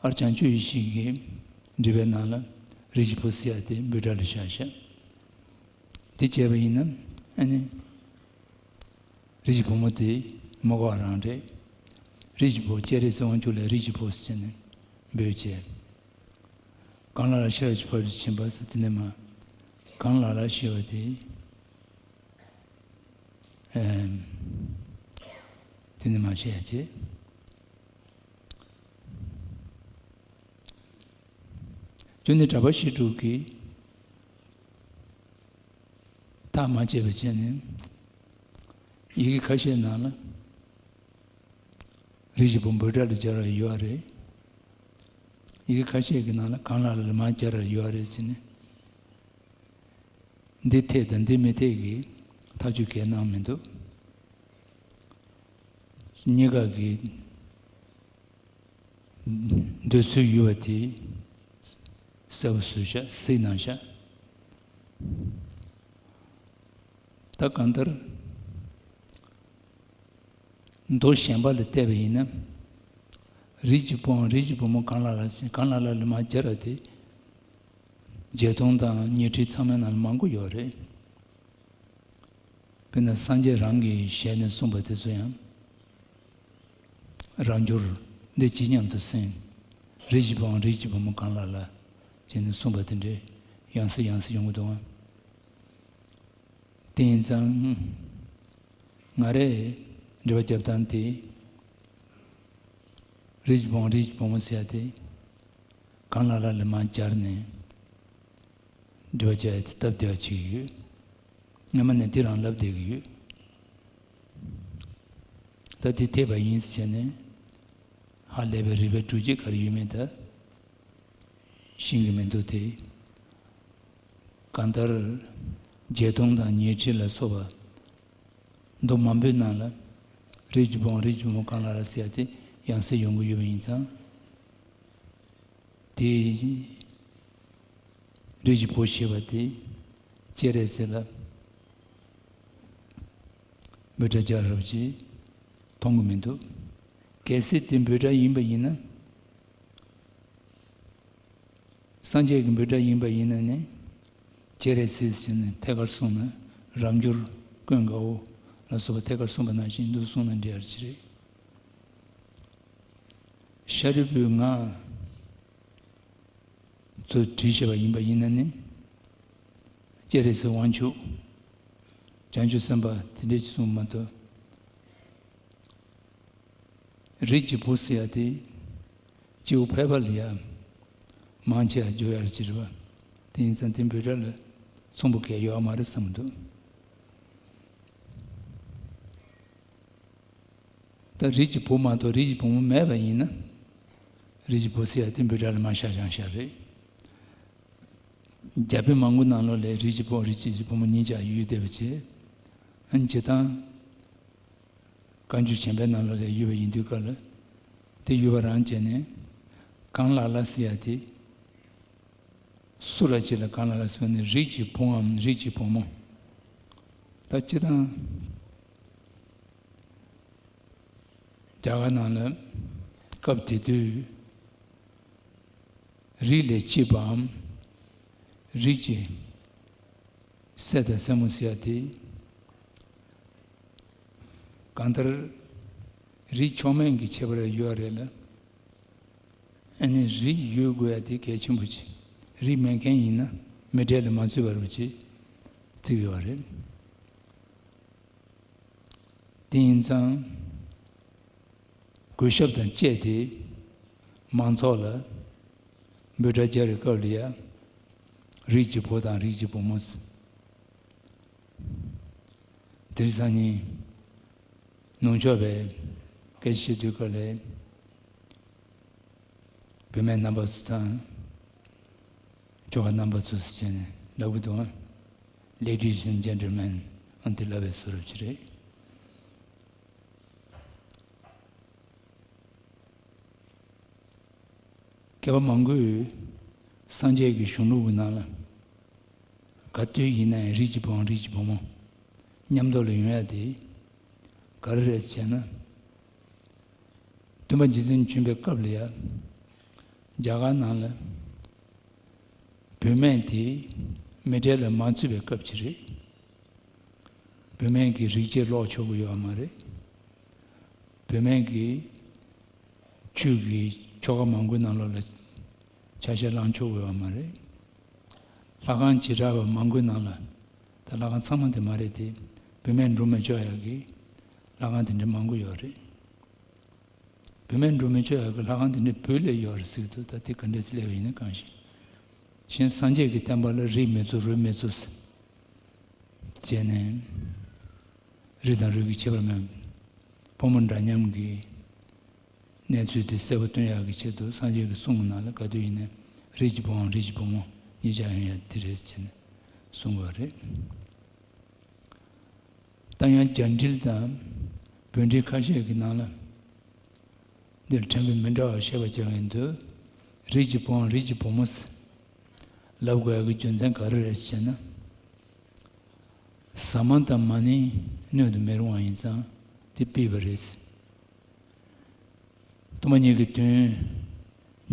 ཨར་བྱང་ཆུབ་ཡེ་ཤེས་ཀྱི་འགྲེལ་པའི་ནང་ལ་རིགས་ཀྱི་བུ་ཟེར་ཡ་དེ་འབོད་སྒྲ་ལ་བཞག་བཞག་དེ་བྱས་པ་ཡིན་ན་ཨ་ནི། རིགས་ཀྱི་བུ་མོ་དེ་མ་གོ་བ་རང་རེད། རིགས་ཀྱི་བུ་སྤྱན་རས་གཟིགས་དབང་ཕྱུག་ལ་རིགས་ཀྱི་བུ་ཟེར་ནས་འབོད་བྱས། གང་ལ་ལ་ཤེས་རབ་ཀྱི་ཕ་རོལ་ཏུ་ཕྱིན་པ་ཟེར་དེ་ནས་མ། གང་ལ་ལ་ཞེས་པ་དེ། ཨེམ། དེ་ནས་མ་བཤད་ཡ་བྱས། ཅོ་ནེ་གྲྭ་པ་བཤད་སྒྲུབ་ཀྱིས་ཐག་མ་བཅད་པ་བྱས་ནས། ཡི་གེ་ཁ་ཤས་ནང་ལ་རིགས་ཀྱི་བུ་འབོད་སྒྲ་ལ་སྦྱར་བ་ཡོད་རེད། ཡི་གེ་ཁ་ཤས་ཀྱི་ནང་ལ་གང་ལ་ལ་མ་སྦྱར་བ་ཡོད་རེད་ཟེར་ནས། འདི་འཐད་དང་འདི་མི་འཐད་ཀྱི་ཐག་གཅོད་གང་གནང་མི་འདུག་གཉིས་ཀ་གི་འདོད་ཚུལ་ཡོད་པ་དེ་གསལ་པོ་བཟོས་ཤག་གཟིགས་གནང་ཤག་ད་གང་ལྟར་མདོ་གཞན་པ་ལ་བལྟས་པ་ཡིན་ན། རིགས་ཀྱི་བུའམ་རིགས་ཀྱི་བུ་མོ་གང་ལ་ལ་ཟེར། གང་ལ་ལ་ལ་མ་སྦྱར་བ་དེ། བརྒྱད་སྟོང་དང་ཉི་ཁྲི་ཚང་མའི་ནང་ལ་མང་པོ་ཡོད་རེད། དཔེར་ན་སངས་རྒྱས་རང་གི་ཞལ་ནས་གསུངས་པ་དེ་ཚོ་ཡང་རབ་འབྱོར་འདི་ཇི་སྙམ་དུ་གསན། རིགས་ཀྱི་བུའམ་རིགས་ཀྱི་བུ་མོ་གང་ལ་ལ་ཅེས་ནས་གསུངས་པ་དེ་འདྲའི་ཡང་སེ་ཡང་སེ་ཡོང་གི་འདུག་ཨང་། དེ་ཡིན་ཙང་། ང་རས་འགྲེལ་པ་རྒྱབ་སྟངས་དེ། རིགས་ཀྱི་བུའམ་རིགས་ཀྱི་བུ་མོ་ཟེར་ཡ་དེ། གང་ལ་ལ་ལ་མ་སྦྱར་ནས། འགྲེལ་པ་རྒྱག་ཡ་དེ་སྟབས་བདེ་བ་ཅིག་ཡོད། སྔ་མ་ནས་དེ་རང་ལབ་བསྡད་ཀྱི་ཡོད། ད་དེ་འཐད་པ་ཡིན་ཟེར་བྱས་ནས། ཧ་ལས་པའི་རིགས་པའི་གྲུབ་བྱེད་ག་རེ་ཡོད་མེད་ད་ཤེས་ཀྱི་མི་འདུག་སྟེ། གང་ལྟར་བརྒྱད་སྟོང་དང་ཉི་ཁྲི་ལ་སོགས་པ་མདོ་མང་པོའི་ནང་ལ། རིགས་ཀྱི་བུའམ་རིགས་ཀྱི་བུ་མོ་གང་ལ་ལ་ཟེར་ཡ་དེ་ཡང་སེ་ཡོང་གི་ཡོད་པ་ཡིན་ཙང་། དེ་རིགས་ཀྱི་བུ་ཞེས་པ་དེ་སྤྱན་རས་གཟིགས་ལ་འབོད་སྒྲ་རྒྱག་རབས་ཀྱིས་མཐོང་གི་མི་འདུག། གལ་སྲིད་དེ་འབོད་སྒྲ་ཡིན་པ་ཡིན་ན། སངས་རྒྱས་ཀྱི་འབོད་སྒྲ་ཡིན་པ་ཡིན་ན་ནི། སྤྱན་རས་གཟིགས་ཟེར་ནས་ཐད་ཀར་གསུངས་ན། རབ་འབྱོར་ཀུན་དགའ་བོ་ལ་སོགས་པ་ཐད་ཀར་གསུངས་པ་ནང་བཞིན་དུ་གསུངས་ན་འགྲིག་ཡ་ཅིག་རེད། ཤཱ་རིའི་བུས་ང་ཚོས་དྲིས་བྱས་པ་ཡིན་པ་ཡིན་ན་ནི། སྤྱན་རས་གཟིགས་དབང་ཕྱུག་བྱང་ཆུབ་སེམས་དཔའ་དེ་འདྲས་ཀྱིས་གསུངས་མ་གཏོགས། རིགས་ཀྱི་བུ་ཟེར་ཡ་དེ། སྐྱེ་བོ་ཕལ་པ་ལ་ཡ། མང་ཆེ་བ་སྦྱོར་ཡ་ཅིག་རེད་པ། དེ་ཡིན་ཙང་དེ་འབོད་སྒྲ་ལ་མཚུངས་པོ་གང་ཡང་ཡོད་མ་རེད་བསམ་གྱི་འདུག། ད་རིགས་ཀྱི་བུ་མ་གཏོགས་རིགས་ཀྱི་བུ་མོ་མེད་པ་ཡིན་ན། རིགས་ཀྱི་བུ་ཟེར་ཡ་དེ་འབོད་སྒྲ་ལ་མ་བཞག་ཀྱང་བཞག་རེད། རྒྱ་དཔེ་མང་པོའི་ནང་ལོགས་ལ་རིགས་ཀྱི་བུ་རིགས་ཀྱི་བུ་མོ་གཉིས་ཀྱང་ཡོད་བསྡད་པ་བྱས། ཨ་ནི་སྤྱིར་བཏང་། བཀའ་འགྱུར་གཞན་པའི་ནང་ལོགས་ལ་ཡོད་པ་ཡིན་དུས་སྐབས་ལ། དེ་ཡོད་པ་རང་བྱས་ནས། གང་ལ་ལ་ཟེར་ཡ་དེ། སུ་ར་ཅིག་ལ་གང་ལ་ལ་ཟེར་ནས་རིགས་ཀྱི་བུའམ་རིགས་ཀྱི་བུ་མོ། ད་སྤྱིར་བཏང་། རྒྱ་གར་ནང་ལ་སྐབས་དེ་དུས་རིགས་ལས་སྐྱེས་པའམ་རིགས་ཀྱི་སྲས་དང་སྲས་མོ་ཟེར་ཡ་དེ། གང་ལྟར་རིགས་མཆོག་དམན་གྱི་ཁྱད་པར་ཡོད་རེད་ལ། ཨ་ནི་རིགས་ཡོད་དགོས་ཡ་དེ་གལ་ཆེན་པོ་ཆེ། རིགས་མེད་མཁན་ཡིན་ན་མི་གྲལ་ལ་མ་ཚུད་པ་རུ་ཆེ་བརྩི་གི་ཡོད་རེད། དེ་ཡིན་ཙང་། གུས་ཞབས་དང་བཅས་ཏེ་མང་ཚོགས་ལ་འབོད་སྒྲ་རྒྱག་རེས་སྐབས་ལ་ཡ། རིགས་ཀྱི་བུ་དང་རིགས་ཀྱི་བུ་མོ། དེ་རིང་སང་ཉིན་ནུབ་ཕྱོགས་པའི་སྐད་ཆ་བཤད་དུས་སྐབས་ལ། བུད་མེད་རྣམ་པ་ཚོ་དང་། ཁྱོ་ག་རྣམ་པ་ཚོ་ཟེར་བྱས་ནས་ལབ་གི་འདུག་ཨ། Ladies and gentlemen། ཨ་འདི་ལབ་པའི་བཟོ་འདྲ་ཅིག་རེད། མཁས་པ་མང་པོས་སངས་རྒྱས་ཀྱི་གཞུང་ལུགས་ཀྱི་ནང་ལ། ག་དུས་ཡིན་ནའང་རིགས་ཀྱི་བུའམ་རིགས་ཀྱི་བུ་མོ་མཉམ་དུ་ལ་ཡོང་ཡ་དེ་ག་རེ་རེད་ཟེར་ན། སྟོན་པ་རྗེ་བཙུན་བྱོན་པའི་སྐབས་ལ་ཡ། རྒྱ་གར་ནང་ལ་བུད་མེད་དེ་མི་གྲལ་ལ་མ་ཚུད་པའི་སྐབས་ཅིག་རེད། བུད་མེད་ཀྱི་རིག་བྱེད་ཀློག་ཆོག་གི་ཡོད་པ་མ་རེད། བུད་མེད་ཀྱིས་ཆོས་ཀྱི་ཆོ་ག་མང་པོའི་ནང་ལོགས་ལ་ཆ་ཤས་བླང་ཆོག་གི་ཡོད་པ་མ་རེད། ལྷ་ཁང་བྱེ་བྲག་པ་མང་པོའི་ནང་ལ། ད་ལྷ་ཁང་ཚང་མ་དེ་མ་རེད་དེ། བུད་མེད་འགྲོ་མི་ཆོག་ཡག་གི་ལྷ་ཁང་དེ་འདྲ་མང་པོ་ཡོད་རེད། བུད་མེད་འགྲོ་མི་ཆོག་ཡག་གི་ལྷ་ཁང་དེ་འདྲ་བོད་ལ་ཡོད་རེད་ཟེར་གི་འདུག། ད་དེ་ག་འདྲ་ཟེར་ལབ་པ་ཡིན་ན་གང་ཤེས། གཞན་སངས་རྒྱས་ཀྱི་བསྟན་པ་ལ་རིགས་མི་གཙོ་རུས་མི་གཙོ་ཟེར། བྱས་ནས། རིགས་དང་རུས་ཀྱི་ཁྱད་པར་མེད། ཕོ་མོ་འདྲ་མཉམ་གྱི་གནས་ཚུལ་དེ་གསལ་པོ་སྟོན་ཡག་གི་ཆེད་དུ་སངས་རྒྱས་ཀྱི་གསུང་གི་ནང་ལ་ག་དུས་ཡིན་ནའི་རིགས་ཀྱི་བུའམ་རིགས་ཀྱི་བུ་མོ་གཉིས་ཆར་ཡོང་ཡ་དེ་རེད་ཟེར་ནས་གསུང་གི་ཡོད་རེད། ད་ཡང་རྒྱ་འགྲེལ་དང་བོད་འགྲེལ་ཁ་ཤས་ཀྱི་ནང་ལ། འདིར་ཕྲན་བུ་མི་འདྲ་བ་བཤད་པ་ཅིག་ཡིན་དུས། རིགས་ཀྱི་བུའམ་རིགས་ཀྱི་བུ་མོ་ཟེར་ལབ་དགོས་ཡག་གི་རྒྱུ་མཚན་ག་རེ་རེད་ཟེར་ན། ཟ་མ་དང་མ་ཎི་སྣོད་དུ་མི་རུང་བ་ཡིན་ཙང་དེ་ཕུད་པ་རེད། སྟོང་པ་ཉིད་ཀྱི་དོན་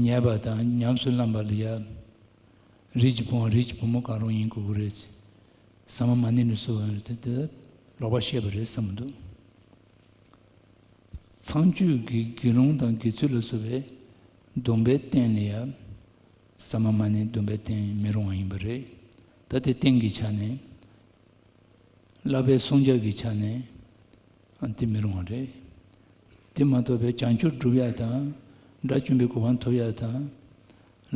ཉན་པ་དང་ཉམས་སུ་བླངས་པ་ལ་ཡ། རིགས་ཀྱི་བུ་འམ་རིགས་ཀྱི་བུ་མོ་གང་རུང་ཡིན་དགོས་ཀྱི་རེད། ཟ་མ་མ་ཎི་ལ་སོགས་པ་དེ་དེ་ལོག་པར་བཤད་པ་རེད་བསམ་གྱི་འདུག་ཚངས་སྤྱོད་ཀྱི་དགེ་སློང་དང་དགེ་ཚུལ་ལ་སོགས་པའི་སྡོམ་པའི་རྟེན་ལ་ཡ། ཟ་མ་མ་ཎི་སྡོམ་པའི་རྟེན་མི་རུང་བ་ཡིན་པ་རེད། ད་དེ་རྟེན་གྱི་ཆ་ནས། བསླབ་པའི་སྲུང་བྱ་གི་ཆ་ནས་ཨ་དེ་མི་རུང་བ་རེད། དེ་མ་གཏོགས་པའི་བྱང་ཆུབ་སྒྲུབ་ཡ་དང་། དགྲ་བཅོམ་པའི་གོ་འཕང་ཐོབ་ཡ་དང་།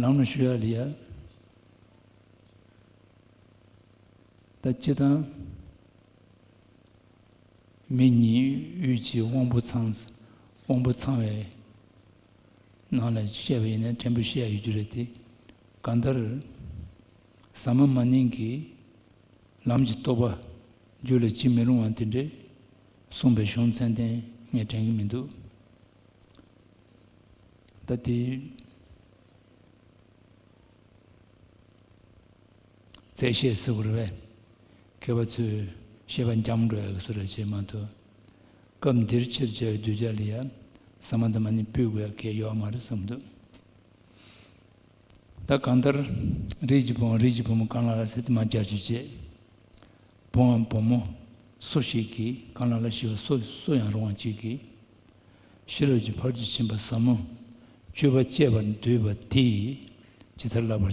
ལམ་ལ་ཞུགས་ཡ་ལ་ཡ། ད་སྤྱིར་བཏང་མི་གཉིས་དབུས་ཀྱི་དབང་པོ་ཚང་། དབང་པོ་ཚང་བའི་ནང་ལ་བཤད་པ་ཡིན་ན་ཕྲན་བུ་བཤད་ཡ་ཡོད་རྒྱུ་རེད་དེ། གང་ལྟར་ཟ་མ་མ་ཎི་གི་ལམ་གྱི་རྟོགས་པ་རྒྱུད་ལ་ཇི་མི་རུང་བ་དེ་འདྲས་གསུངས་པའི་གཞུང་ཚད་ལྡན་ངས་དྲན་གྱི་མི་འདུག་ད་དེ་རྩད་བཤད་ཟེར་དགོས་རེད་པས། མཁས་པ་ཚོས་བཤད་པ་འཇམ་འགྲོ་ཡག་གི་བཟོ་འདྲ་བྱས་མ་གཏོགས། སྐབས་འདིར་ཆེར་བྱ་བའི་གདུལ་བྱ་ལ་ཡང་ཟ་མ་དང་མ་ཎི་ཕུད་དགོས་ཡག་གལ་ཡོད་མ་རེད་བསམ་འདུག་ད་གང་ལྟར་རིགས་ཀྱི་བུའམ་རིགས་ཀྱི་བུ་མོ་གང་ལ་ལ་ཟེར་དེ་མ་སྦྱར་རྒྱུ་བྱས། བུའམ་བུ་མོ་སུ་ཞིག་གིས། གང་ལ་ལ་ཞེས་པ་སུ་སུ་ཡང་རུང་བ་ཅིག་གིས། ཤེས་རབ་ཀྱི་ཕ་རོལ་ཏུ་ཕྱིན་པ་ཟབ་མོ་སྤྱོད་པ་སྤྱད་པར་འདོད་པ་དེས་ཇི་ལྟར་བསླབ་པར་བྱ།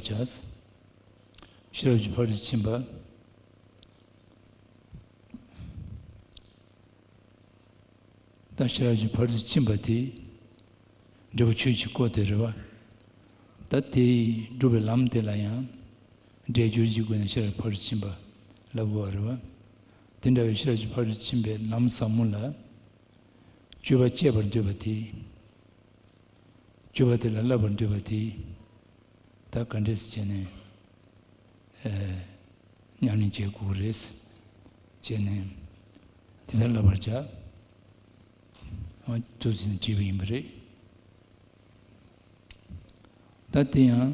ཤེས་རབ་ཀྱི་ཕ་རོལ་ཏུ་ཕྱིན་པ། ད་ཤེས་རབ་ཀྱི་ཕ་རོལ་ཏུ་ཕྱིན་པ་དེ། འབྲས་བུ་ཆོས་ཀྱི་སྐོར་དེ་རེད་བ། ད་དེ་སྒྲུབ་པའི་ལམ་དེ་ལ་ཡང་འབྲས་སྦྱོར་གྱི་སྒོ་ནས་ཤེས་རབ་ཕ་རོལ་ཏུ་ཕྱིན་པ་ལབ་དགོས་པ་རེད་བ། དེ་འདྲ་བའི་ཤེས་རབ་ཀྱི་ཕ་རོལ་ཏུ་ཕྱིན་པའི་ལམ་ཟབ་མོ་ལ་སྤྱོད་པ་སྤྱད་པར་འདོད་པ་དེ། སྤྱོད་པ་དེ་ལ་བསླབ་པར་འདོད་པ་དེ། ད་ག་འདྲས་བྱས་ནས། ཨེ། ཉམས་ལེན་བྱེད་དགོས་རེད། བྱས་ནས་དེ་ལྟར་བསླབ་པར་བྱ། འོ་དུ་ཟིན་བྲིས་པ་ཡིན་པ་རེད། ད་དེ་ཡང་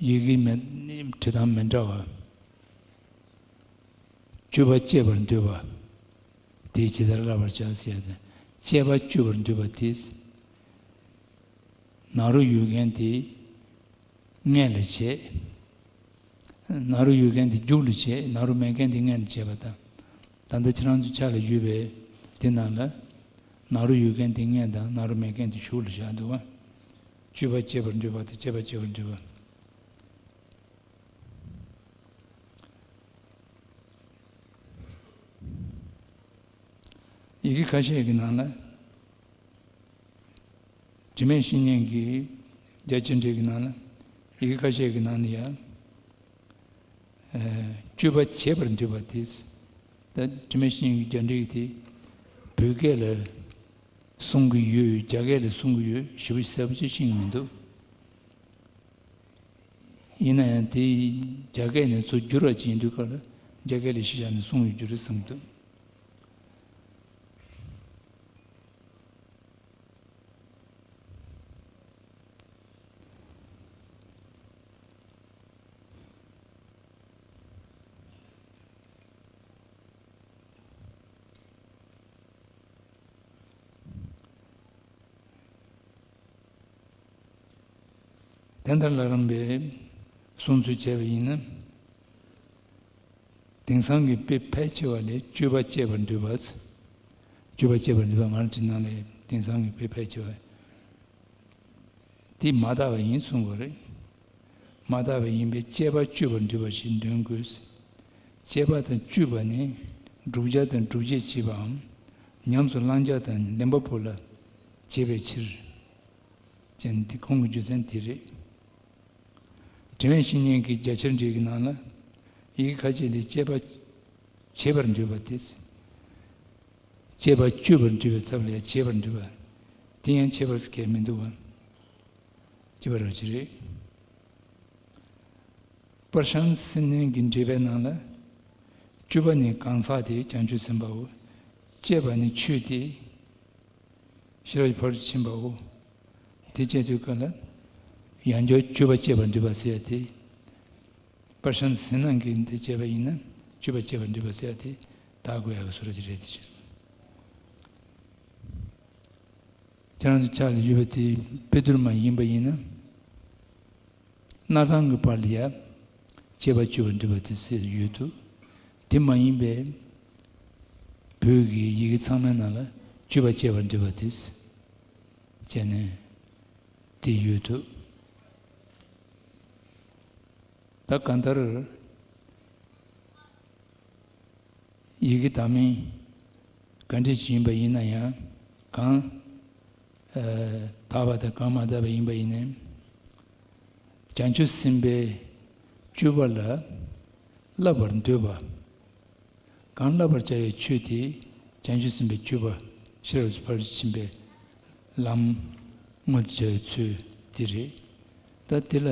ཡི་གེ་མི་བྲི་སྟངས་མི་འདྲ་བ། སྤྱོད་པ་སྤྱད་པར་འདོད་པ། དེ་ཇི་ལྟར་བསླབ་པར་བྱ་ཟེར་ཡ་དེ། སྤྱད་པ་སྤྱོད་པར་འདོད་པ་དེ། ནཱ་རོ་ཡོད་མཁན་དེ་མངལ་ལ་བྱེད། ནཱ་རོ་ཡོད་མཁན་དེ་མཇུག་ལ་བྱེད། ནཱ་རོ་མེད་མཁན་དེ་མངལ་ལ་བྱེད་པ་དང་། ད་ལྟ་ཁྱེད་རང་ཚོ་ཕྱག་ལ་ཡོད་པའི་དེ་ནང་ལ། ནཱ་རོ་ཡོད་མཁན་དེ་མངལ་དང་། ནཱ་རོ་མེད་མཁན་དེ་གཞུག་ལ་བཞག་འདུག་བ། སྤྱོད་པ་སྤྱད་པར་འདོད་པ་དང་སྤྱད་པ་སྤྱོད་པར་འདོད་པ། ཡི་གེ་ཁ་ཤས་ཀྱི་ནང་ལ། དྲི་མེད་བཤེས་གཉེན་གྱི་རྒྱ་ཆེར་འགྲེལ་གྱི་ནང་ལ། ཡི་གེ་ཁ་ཤས་ཀྱི་ནང་ལ་ཡང་། ཨ། སྤྱོད་པ་བྱེད་པར་འདོད་པ་དེ། ད་དྲི་མེད་བཤེས་གཉེན་གྱི་རྒྱ་འགྲེལ་དེ་བོད་སྐད་ལ་གསུང་གི་ཡོད། རྒྱ་སྐད་ལ་གསུང་གི་ཡོད། ཞེ་པོ་གསལ་པོ་ཅིག་ཤེས་ཀྱི་མི་འདུག་ཡིན་ན་ཡང་དེ་རྒྱ་སྐད་ནས་ཚུར་བསྒྱུར་བ་ཅིག་ཡིན་དུས་སྐབས་ལ་རྒྱ་སྐད་ལ་གཞི་བཞག་ནས་གསུངས་ཡོད་རྒྱུ་རེད་བསམ་གྱི་འདུག་དེ་ལྟར་ལྷ་རམས་པའི་གསུང་ཚུལ་བྱས་པ་ཡིན་ན། དེང་སང་གི་དཔེ་ཕལ་ཆེ་བ་ལས་སྤྱོད་པ་སྤྱད་པར་འདོད་པ། སྤྱོད་པ་སྤྱད་པར་འདོད་པ། ང་རང་ཚོའི་ནང་ལ་དེང་སང་གི་དཔེ་ཕལ་ཆེ་བ་དེ་མ་དག་པ་ཡིན་གསུང་དགོས་རེད། མ་དག་པ་ཡིན་པས་སྤྱད་པ་སྤྱོད་པར་འདོད་པ་ཞེས་འདོན་དགོས། སྤྱད་པ་དང་སྤྱོད་པ་ནི་བསྒྲུབ་བྱ་དང་སྒྲུབ་བྱེད་བྱེད་པའམ། ཉམས་སུ་བླང་བྱ་དང་ལེན་པ་པོ་ལ་བྱེད་པའི་ཕྱིར། ཅན་འདི་གོང་གི་རྒྱུ་མཚན་དེ་རེད། དྲི་མེད་བཤེས་གཉེན་གྱི་རྒྱ་ཆེར་འགྲེལ་གྱི་ནང་ལ། ཡི་གེ་ཁ་ཤས་ལས་སྤྱད་པ་བྱེད་པར་འདོད་པ་དེ། སྤྱད་པ་སྤྱོད་པར་འདོད་པའི་ཚབ་ལས་བྱེད་པར་འདོད་པ། དེ་ཡང་ཁྱད་པར་གལ་མི་འདུག་པ། ཅི་བར་ཅི་རེད། པར་ཤང་སི་ནན་གྱི་འགྲེལ་པའི་ནང་ལ། སྤྱོད་པ་ནི་གང་ཟག་དེ་བྱང་ཆུབ་སེམས་དཔའོ། སྤྱད་པ་ནི་ཆོས་དེ། ཤེས་རབ་ཀྱི་ཕ་རོལ་ཏུ་ཕྱིན་པའོ། དེ་བྱས་དུས་སྐབས་ལ། ཡང་བསྐྱར་སྤྱོད་པ་སྤྱད་པར་འདོད་པ་ཟེར་ཡ་དེ། པར་ཤང་སི་ནན་གྱིས་འདི་བྱས་པ་ཡིན་ན། སྤྱོད་པ་སྤྱད་པར་འདོད་པ་ཟེར་ཡ་དེ་དག་དགོས་ཡ་གི་བཟོ་འདྲ་ཅིག་རེད་དེ་བཞིན། ཁྱེད་རང་ཚོའི་ཕྱག་ལ་ཡོད་པ་དེ་དཔེ་བསྡུར་མ་ཡིན་པ་ཡིན་ན། སྣར་ཐང་གི་བར་ལ་ཡ། སྤྱད་པ་སྤྱོད་པར་འདོད་པ་དེ་ཟེར་ཡོད་དུས། དེ་མ་ཡིན་པའི་བོད་ཀྱི་ཡི་གེ་ཚང་མའི་ནང་ལ་སྤྱོད་པ་སྤྱད་པར་འདོད་པ་དེ་བྱས་ནས་དེ་ཡོད་དུས། ད་གང་ལྟར། ཡི་གེ་དག་མིན་ག་འདྲ་ཞིག་ཡིན་པ་ཡིན་ན་ཡང་། གང་ཨ་དག་པ་དང་གང་མ་དག་པ་ཡིན་པ་ཡིན་ནའི། བྱང་ཆུབ་སེམས་དཔའི་སྤྱོད་པ་ལ་བསླབ་པར་འདོད་པ། གང་བསླབ་པར་བྱ་བའི་ཆོས་དེ་བྱང་ཆུབ་སེམས་དཔའི་སྤྱོད་པ་ཤེས་རབ་ཀྱི་ཕ་རོལ་ཕྱིན་པའི་ལམ་དངོས་སུ་བྱ་བའི་ཚུལ་དེ་རེད། ད་དེ་ལ།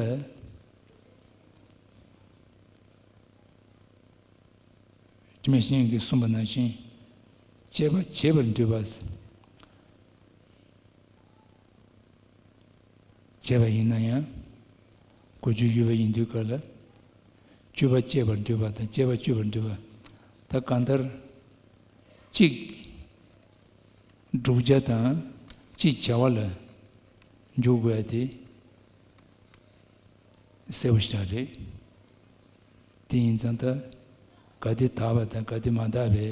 དྲི་མེད་བཤེས་གཉེན་གྱིས་གསུངས་པ་ནང་བཞིན། སྤྱད་པ་བྱེད་པར་འདོད་པ། བྱས་པ་ཡིན་ན་ཡང་། གོ་རྒྱུ་ཡོད་པ་ཡིན་དུས་སྐབས་ལ། སྤྱོད་པ་སྤྱད་པར་འདོད་པ་དང་སྤྱད་པ་སྤྱོད་པར་འདོད་པ། ད་གང་ལྟར། གཅིག་བསྒྲུབ་བྱ་དང་གཅིག་བྱ་བ་ལ་འཇུག་དགོས་ཡ་དེ་གསལ་པོ་ཞེ་དྲག་རེད། དེ་ཡིན་ཙང་ད་ག་དེ་དག་པ་དང་ག་དེ་མ་དག་པའི་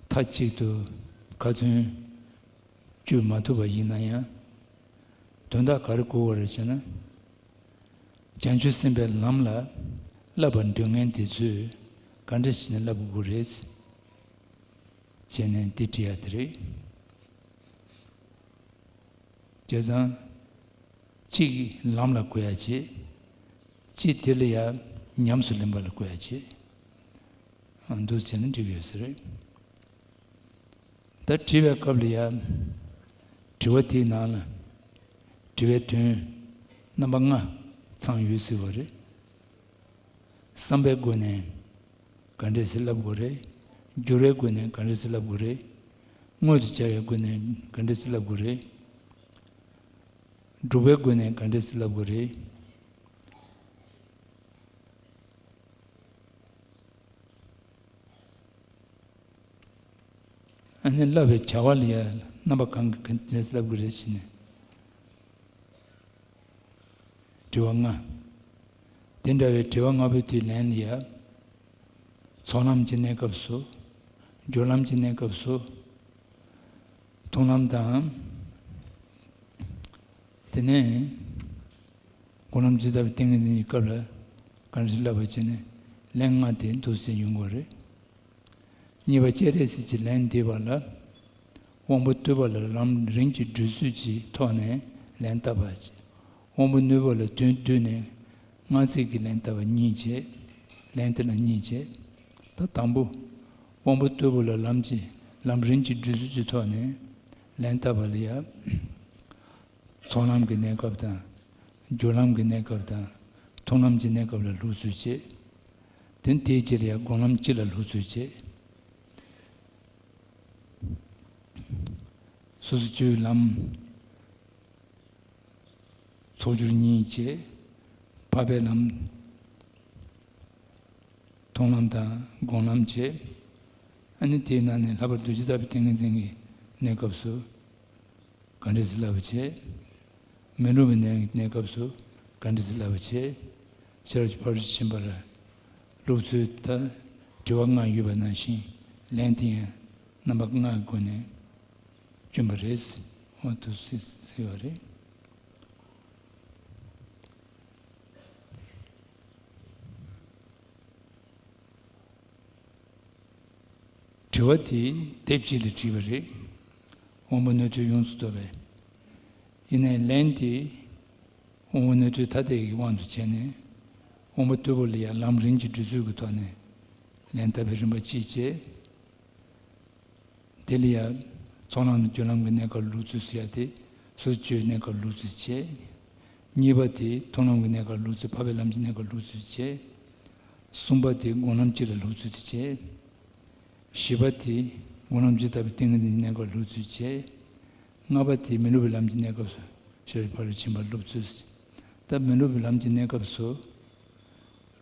མཐའ་གཅིག་ཏུ་ཁ་ཚོན་གཅོད་མ་ཐུབ་པ་ཡིན་ན་ཡང་། དོན་དག་ག་རེ་གོ་དགོས་རེད་ཟེར་ན། བྱང་ཆུབ་སེམས་དཔའི་ལམ་ལ་བསླབ་པར་འདོད་མཁན་དེ་ཚོས་ག་འདྲ་བྱས་ནས་བསླབ་དགོས་རེད། བྱས་ནས་འདི་བྲིས་ཡ་དེ་རེད། བྱས་ཙང་། གཅིག་ལམ་ལ་བཀོད་ཡ་བྱེད། གཅིག་དེ་ལ་ཡ་ཉམས་སུ་ལེན་པ་ལ་བཀོད་ཡ་བྱེད། ཨ་འདུག་བྱས་ནས་འགྲིག་ཡོད་ས་རེད། ད་དྲི་བའི་སྐབས་ལ་ཡ། དྲི་བ་དེའི་ནང་ལ། དྲི་བའི་དོན་རྣམ་པ་ལྔ་ཚང་ཡོད་སྲིད་པ་རེད། བསམ་པའི་སྒོ་ནས་ག་འདྲས་སེ་བསླབ་དགོས་རེད། སྦྱོར་བའི་སྒོ་ནས་ག་འདྲས་སེ་བསླབ་དགོས་རེད། དངོས་སུ་བྱ་བའི་སྒོ་ནས་ག་འདྲས་སེ་བསླབ་དགོས་རེད། སྒྲུབ་པའི་སྒོ་ནས་ག་འདྲས་སེ་བསླབ་དགོས་རེད། ཨ་ནི་བསླབ་པའི་བྱ་བ་ལ་ཡང་རྣམ་པ་གང་གི་ག་འདྲས་སེ་བསླབ་དགོས་རེད་ཟེར་ནས། དྲི་བ་ལྔ། དེ་འདྲ་བའི་དྲི་བ་ལྔ་པོའི་དེའི་ལན་ལ་ཡ། ཚོགས་ལམ་གྱི་གནས་སྐབས་སུ། སྦྱོར་ལམ་གྱི་གནས་སྐབས་སུ། མཐོང་ལམ་དང་། དེ་ནས། སྒོམ་ལམ་ཇི་ལྟ་བུའི་ཏིང་ངེ་འཛིན་གྱི་སྐབས་ལ་ག་འདྲ་ཞིག་བསླབ་པ་བྱས་ནས་ལན་ལྔ་དེ་འདུག་སེ་ཡོང་གི་རེད། གཉིས་པ་སྤྱན་རས་གཟིགས་ཀྱི་ལན་འདེབས་པ་ལ། དབང་པོ་རྟུལ་བ་ལ་ལམ་རིམ་གྱིས་བགྲོད་ཚུལ་གྱི་ཐོག་ནས་ལན་བཏབ་པ། དབང་པོ་རྣོན་པོ་ལ་དོན་བསྡུས་ནས་ངག་ཚིག་གི་ལན་བཏབ་པ་གཉིས་བྱས། ལན་དེ་ལ་གཉིས་བྱས། ད་དང་པོ། དབང་པོ་རྟུལ་བ་ལ་ལམ་གྱི་ལམ་རིམ་གྱིས་བགྲོད་ཚུལ་གྱི་ཐོག་ནས་ལན་བཏབ་པ་ལ་ཡ། ཚོགས་ལམ་གྱི་གནས་སྐབས་དང་། སྦྱོར་ལམ་གྱི་གནས་སྐབས་དང་། མཐོང་ལམ་གྱི་གནས་སྐབས་ལ་ལུགས་སྲོལ་བྱེད། དེ་དེའི་རྗེས་ལ་ཡང་སྒོམ་ལམ་སྤྱི་ལ་ལུགས་སྲོལ་བྱེད། སོ་སོ་སྤྱོད་ལམ། ཚོགས་སྦྱོར་གཉིས་བྱེད། འཕགས་པའི་ལམ། མཐོང་ལམ་དང་སྒོམ་ལམ་བྱེད། ཨ་ནི་དེའི་ནང་ནས་ལྷག་པར་དུ་ཇི་ལྟ་བུའི་ཏིང་ངེ་འཛིན་གྱི་གནས་སྐབས་སུ། ག་འདྲ་སེ་བསླབ་པ་བྱེད། མི་སློབ་པའི་གནས་གནས་སྐབས་སུ་ག་འདྲ་སེ་བསླབ་པ་བྱེད། ཤེས་རབ་ཀྱི་ཕ་རོལ་ཕྱིན་པ་ལ་ལུགས་སྲོལ་ད་དྲི་བ་ལྔ་ཡོད་པ་ནང་བཞིན་ལན་དེ་ཡང་རྣམ་པ་ལྔའི་སྒོ་ནས་བསྐྱོན་པ་རེད། འོ་འདུག་སེ་ཟེར་བ་རེད། དྲི་བ་དེ་དེབ་གཅིག་ལ་བྲིས་པ་རེད། དབང་པོ་རྣོན་རྟུལ་ཡོངས་སུ་རྫོགས་པའི། ཡིན་ནའི་ལན་དེ། དབང་པོ་རྣོན་རྟུལ་ཐ་དད་ཀྱི་དབང་དུ་བྱས་ནས། དབང་པོ་རྟུལ་པོ་ལ་ཡང་ལམ་རིམ་གྱིས་བགྲོད་ཚུལ་གྱི་ཐོག་ནས་ལན་བཏབ་པའི་རིམ་པ་གཅིག་བྱས། དེ་ལ་ཡང་། ཚོགས་ལམ་དང་སྦྱོར་ལམ་གྱི་གནས་སྐབས་ལུགས་སྲོལ་ཟེར་ཡ་དེ། སོ་སོ་སྤྱོད་གནས་སྐབས་ལུགས་སྲོལ་བྱེད། གཉིས་པ་དེ་མཐོང་ལམ་གྱི་གནས་སྐབས་ལུགས་སྲོལ། འཕགས་པའི་ལམ་གྱི་གནས་སྐབས་ལུགས་སྲོལ་བྱེད། གསུམ་པ་དེ་སྒོམ་ལམ་སྤྱི་ལ་ལུགས་སྲོལ་དུ་བྱེད། བཞི་པ་དེ་སྒོམ་ལམ་ཇི་ལྟ་བུའི་ཏིང་ངེ་འཛིན་གྱི་གནས་སྐབས་ལུགས་སྲོལ་བྱེད། ལྔ་པ་དེ་མི་སློབ་པའི་ལམ་གྱི་གནས་སྐབས་སུ་ཤེས་རབ་ཕ་རོལ་ཕྱིན་པ་སློབ་ཚུལ། ད་མི་སློབ་པའི་ལམ་གྱི་གནས་སྐབས་སུ་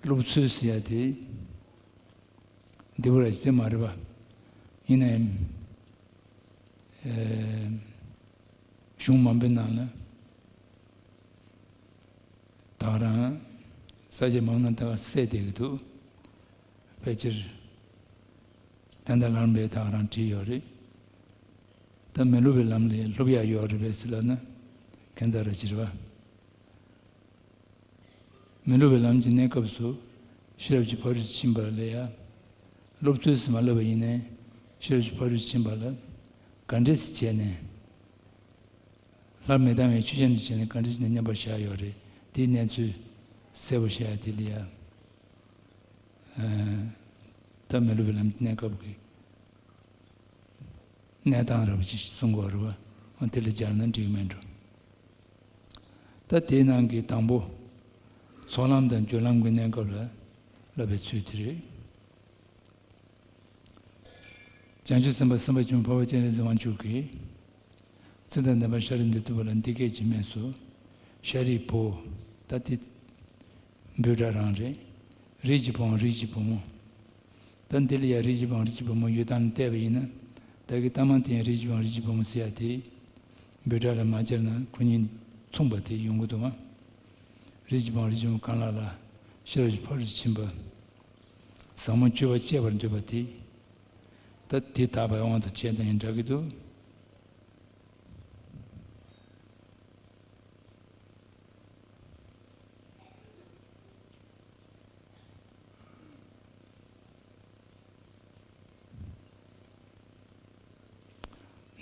སློབ་ཚུལ་ཟེར་ཡ་དེ། འདི་བོ་ར་ཅི་མ་རེད་པ། ཡིན་ནའི་ཨེ་གཞུང་མང་པོའི་ནང་ལ་ད་ག་རང་ས་ཆ་མང་ན་ད་ག་གསལ་བསྡད་ཀྱི་འདུག་ཕལ་ཆེར་ད་ལྟ་ལམ་རིམ་པའི་ད་ག་རང་བྲིས་ཡོད་རེད། ད་མི་སློབ་པའི་ལམ་ལ་སློབ་ཡག་ཡོད་རེད་པས་ཟེར་ལབ་ན་ཁྱད་མཚར་ར་ཅི་རེད་པ། མི་སློབ་པའི་ལམ་གྱི་གནས་སྐབས་སུ་ཤེས་རབ་ཀྱི་ཕ་རོལ་ཏུ་ཕྱིན་པ་ལ་ཡང་སློབ་ཚུལ་ཟིན་མ་ལབ་པ་ཡིན་ནའི་ཤེས་རབ་ཀྱི་ཕ་རོལ་ཏུ་ཕྱིན་པ་ལ་ག་འདྲས་སེ་བྱས་ནས་སླར་མི་ལྡང་བའི་ཆོས་ཅན་དུ་བྱས་ནས་ག་འདྲས་བྱས་ནས་མཉམ་པར་བཞག་ཡོད་རེད། དེའི་གནས་ཚུལ་གསལ་པོ་བཤད་ཡ་དེ་ལ་ཡང་ད་མི་སློབ་པའི་ལམ་གྱི་གནས་སྐབས་ཀྱི་གནས་སྟངས་ར་བ་ཅིག་གསུང་དགོས་རེད་བ། འོ་དེ་ལ་སྦྱར་ན་འགྲིག་མེད་འགྲོ། ད་དེའི་ནང་གི་དང་པོ་ཚོགས་ལམ་དང་སྦྱོར་ལམ་གྱི་གནས་སྐབས་ལ་བསླབ་པའི་ཚུལ་དེ་རེད། བྱང་ཆུབ་སེམས་དཔའ་སེམས་དཔའ་ཆེན་པོ་འཕགས་པ་སྤྱན་རས་གཟིགས་དབང་ཕྱུག་གིས་ཚེ་དང་ལྡན་པ་ཤཱ་ར་དྭ་ཏིའི་བུ་ལ་འདི་སྐད་ཅེས་སྨྲས་སོ། ཤཱ་རིའི་བུ། ད་དེ་འབོད་སྒྲ་རང་རེད། རིགས་ཀྱི་བུའམ་རིགས་ཀྱི་བུ་མོ། ད་འདི་ལ་ཡང་རིགས་ཀྱི་བུའམ་རིགས་ཀྱི་བུ་མོ་ཡོད་སྟངས་ལ་བལྟས་པ་ཡིན་ན། ད་གི་ལྟ་མ་དེ་ཡང་རིགས་ཀྱི་བུའམ་རིགས་ཀྱི་བུ་མོ་ཟེར་ཡ་དེ། འབོད་སྒྲ་ལ་མ་སྦྱར་ན་ཁོ་གཉིས་མཚུངས་པ་དེ་ཡོང་གི་འདུག་གམ། རིགས་ཀྱི་བུའམ་རིགས་ཀྱི་བུ་མོ་གང་ལ་ལ་ཤེས་རབ་ཀྱི་ཕ་རོལ་ཏུ་ཕྱིན་པ། ཟབ་མོ་སྤྱོད་པ་སྤྱད་པར་འདོད་པ་དེ། ད་དེ་དག་པའི་དབང་དུ་བྱས་ན་ཡང་འདྲ་གི་འདུག་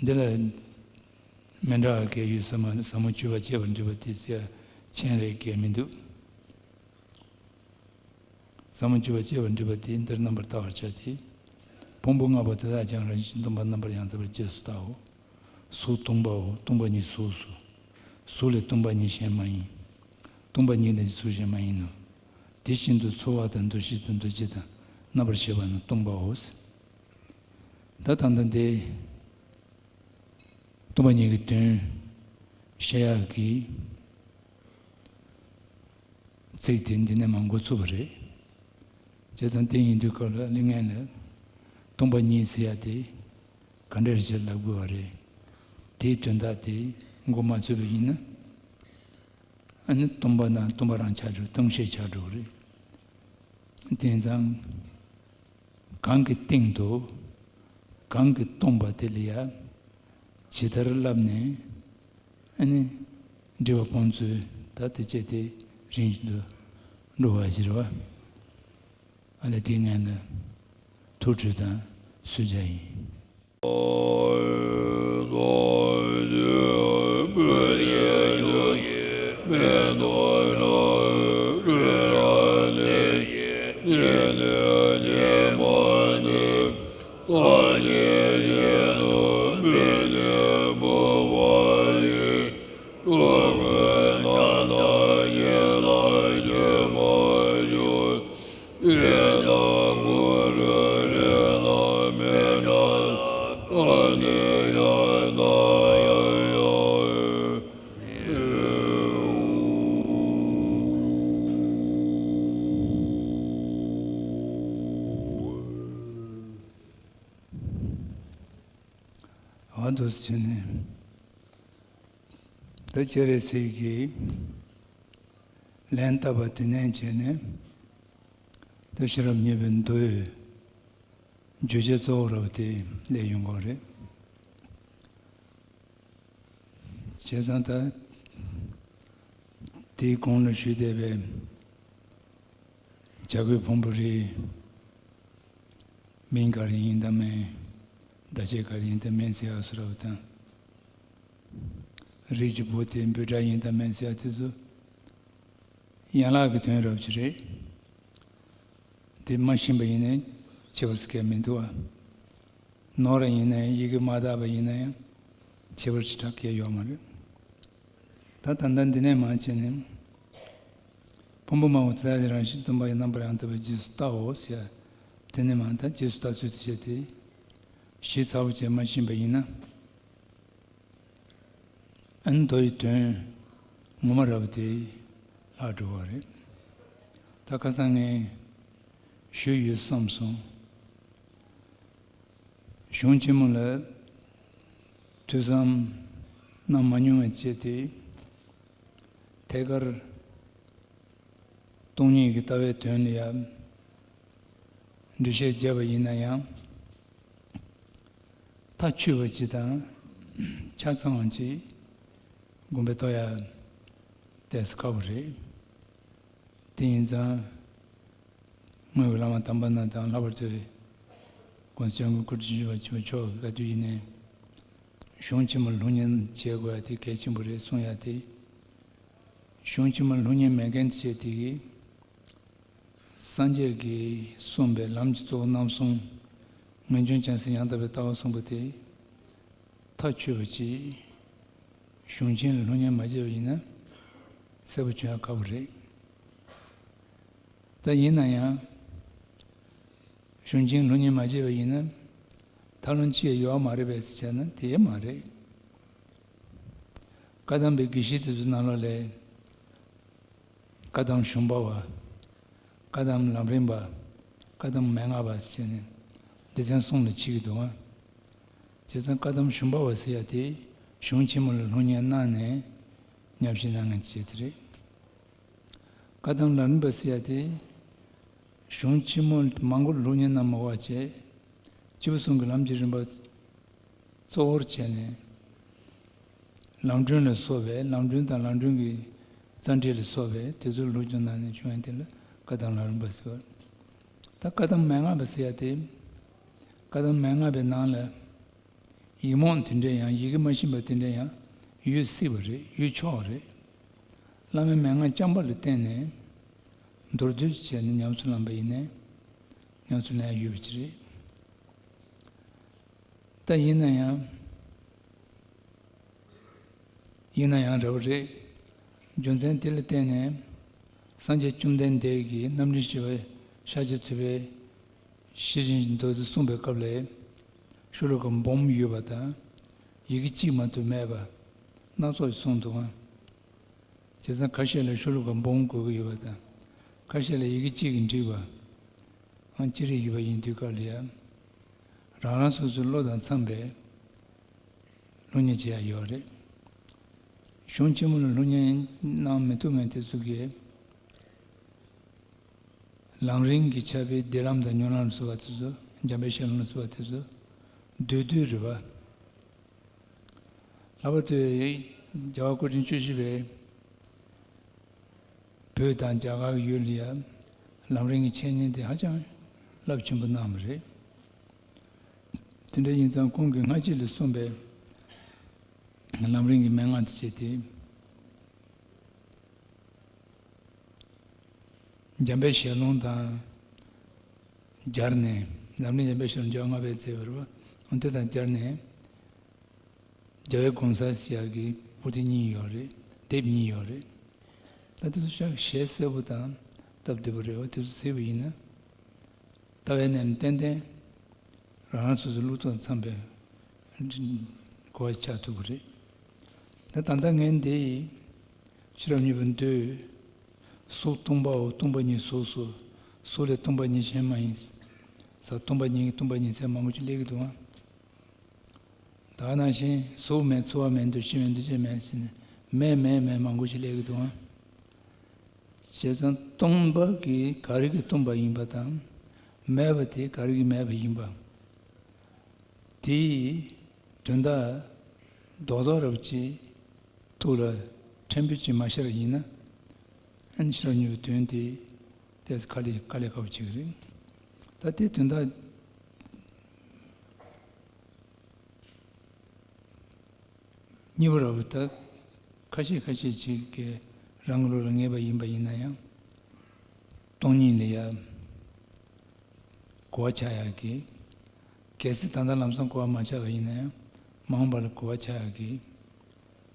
འདི་ལ་མི་འདྲ་བ་གང་ཡོད་ཟེར་ན་ཟབ་མོ་སྤྱོད་པ་སྤྱད་པར་འདོད་པ་དེ་ཟེར་མཆན་རེ་གང་མི་འདུག་ཟབ་མོ་སྤྱོད་པ་སྤྱད་པར་འདོད་པ་དེ་འདིར་རྣམ་པར་བལྟ་བར་བྱ་སྟེ། ཕུང་པོ་ལྔ་པོ་དེ་དག་ཀྱང་རང་བཞིན་སྟོང་པར་རྣམ་པར་ཡང་དག་པར་རྗེས་སུ་བལྟའོ། གཟུགས་སྟོང་པའོ། སྟོང་པ་ཉིད་གཟུགས་སོ། གཟུགས་ལས་སྟོང་པ་ཉིད་གཞན་མ་ཡིན། སྟོང་པ་ཉིད་ལས་གཟུགས་གཞན་མ་ཡིན་ནོ། དེ་བཞིན་དུ་ཚོར་བ་དང་འདུ་ཤེས་དང་འདུ་བྱེད་དང་རྣམ་པར་ཤེས་པ་རྣམས་སྟོང་པའོ། ད་ད་ལྟ་འདི་སྟོང་པ་ཉིད་ཀྱི་དོན་བཤད་ཡག་གི་ཚིག་དེ་འདི་ནས་མར་འགོ་ཚུགས་པ་རེད། བྱས་ཙང་དེ་ཡིན་དུས་སྐབས་ལ་གླེང་མཁན་ལ་སྟོང་པ་ཉིད་ཟེར་ཡ་དེ་ག་འདྲ་ཞིག་ལབ་དགོས་པ་རེད། དེའི་དོན་དག་དེ་འགོ་མ་ཚུགས་པ་ཡིན་ན། ཨ་ནི་སྟོང་པ་དང་སྟོང་པ་རང་ཆགས་འགྲོ། སྟོང་ཤས་ཆགས་འགྲོ་གི་རེད། དེ་ཙང་གང་གི་སྟེང་དུ་གང་གིས་སྟོང་པ་དེ་ལ་ཡང་ཇི་ལྟར་བསླབས་ནས་ཨ་ནི་སྒྲིབ་པ་སྤོང་ཚུལ་ད་དེ་བྱས་ཏེ་རིམ་བཞིན་དུ་འགྲོ་བ་ཞིག་རེད་བ། ཨ་ལས་དེའི་སྔོན་ལ་ཐུགས་ཁྲོས་དང་གསོལ་ཇ་ཡིན། འོ་འདུག་སེ་བྱས་ནས། ད་སྤྱན་རས་གཟིགས་ཀྱིས་ལན་བཏབ་པ་དེ་ནས་བྱས་ནས། ད་ཤེས་རབ་སྙིང་པོའི་མདོའི་བརྗོད་བྱ་གཙོ་བོ་རབ་དེ་ལས་ཡོང་གི་རེད། བྱས་ཙང་ད་དེའི་གོང་ལ་ཞུས་བསྡད་པའི་བྱ་རྒོད་ཕུང་པོ་རིའི་མིང་ག་རེ་ཡིན་དང་མིན། བརྡ་ཆད་ག་རེ་ཡིན་དང་མིན་ཟེར་ཡག་སུ་རབ་དང་། རིགས་ཀྱི་བུ་དེ་འབོད་སྒྲ་ཡིན་དང་མིན་ཟེར་ཡག་དེ་ཚོ་ཡན་ལག་གི་དོན་རབ་ཅིག་རེད། དེ་མ་ཤེས་པ་ཡིན་ནའི་ཁྱད་པར་ཟེར་མཁན་མི་འདུག་ཨ། ནོར་ཡིན་ནའི་ཡི་གེ་མ་དག་པ་ཡིན་ན་ཡང་ཁྱད་པར་ཞེ་དྲག་གང་ཡང་ཡོད་མ་རེད། ད་ད་ལྟ་འདི་ནས་མར་བྱས་ནས་ཕུང་པོ་ལྔ་པོ་དེ་དག་ཀྱང་རང་བཞིན་སྟོང་པ་ཡི་རྣམ་པར་ཡང་དག་པར་རྗེས་སུ་བལྟའོ་ཟེར། དེ་ནས་མར་ད་རྗེས་སུ་བལྟ་ཚུལ་དེ་བྱས་ཏེ་ཞིབ་ཚགས་པོ་བྱས་མ་ཤེས་པ་ཡིན་ན། ཨ་ནི་མདོ་ཡི་དོན་ངོ་མ་རབ་དེ་ལྷག་འགྲོ་བ་རེད། ད་ཁ་སང་ངས་ཞུས་ཡོད་བསམ་སོང་། གཞུང་ཆེན་མོ་ལ་ཐོས་བསམ་གནང་མ་མྱོང་བའི་ཆེད་དེ། ཐད་ཀར་སྟོང་ཉིད་ཀྱི་ལྟ་བའི་དོན་ལ་ཡང་འགྲེལ་བཤད་བརྒྱབ་པ་ཡིན་ན་ཡང་། མཐའ་ཆོད་པ་ཅིག་དང་ཆ་ཚང་བ་ཅིག་དགོངས་པ་རྟོགས་ཡ་ཏོག་ཙམ་ཁག་པོ་རེད། དེ་ཡིན་ཙང་། སྔོན་གྱི་བླ་མ་དམ་པ་རྣམས་དང་ལྷག་པར་དུ་༸གོང་ས་༸སྐྱབས་མགོན་སྐུ་ཕྲེང་བཅུ་བཞི་པ་ཆོས་མཆོག་གི་བཀའ་བསྡུར་ཡིན་ནའི། གཞུང་ཆེན་མོ་ལ་སློབ་གཉེར་བྱེད་དགོས་ཡ་དེ་གལ་ཆེན་པོ་རེད་གསུང་ཡ་དེ། གཞུང་ཆེན་མོ་ལ་སློབ་གཉེར་མེད་མཁན་དེ་ཚོས་དེ་གིས་སངས་རྒྱས་ཀྱིས་གསུངས་པའི་ལམ་གྱི་གཙོ་བོ་རྣམ་གསུམ། ངེས་འབྱུང་བྱང་སེམས་ཡང་དག་པའི་ལྟ་བ་གསུངས་པ་དེ་མཐའ་ཆོད་པ་ཅིག་གཞུང་ཆེན་ལ་སློབ་གཉེར་མ་བྱས་པ་ཡིན་ན་གསལ་པོ་བྱུང་ཡ་ཁག་པོ་རེད། ད་ཡིན་ན་ཡང་། གཞུང་ཆེན་སློབ་གཉེར་མ་བྱས་པ་ཡིན་ན། ཐབས་ལམ་ཅི་ཡང་ཡོད་མ་རེད་པས་ཟེར་ན་དེ་མ་རེད། བཀའ་གདམས་པའི་དགེ་བཤེས་དེ་ཚོའི་ནང་ལོགས་ལ། བཀའ་གདམས་ཞུམ་པ་བ། བཀའ་གདམས་ལམ་རིམ་པ། བཀའ་གདམས་མན་ངག་པ་ཟེར་ནས་སྡེ་ཚན་གསུམ་ལ་ཕྱེ་གི་འདུག་ཨང་། བྱས་ཙང་བཀའ་གདམས་ཞུམ་པ་བ་ཟེར་ཡ་དེ་གཞུང་ཆེན་མོ་ལ་སློབ་གཉེར་གནང་ནས་ཉམས་ཞིབ་གནང་མཁན་ཅིག་དེ་རེད། བཀའ་གདམས་ལམ་རིམ་པ་ཟེར་ཡ་དེ། གཞུང་ཆེན་མོ་མང་པོར་སློབ་གཉེར་གནང་མ་དགོས་པ་བྱས། སྐྱེས་བུ་གསུམ་གྱི་ལམ་གྱི་རིམ་པ་གཙོ་བོར་བྱས་ནས། ལམ་སྒྲོན་ལ་སོགས་པའི་ལམ་སྒྲོན་དང་ལམ་སྒྲོན་གྱི་རྩ་འགྲེལ་ལ་སོགས་པའི་དེ་ཚོར་སློབ་སྦྱོང་གནང་ནས་བྱུང་བ་དེ་ལ་བཀའ་གདམས་ལམ་རིམ་པ་ཟེར་བ། ད་བཀའ་གདམས་མན་ངག་པ་ཟེར་ཡ་དེ། བཀའ་གདམས་མན་ངག་པའི་ནང་ལ། ཡིག་རྨོངས་དེ་འདྲ་ཡང་ཡི་གེ་མ་ཤེས་པ་དེ་འདྲ་ཡང་ཡོད་སྲིད་པ་རེད། ཡོད་ཆོག་རེད། བླ་མའི་མན་ངག་རྐྱང་པ་ལ་བརྟེན་ནས་མདོར་བསྡུས་བྱས་ནས་ཉམས་སུ་བླངས་པ་ཡིན་ནའི་ཉམས་སུ་ལེན་ཡ་ཡོད་པ་ཅིག་རེད། ད་ཡིན་ན་ཡང་། ཡིན་ན་ཡང་འདྲ་བོ་རེད། རྒྱུ་མཚན་དེ་ལ་བརྟེན་ནས་སངས་རྒྱས་བཅོམ་ལྡན་འདས་ཀྱིས་རྣམ་འདྲེན་བཞི་པ་ཤཱཀྱ་ཐུབ་པའི་ཤེར་ཕྱིན་མདོ་དེ་གསུངས་པའི་སྐབས་ལ། ཤོ་ལོ་ཀ་འབུམ་ཡོད་པ་དང་། ཡི་གེ་གཅིག་མ་གཏོགས་མེད་པ་སྣ་ཚོགས་ཤིག་གསུངས་འདུག་ཨང་། བྱས་ཙང་ཁ་ཤས་ལ་ཤོ་ལོ་ཀ་འབུམ་དགོས་ཀྱི་ཡོད་པ་དང་། ཁ་ཤས་ལ་ཡི་གེ་གཅིག་གིས་འགྲིག་པ། ཨང་ཅི་རིགས་ཡོད་པ་ཡིན་དུས་སྐབས་ལ་ཡང་། རང་རང་སོ་སོའི་བློ་དང་འཚམས་པའི་སློབ་གཉེར་བྱེད་ཡ་ཡོད་རེད། གཞུང་ཆེན་མོ་ལ་སློབ་གཉེར་གནང་མི་ཐུབ་མཁན་དེ་ཚོ་གིས། ལམ་རིམ་གྱི་ཁྱབ་པའི་བདེ་ལམ་དང་མྱུར་ལམ་ལ་སོགས་པ་དེ་ཚོ། འཇམ་དཔལ་ཤེས་ལྷུན་ལ་སོགས་པ་དེ་ཚོ་སྡོད་སྡོད་རེད་པ། ལྷག་པར་དུ་རྒྱལ་བ་སྐུ་ཕྲེང་བཅུ་བཞི་པས་བོད་དང་རྒྱ་གར་གྱི་ཡུལ་ལ་ཡང་ལམ་རིམ་གྱི་འཆད་ཉན་དེ་ཧ་ཅང་རླབས་ཆེན་པོ་གནང་བ་རེད། དེ་འདྲ་ཡིན་ཙང་ཁོང་གིས་སྔ་ཕྱི་ལ་གསུངས་པའི་ལམ་རིམ་གྱི་མན་ངག་དེ་བྱས་ཏེ། འཇམ་དཔལ་ཞལ་ལུང་དང་སྦྱར་ནས། ལམ་རིམ་འཇམ་དཔལ་ཞལ་ལུང་བཅོ་ལྔ་པའི་མཛད་པ་རེད་པ། འོ་དེ་དང་སྦྱར་ནས། རྒྱལ་བའི་དགོངས་གསལ་ཟེར་ཡག་གི་པོ་ཏི་གཉིས་ཡོད་རེད། དེབ་གཉིས་ཡོད་རེད། ད་དེ་ཚོ་ཤག་ཞལ་གསལ་པོ་དང་སྟབས་བདེ་པོ་རེད་པ། དེ་ཚོ་གཟིགས་པ་ཡིན་ན། ལྟ་བའི་གནས་ལ་ཏན་ཏན་རང་རང་སོ་སོའི་ལུགས་དང་འཚམས་པའི་གོ་བ་ཆགས་ཐུབ་ཀྱི་རེད། ད་ད་ལྟ་ངས་འདི་ཡི་ཤེས་རབ་སྙིང་པོ་འདོད། གཟུགས་སྟོང་པའོ། སྟོང་པ་ཉིད་གཟུགས་སོ། གཟུགས་ལས་སྟོང་པ་ཉིད་གཞན་མ་ཡིན་ཟེར། སྟོང་པ་ཉིད་ཀྱི་སྟོང་པ་ཉིད་ཟེར་མང་པོ་ཅིག་སླེབས་ཀྱི་འདུག་ཨང་། ད་ག་ནང་བཞིན་གཟུགས་མེད་ཚོར་བ་མེད་འདུ་ཤེས་མེད་འདུ་བྱེད་མེད་ཟེར་ནས་མེད་མེད་མེད་མང་པོ་ཞིག་སླེབས་ཀྱི་འདུག་ཨང་། བྱས་ཙང་སྟོང་པ་གི་ག་རེ་གི་སྟོང་པ་ཡིན་པ་དང་། མེད་པ་དེ་ག་རེ་གི་མེད་པ་ཡིན་པ། དེའི་དོན་དག་རྡོག་རྡོག་རབ་ཅིག་ཐུགས་ལ་ཕྲན་བུ་ཅིག་མ་ཤར་བ་ཡིན་ན། ཨ་ནི་ཤེས་རབ་སྙིང་པོའི་དོན་དེ་ཏོག་ཙམ་དཀའ་ལས་དཀའ་ལས་ཁག་པོ་ཅིག་རེད། ད་དེ་དོན་དག་གཉིས་པ་ར་བ་ད་ཁ་ཤས་ཁ་ཤས་ཅིག་གིས་རང་གི་བློ་ལ་ངེས་པ་ཡིན་པ་ཡིན་ན་ཡང་། སྟོང་ཉིད་ལ་ཡང་གོ་བ་ཆགས་ཡག་གི། གལ་སྲིད་ད་ལྟ་ལམ་སང་གོ་བ་མ་ཆགས་པ་ཡིན་ན་ཡང་མ་འོངས་པ་ལ་གོ་བ་ཆགས་ཡག་གི་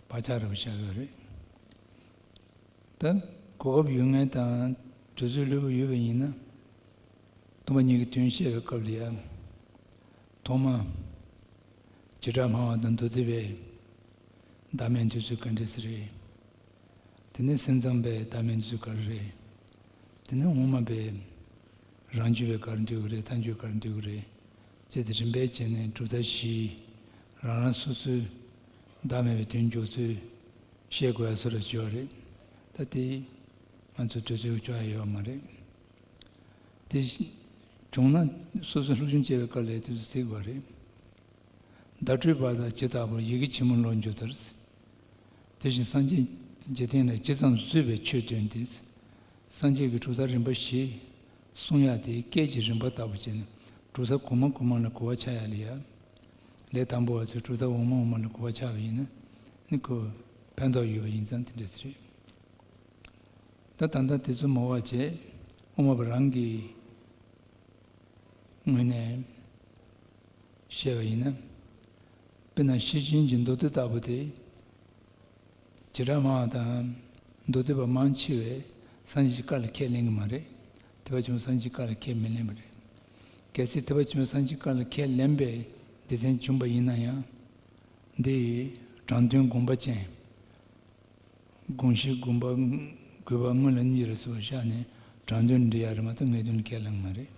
བག་ཆགས་ར་བ་བཞག་ཡོད་རེད། ད་གོ་སྐབས་ཡོད་མཁན་དང་དུས་ཚོད་ལྷོད་པོ་ཡོད་པ་ཡིན་ན། སྟོང་པ་ཉིད་ཀྱི་དོན་བཤད་པའི་སྐབས་ལ་ཡང་། ཐོག་མ་བྱེ་བྲག་སྨྲ་བ་དང་མདོ་སྡེ་པའི་བདག་མེད་འདོད་ཚུལ་ག་འདྲས་སེ་རེད། དེ་ནས་སེམས་ཙམ་པའི་བདག་མེད་འདོད་ཚུལ་ག་རེ་རེད། དེ་ནས་དབུ་མ་པའི་རང་རྒྱུད་པའི་ག་རེ་འདོད་ཀྱི་རེད། མཐའ་འཁྱོངས་ག་རེ་འདོད་ཀྱི་རེད། བྱས་ཏེ་རིམ་པས་བྱས་ནས་གྲུབ་མཐའ་བཞི་རང་རང་སོ་སོའི་བདག་མེད་པའི་དོན་འཇོག་ཚུལ་བཤད་དགོས་ཡ་བཟོ་འདྲ་བྱས་པ་རེད། ད་དེ་ང་ཚོ་དུས་ཚོད་ཅོག་ཡ་ཡོད་མ་རེད། དེ་བྱུང་ན་སོ་སོའི་སློབ་སྦྱོང་བྱེད་པའི་སྐབས་ལ་དེ་ཚོ་གཟིགས་དགོས་རེད། བརྡ་སྤྲོད་པ་དང་ཇི་ལྟ་བུར་ཡི་གེ་ཕྱི་མོ་ལོག་འགྱུར་ལྟར། དེ་བཞིན་སངས་རྒྱས་འཇིག་རྟེན་ལ་ཇི་ཙམ་བཟོད་པའི་ཆོས་སྟོན་ཏེ། སངས་རྒྱས་ཀྱི་གྲུབ་མཐའ་རིམ་པ་བཞི་གསུང་ཡག་དེ་སྐད་ཀྱི་རིམ་པ་ལྟ་བུ་བྱས་ནས་གྲུབ་མཐའ་གོང་མ་གོང་མ་ལ་གོ་བ་ཆགས་ཡག་ལ་ཡ། ལས་དང་པོ་བ་ཚོས་གྲུབ་མཐའ་འོག་མ་འོག་མ་ལ་གོ་བ་ཆགས་པ་ཡིན་ན་ནི་ཁོ་ཕན་ཐོགས་ཡོད་པ་ཡིན་ཙང་དེ་འདྲ་ཟེར། ད་ད་ལྟ་དེ་ཚོ་མ་བ་བྱས་དབུ་མ་པ་རང་གི་ངོས་ནས་བཤད་པ་ཡིན་ན། དཔེར་ན་ཤེར་ཕྱིན་གྱི་མདོ་སྡེ་ལྟ་བུ་དེ། བྱེ་བྲག་སྨྲ་བ་དང་མདོ་སྡེ་པ་མང་ཆེ་བས་སངས་རྒྱས་ཀྱི་བཀའ་ལ་ཁས་ལེན་གྱི་མ་རེད། ཐེག་པ་ཆེན་པོ་སངས་རྒྱས་ཀྱི་བཀའ་ལ་ཁས་མི་ལེན་པ་རེད། གལ་སྲིད་ཐེག་པ་ཆེན་པོ་སངས་རྒྱས་ཀྱི་བཀའ་ལ་ཁས་ལེན་པའི་སྡེ་ཚན་བྱུང་པ་ཡིན་ན་ཡང་། འདི་དྲང་དོན་དགོངས་པ་ཅན། དགོངས་གཞི་དགོངས་པ་དགོས་པ་དངོས་ལ་གཉིས་རེ་སོགས་པ་བཞག་ནས་དྲང་དོན་འགྲེལ་ཡག་རེད་མ་གཏོགས་ངེས་དོན་ཁས་བླངས་མ་རེད།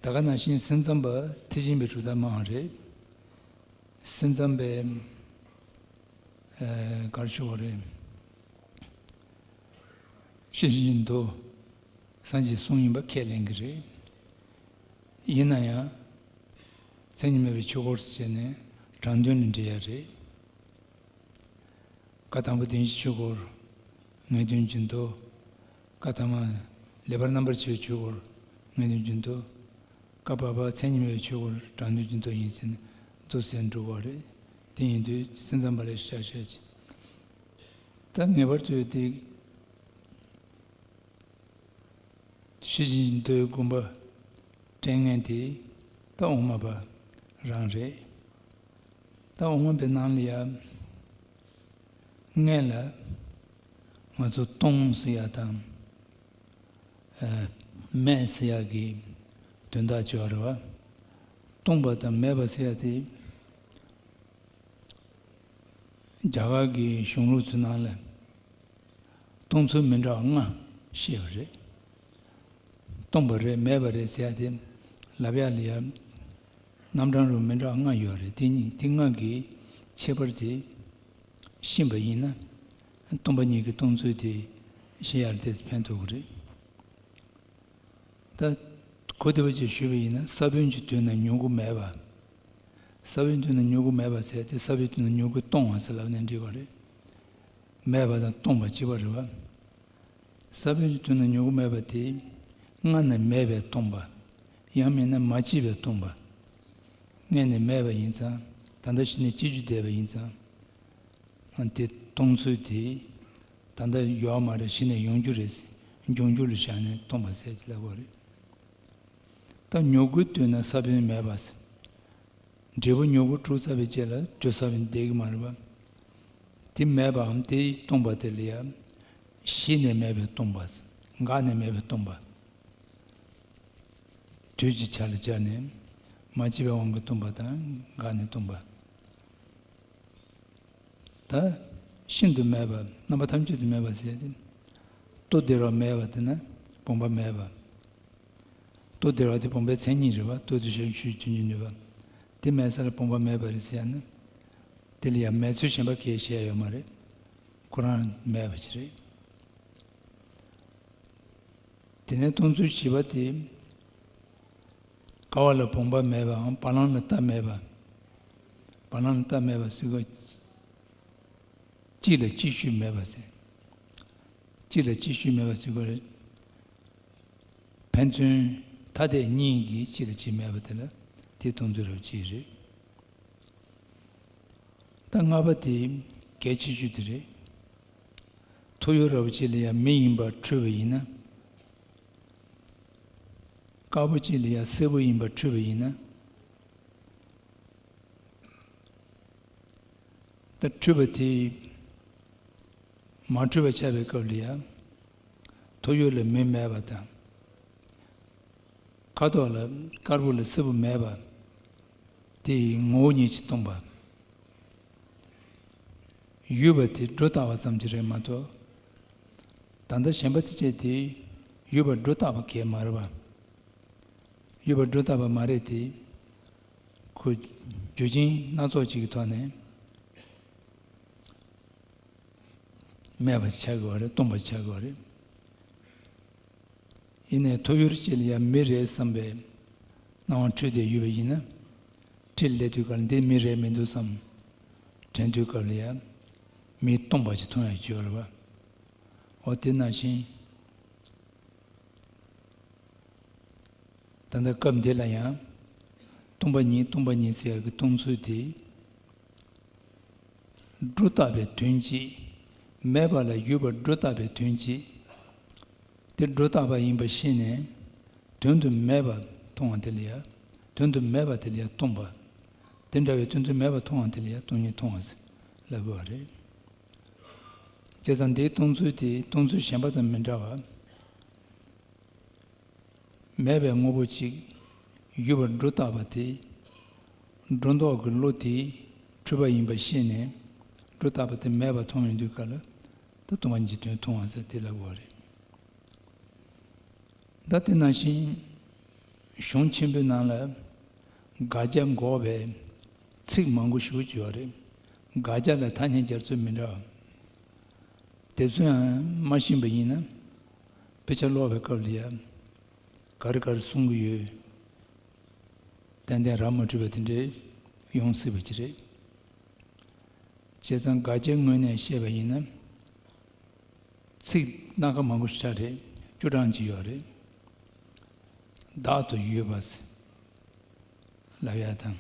ད་ག་ནང་བཞིན་སེམས་ཙམ་པ་ཐེག་ཆེན་པའི་གྲུབ་མཐའ་སྨྲ་བ་རེད། སེམས་ཙམ་པའི་ཨ་ག་རེ་ཞུ་བ་རེད། ཤེར་ཕྱིན་གྱི་མདོ་སངས་རྒྱས་གསུང་ཡིན་པ་ཁས་ལེན་གྱི་རེད། ཡིན་ན་ཡང་མཚན་ཉིད་མེད་པའི་ཆོས་སྐོར་བྱས་ནས་དྲང་དོན་ལ་འགྲེལ་ཡག་རེད། བཀའ་དང་པོ་བདེན་བཞིའི་ཆོས་སྐོར་ངེས་དོན་གྱི་མདོ། བཀའ་ཐ་མ་ལེགས་པར་རྣམ་པར་ཕྱེ་བའི་ཆོས་སྐོར་ངེས་དོན་གྱི་མདོ། བཀའ་བར་པ་མཚན་ཉིད་མེད་པའི་ཆོས་སྐོར་དྲང་དོན་གྱི་མདོ་ཡིན་ཟེར་ནས་མདོ་ཟེར་འགྲོ་བ་རེད། དེ་ཡིན་དུས་སེམས་ཙམ་པ་ལ་ཤར་ཤར་གྱི། ད་ངེས་པར་དུ་དེ། ཤེར་ཕྱིན་གྱི་མདོའི་དགོངས་པ་དྲན་མཁན་དེ་ད་དབུ་མ་པ་རང་རེད། ད་དབུ་མ་པའི་ནང་ལ་ཡ་སྔན་ལ་ང་ཚོ་སྟོང་ཟེར་ཡ་དང་ཨ་མེད་ཟེར་ཡ་གི་དོན་དག་བརྗོད་པ་རེད་བ། སྟོང་པ་དང་མེད་པ་ཟེར་ཡ་དེ། རྒྱ་གར་གྱི་གཞུང་ལུགས་ཚོའི་ནང་ལ་སྟོང་ཚུལ་མི་འདྲ་བ་ལྔ་བཤད་པ་རེད། སྟོང་པ་རེད་མེད་པ་རེད་ཟེར་ཡ་དེ་ལབ་ཡ་ལ་ཡ་རྣམ་གྲངས་རུ་མི་འདྲ་བ་ལྔ་ཡོད་རེད། དེ་གཉིས་དེ་ལྔ་གི་ཁྱད་པར་དེ་ཤེས་པ་ཡིན་ན་སྟོང་པ་ཉིད་ཀྱི་སྟོང་ཚུལ་དེ་ཤེས་ཡ་ལ་དེ་ཕན་ཐོགས་ཀྱི་རེད། ད་གོ་བདེ་བ་ཅིག་ཞུས་པ་ཡིན་ན་ས་བོན་གྱི་དུས་ན་མྱུ་གུ་མེད་པ། ས་བོན་དུས་ན་མྱུ་གུ་མེད་པ་ཟེར་ཏེ་ས་བོན་དུས་ན་མྱུ་གུ་སྟོང་བ་ཟེར་ལབ་ནས་འགྲིག་པ་རེད། མེད་པ་དང་སྟོང་པ་གཅིག་པ་རེད་བ། ས་བོན་གྱི་དུས་ན་མྱུ་གུ་མེད་པ་དེ་སྔ་ནས་མེད་པས་སྟོང་པ། ཡང་མིན་ན་མ་སྐྱེས་པས་སྟོང་པ། སྔ་ནས་མེད་པ་ཡིན་ཙང་ད་ལྟ་གཞི་ནས་སྐྱེ་རྒྱུ་བསྡད་པ་ཡིན་ཙང་། དེ་སྟོང་ཚུལ་དེ་ད་ལྟ་ཡོད་མ་རེད། གཞི་ནས་ཡོང་རྒྱུ་རེད། འབྱུང་འགྱུར་ལ་བཞག་ནས་སྟོང་པ་ཟེར་གྱི་ལབ་པ་རེད། ད་མྱུ་གུའི་དུས་ན་ས་བོན་མེད་པ། འབྲས་བུ་མྱུ་གུ་དཀྲུགས་ཚར་བའི་རྗེས་ལ་དེ་ས་བོན་བསྡད་ཀྱི་མ་རེད་པ། དེ་མེད་པའམ་དེ་སྟོང་པ་དེ་ལ་ཡང་གཞི་ནས་མེད་པའི་སྟོང་པ། འགག་ནས་མེད་པའི་སྟོང་པ། དུས་ཀྱི་ཆ་ལ་སྦྱར་ནས་མ་སྐྱེས་པའི་དབང་གིས་སྟོང་པ་དང་འགག་ནས་སྟོང་པ། ད་ཤིན་ཏུ་མེད་པ་རྣམ་པ་ཐམས་ཅད་དུ་མེད་པ་ཟེར་ཏེ། ལྟོ་ལྡིར་བ་མེད་པ་དེ་ན་བུམ་པ་མེད་པ། ལྟོ་ལྡིར་བ་དེ་བུམ་པའི་མཚན་ཉིད་རེད་བ། ལྟོ་དེ་ཞབས་ཞུ་དོན་གྱི་ནུས་པ། དེ་མེད་ས་ལ་བུམ་པ་མེད་པ་རེད་ཟེར་ཡ་ན། དེ་ལ་ཡང་མེད་ཚུལ་གཞན་པ་གས་བཤད་ཡ་ཡོད་མ་རེད། ཁོ་རང་མེད་པ་ཞིག་རེད། དེ་ནས་སྟོང་ཚུལ་བཞི་པ་དེ། ཀ་བ་ལ་བུམ་པ་མེད་པའམ་བ་ལང་ལ་རྟ་མེད་པ། བ་ལང་ལ་རྟ་མེད་པ་ཟེར་གོ། གཅིག་ལ་གཅིག་ཤོས་མེད་པ་ཟེར། གཅིག་ལ་གཅིག་ཤོས་མེད་པ་ཟེར་གོ་རེད། ཕན་ཚུན་ཐ་དད་གཉིས་ཀྱིས་གཅིག་ལ་གཅིག་མེད་པ་དེ་ལ་དེ་སྟོང་ཚུལ་རབ་གཅིག་རེད། ད་ལྔ་པ་དེ་གལ་ཆེ་ཤོས་དེ་རེད། ཐོ་ཡོ་ར་བ་གཅིག་ལ་ཡང་མེ་ཡིན་པར་འཁྲུལ་བ་ཡིན་ན། དཀར་པོ་གཅིག་ལ་ཡང་སེར་པོ་ཡིན་པར་འཁྲུལ་བ་ཡིན་ན། ད་འཁྲུལ་པ་དེ་མ་འཁྲུལ་བ་ཆགས་པའི་སྐབས་ལ་ཡང་ཐོ་ཡོ་ལ་མེ་མེད་པ་དང་། ཁ་དོག་ལ་དཀར་པོ་ལ་སེར་པོ་མེད་པ། དེ་ཡི་ངོ་བོ་ཉིད་ཀྱིས་སྟོང་པ། ཡུལ་བ་དེ་སྒྲོ་བཏགས་པ་ཙམ་གྱིས་རེད་མ་གཏོགས། ད་ལྟ་གཞན་པ་དེ་བཅས་དེ་ཡུལ་བ་སྒྲོ་བཏགས་པ་གས་མ་རེད་པ། ཡོད་པར་སྒྲོ་བཏགས་པ་མ་རེད་དེ། ཁོ་རྒྱུ་རྐྱེན་སྣ་ཚོགས་ཅིག་གི་ཐོག་ནས་མེད་པ་ཆགས་དགོས་པ་རེད། སྟོང་པ་ཆགས་དགོས་པ་རེད། ཡིན་ནའི་ཐོ་ཡུར་ཅིག་ལ་ཡང་མི་རེད་བསམ་པའི་སྣང་བ་འཁྲུལ་བསྡད་ཡོད་པ་ཡིན་ན། འཁྲིད་སླེབས་དུས་སྐབས་ལ་འདི་མི་རེད་མི་འདུག་བསམ། དྲན་དུས་སྐབས་ལ་ཡང་མི་སྟོང་པ་ཅིག་མཐོང་ཡག་ཅིག་ཡོད་རེད་པ། འོ་དེ་ནང་བཞིན། ད་ལྟ་སྐབས་འདི་ལ་ཡང་སྟོང་པ་ཉིད་སྟོང་པ་ཉིད་ཟེར་ཡག་གི་སྟོང་ཚུལ་དེ། སྒྲོ་བཏགས་པའི་དོན་གྱིས་མེད་པ་ལ་ཡོད་པར་སྒྲོ་བཏགས་པའི་དོན་གྱིས། དེ་སྒྲོ་བཏགས་པ་ཡིན་པ་ཤེས་ནས་དོན་དུ་མེད་པ་མཐོང་བ་དེ་ལ་ཡང་དོན་དུ་མེད་པ་དེ་ལ་ཡང་སྟོང་པ། དེ་འདྲ་བའི་དོན་དུ་མེད་པ་མཐོང་བ་དེ་ལ་ཡང་སྟོང་ཉིད་མཐོང་བ་ཟེར་ལབ་དགོས་པ་རེད། བྱས་ཙང་འདིའི་སྟོང་ཚུལ་དེ་སྟོང་ཚུལ་གཞན་པ་དང་མི་འདྲ་བར། མེད་པའི་དངོས་པོ་གཅིག་ཡོད་པར་སྒྲོ་བཏགས་པ་དེ། སྒྲོ་འདོགས་ཀྱི་བློ་དེ་འཁྲུལ་པ་ཡིན་པ་ཤེས་ནས་སྒྲོ་བཏགས་པ་དེ་མེད་པ་མཐོང་ཡོང་དུས་སྐབས་ལ་ད་སྟོང་པ་ཉིད་ཀྱི་དོན་མཐོང་བ་ཟེར་དེ་ལབ་དགོས་པ་རེད། ད་དེ་ནང་བཞིན་གཞུང་ཆེན་པོའི་ནང་ལ་དགག་བྱ་འགོག་པའི་ཚིག་མང་པོ་ཞེ་པོ་ཅིག་ཡོད་རེད། དགག་བྱ་ལ་ཐ་སྙད་སྦྱར་ཚུལ་མི་འདྲ་བ། དེ་ཚོ་ཡང་མ་ཤེས་པ་ཡིན་ན་དཔེ་ཆ་ཀློག་པའི་སྐབས་ལ་ཡང་ག་རེ་ག་རེ་གསུང་གི་ཡོད། ཏན་ཏན་ར་མ་འཕྲོད་པ་དེ་འདྲའི་ཡོང་སྲིད་པ་ཅིག་རེད། བྱས་ཙང་དགག་བྱའི་ངོས་ནས་བཤད་པ་ཡིན་ན། ཚིག་སྣ་ཁ་མང་པོ་ཞེ་དྲག་རེད། བཅུ་གྲངས་ཅིག་ཡོད་རེད། བདག་ཏུ་ཡོད་པ་ཟེར་ལབ་ཡག་དང་།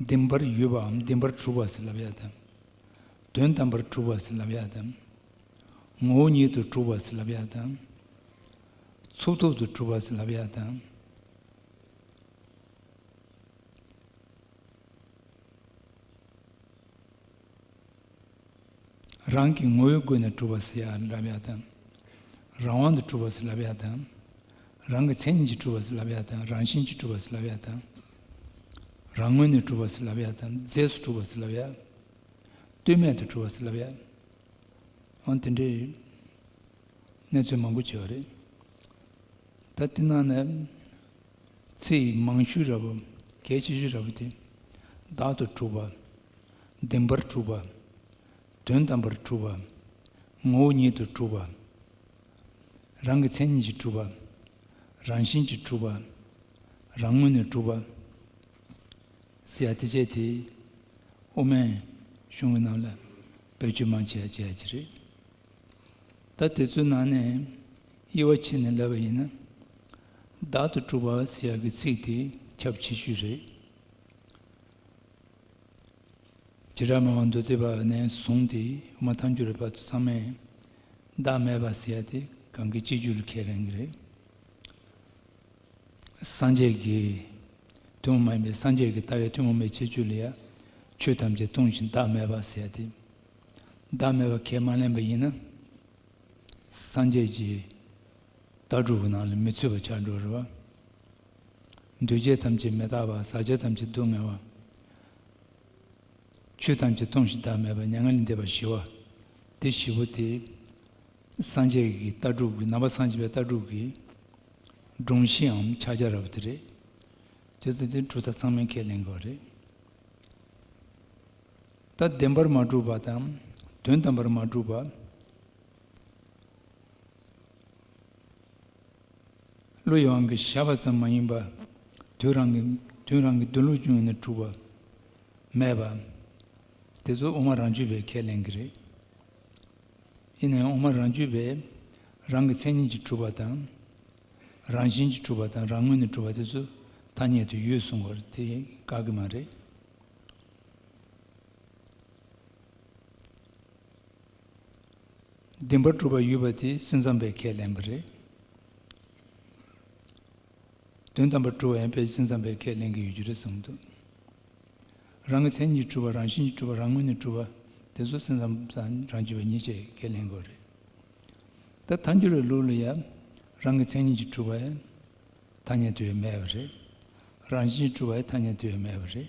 བདེན་པར་ཡོད་པའམ་བདེན་པར་གྲུབ་པ་ཟེར་ལབ་ཡག་དང་། དོན་དམ་པར་གྲུབ་པ་ཟེར་ལབ་ཡག་དང་། ངོ་བོ་ཉིད་དུ་གྲུབ་པ་ཟེར་ལབ་ཡག་དང་། ཚུགས་ཐུབ་ཏུ་གྲུབ་པ་ཟེར་ལབ་ཡག་དང་། རང་གི་ངོ་བོའི་སྒོ་ནས་གྲུབ་པ་ཟེར་ཡག་ལབ་ཡག་དང་། རང་དབང་དུ་གྲུབ་པ་ཟེར་ལབ་ཡག་དང་། རང་གི་མཚན་ཉིད་ཀྱིས་གྲུབ་པ་ཟེར་ལབ་ཡག་དང་། རང་བཞིན་གྱིས་གྲུབ་པ་ཟེར་ལབ་ཡག་དང་། རང་ངོས་ནས་གྲུབ་པ་ཟེར་ལབ་ཡག་དང་། རྫས་སུ་གྲུབ་པ་ཟེར་ལབ་ཡག་ལྟོས་མེད་དུ་གྲུབ་པ་ཟེར་ལབ་ཡག་འོ་དེ་འདྲའི་གནས་ཚུལ་མང་པོ་བྱས་པ་རེད། ད་དེ་ནང་ནས། ཚིག་མང་ཤོས་འདྲ་པོ། གལ་ཆེ་ཤོས་འདྲ་པོ་དེ། བདག་ཏུ་གྲུབ་པ། བདེན་པར་གྲུབ་པ། དོན་དམ་པར་གྲུབ་པ། ངོ་བོ་ཉིད་དུ་གྲུབ་པ། རང་གི་མཚན་ཉིད་ཀྱིས་གྲུབ་པ། རང་བཞིན་གྱིས་གྲུབ་པ། རང་ངོས་ནས་གྲུབ་པ། ཟེར་ཡག་དེ་བྱས་དེ། དབུ་མའི་གཞུང་གི་ནང་ལ་བེད་སྤྱོད་མང་ཆེ་བ་བྱེད་ཡག་ཅིག་རེད། ད་དེ་ཚོའི་ནང་ནས་དབྱེ་བ་ཕྱེ་ནས་ལབ་པ་ཡིན་ན། བདག་ཏུ་གྲུབ་པ་ཟེར་ཡག་གི་ཚིག་དེ་ཁྱབ་ཆེ་ཤོས་རེད། བྱེ་བྲག་སྨྲ་བ་མདོ་སྡེ་པ་ནས་བཟུང་སྟེ་དབུ་མ་ཐལ་འགྱུར་བར་དུ་ཚང་མས་བདག་མེད་པ་ཟེར་ཡག་དེ་གང་གི་སྤྱི་རྒྱུད་ལ་ཁས་ལེན་གྱི་རེད། སངས་རྒྱས་ཀྱི་ཐུན་མོང་མ་ཡིན་པའི་སངས་རྒྱས་ཀྱི་ལྟ་བའི་ཐུན་མོང་མའི་ཁྱད་ཆོས་ལ་ཡང་ཆོས་ཐམས་ཅད་སྟོང་ཞིང་བདག་མེད་པ་ཟེར་ཏེ། བདག་མེད་པ་ཁས་མ་ལེན་པ་ཡིན་ན། སངས་རྒྱས་ཀྱི་ལྟ་གྲུབ་ཀྱི་ནང་ལ་མི་ཚུད་པ་ཆགས་འགྲོ་རེད་བ། འདུས་བྱས་ཐམས་ཅད་མི་རྟག་པ། ཟག་བཅས་ཐམས་ཅད་སྡུག་བསྔལ་བ། ཆོས་ཐམས་ཅད་སྟོང་ཞིང་བདག་མེད་པ། མྱ་ངན་ལས་འདས་པ་ཞི་བ། དེ་བཞི་པོ་དེ་སངས་རྒྱས་ཀྱི་ལྟ་གྲུབ་ཀྱི་ནང་པ་སངས་རྒྱས་པའི་ལྟ་གྲུབ་ཀྱི་སྒྲོམ་གཞིའམ་ཕྱག་རྒྱ་ར་བ་དེ་རེད། དེ་ཚོ་དེ་གྲུབ་མཐའ་ཚང་མས་ཁས་ལེན་དགོས་རེད། ད་བདེན་པར་མ་གྲུབ་པ་དང་དོན་དམ་པར་མ་གྲུབ་པ། བློ་ཡིད་དབང་གིས་བཞག་པ་ཙམ་མ་ཡིན་པ། དུས་རང་གི་དུས་རང་གི་འདུན་ལུགས་ཀྱི་ངོས་ནས་གྲུབ་པ་མེད་པ། དེ་ཚོ་དབུ་མ་རང་རྒྱུད་པས་ཁས་ལེན་གྱི་རེད། ཡིན་ནའང་དབུ་མ་རང་རྒྱུད་པས་རང་གི་མཚན་ཉིད་ཀྱིས་གྲུབ་པ་དང་། རང་བཞིན་གྱིས་གྲུབ་པ་དང་རང་ངོས་ནས་གྲུབ་པ་དེ་ཚོ་ཐ་སྙད་དུ་ཡོད་གསུང་བར་དེ་བཀག་གི་མ་རེད། བདེན་པར་གྲུབ་པ་ཡོད་པ་དེ་སེམས་ཙམ་པས་ཁས་ལེན་པ་རེད། དོན་དམ་པར་གྲུབ་པ་ཡང་དཔེ་སེམས་ཙམ་པས་ཁས་ལེན་གྱི་ཡོད་རྒྱུ་རེད་གསུངས་འདུག་རང་གི་མཚན་ཉིད་གྲུབ་པ། རང་བཞིན་གྱིས་གྲུབ་པ། རང་ངོས་ནས་གྲུབ་པ། དེ་ཚོ་སེམས་ཙམ་དང་རང་རྒྱུད་པ་གཉིས་ཆས་ཁས་ལེན་དགོས་རེད། ད་ཐལ་འགྱུར་བའི་ལུགས་ལ་ཡང་རང་གི་མཚན་ཉིད་ཀྱིས་གྲུབ་པ་ཡང་ཐ་སྙད་དུ་ཡང་མེད་པ་རེད། རང་བཞིན་གྱིས་གྲུབ་པ་ཡང་ཐ་སྙད་དུ་ཡང་མེད་པ་རེད།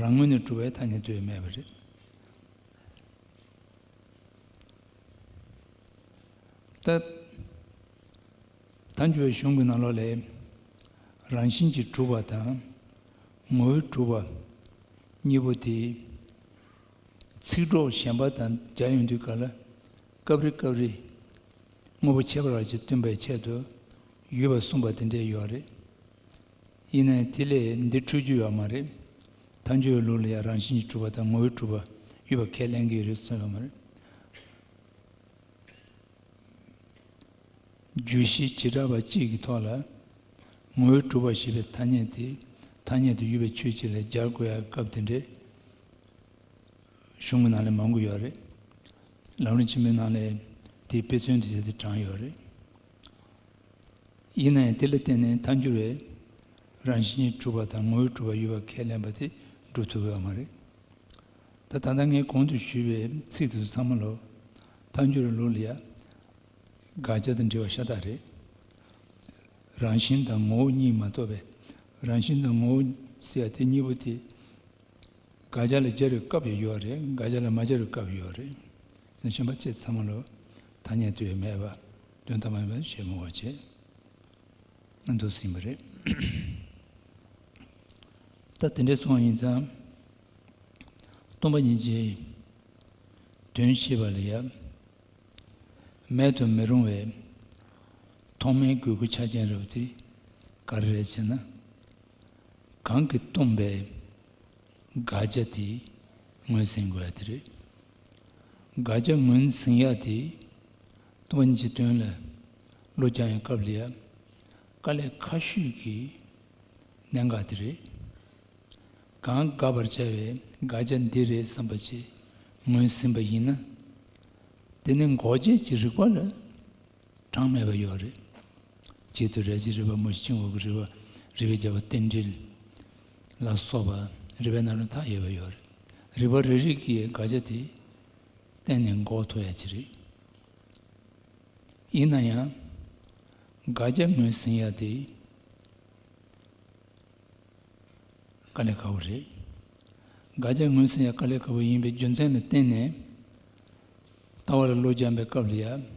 རང་ངོས་ནས་གྲུབ་པ་ཡང་ཐ་སྙད་དུ་ཡང་མེད་པ་རེད། ད་ཐལ་འགྱུར་བའི་གཞུང་གི་ནང་ལོགས་ལས། རང་བཞིན་གྱིས་གྲུབ་པ་དང་ངོ་བོས་གྲུབ་པ་གཉིས་པོ་དེ་ཚིག་གྲོགས་གཞན་པ་དང་སྦྱར་ཡོང་དུས་ག་ལ་སྐབས་རེ་སྐབས་རེ་དངོས་པོ་ཁྱད་པར་བ་ཅིག་སྟོན་པའི་ཆེད་དུ་ཡོད་པར་གསུངས་པ་དེ་འདྲས་ཡོད་རེད། ཡིན་ནའི་དེ་ལས་འདི་འཕྲོས་རྒྱུ་ཡོད་མ་རེད། མཐའ་འཁྱོངས་ལུགས་ལ་ཡང་རང་བཞིན་གྱིས་གྲུབ་པ་དང་ངོ་བོས་གྲུབ་པ་ཡོད་པ་ཁས་ལེན་གྱི་ཡོད་རེད་གསུངས་ཡོད་མ་རེད། བརྗོད་གཞི་བྱེ་བྲག་པ་གཅིག་གི་ཐོག་ལ་ངོ་བོས་གྲུབ་པ་ཞེས་པའི་ཐ་སྙད་དེ་ཐ་སྙད་དུ་ཡོད་པའི་ཆོས་ཅིག་ལ་སྦྱར་དགོས་ཡག་སྐབས་དེ་འདྲའི་གཞུང་གི་ནང་ལ་མང་པོ་ཡོད་རེད། ལམ་རིམ་ཆེན་མོའི་ནང་ལ་དེའི་དཔེ་མཚོན་དུ་བྱས་ཏེ་དྲངས་ཡོད་རེད། ཡིན་ན་ཡང་དེ་ལ་བརྟེན་ནས་མཐའ་འཁྱོངས་པས་རང་བཞིན་གྱིས་གྲུབ་པ་དང་ངོ་བོས་གྲུབ་པ་ཡོད་པ་ཁས་ལེན་པ་དེ་སྒྲུབ་ཐུབ་ཀྱི་ཡོད་མ་རེད། ད་ད་ལྟ་ངས་གོང་དུ་ཞུས་པའི་ཚིག་དེ་ཚོ་ཚང་མ་ལོ་མཐའ་འཁྱོངས་ལུགས་ལ་ཡ་དགག་བྱ་དང་འབྲེལ་བ་ཤ་སྟག་རེད། རང་བཞིན་དང་ངོ་བོ་གཉིས་མ་གཏོགས་པའི་རང་བཞིན་དང་ངོ་བོ་ཟེར་ཡ་དེ་གཉིས་པོ་དེ་དགག་བྱ་ལ་སྦྱར་བའི་སྐབས་ཡང་ཡོད་རེད། དགག་བྱ་ལ་མ་སྦྱར་བའི་སྐབས་ཡོད་རེད། གཞན་པ་ཁྱེད་ཚང་མ་ལོ་ཐ་སྙད་དུ་ཡང་མེད་པ་དོན་དམ་མེད་པ་ཞེས་མོས་པ་བྱེད་འདུག་ཟིན་པ་རེད། ད་དེ་འདྲའི་སོང་བ་ཡིན་ཙང་སྟོང་པ་ཉིད་ཀྱི་དོན་ཤེས་པ་ལ་ཡ་མེད་དུ་མི་རུང་བའི་ཐོག་མའི་དགོས་མཁོ་ཆ་རྐྱེན་རབ་དེ་ག་རེ་རེད་ཟེར་ན། གང་གིས་སྟོང་པའི་དགག་བྱ་དེ་ངོས་ཟིན་དགོས་ཡ་དེ་རེད། དགག་བྱ་ངོས་ཟིན་ཡ་དེ་སྟོང་པ་ཉིད་ཀྱི་དོན་ལ་བློ་སྦྱང་ཡའི་སྐབས་ལ་ཡ་དཀའ་ལས་ཁག་ཤོས་ཀྱི་གནད་འགག་དེ་རེད། གང་དགག་པར་བྱ་བའི་དགག་བྱ་འདི་རེད་བསམ་པ་ཅིག་ངོས་ཟིན་པ་ཡིན་ན། དེ་ནི་འགོག་བྱེད་ཀྱི་རིགས་པ་ལ་གྲངས་མེད་པ་ཡོད་རེད། གཅིག་ཏུ་རེག་བྱའི་རིགས་པ། མུ་བཞི་འཆིང་བའི་རིགས་པ། རིགས་པས་བསྐྱེད་པའི་རྟེན་འབྲེལ་ལ་སོགས་པ་རིགས་པའི་རྣམ་གྲངས་མཐའ་ཡས་པ་ཡོད་རེད། རིགས་པ་རེ་རེ་གིས་དགག་བྱ་དེ་གཏན་ནས་འགོག་ཐུབ་ཡ་ཅིག་རེད། ཡིན་ན་ཡང་དགག་བྱ་ངོས་ཟིན་ཡ་དེ་དཀའ་ལས་ཁག་པོ་རེད། དགག་བྱ་ངོས་ཟིན་ཡ་དཀའ་ལས་ཁག་པོ་ཡིན་པའི་རྒྱུ་མཚན་ལ་བརྟེན་ནས་ལྟ་བ་ལ་བློ་སྦྱང་པའི་སྐབས་ལ་ཡ་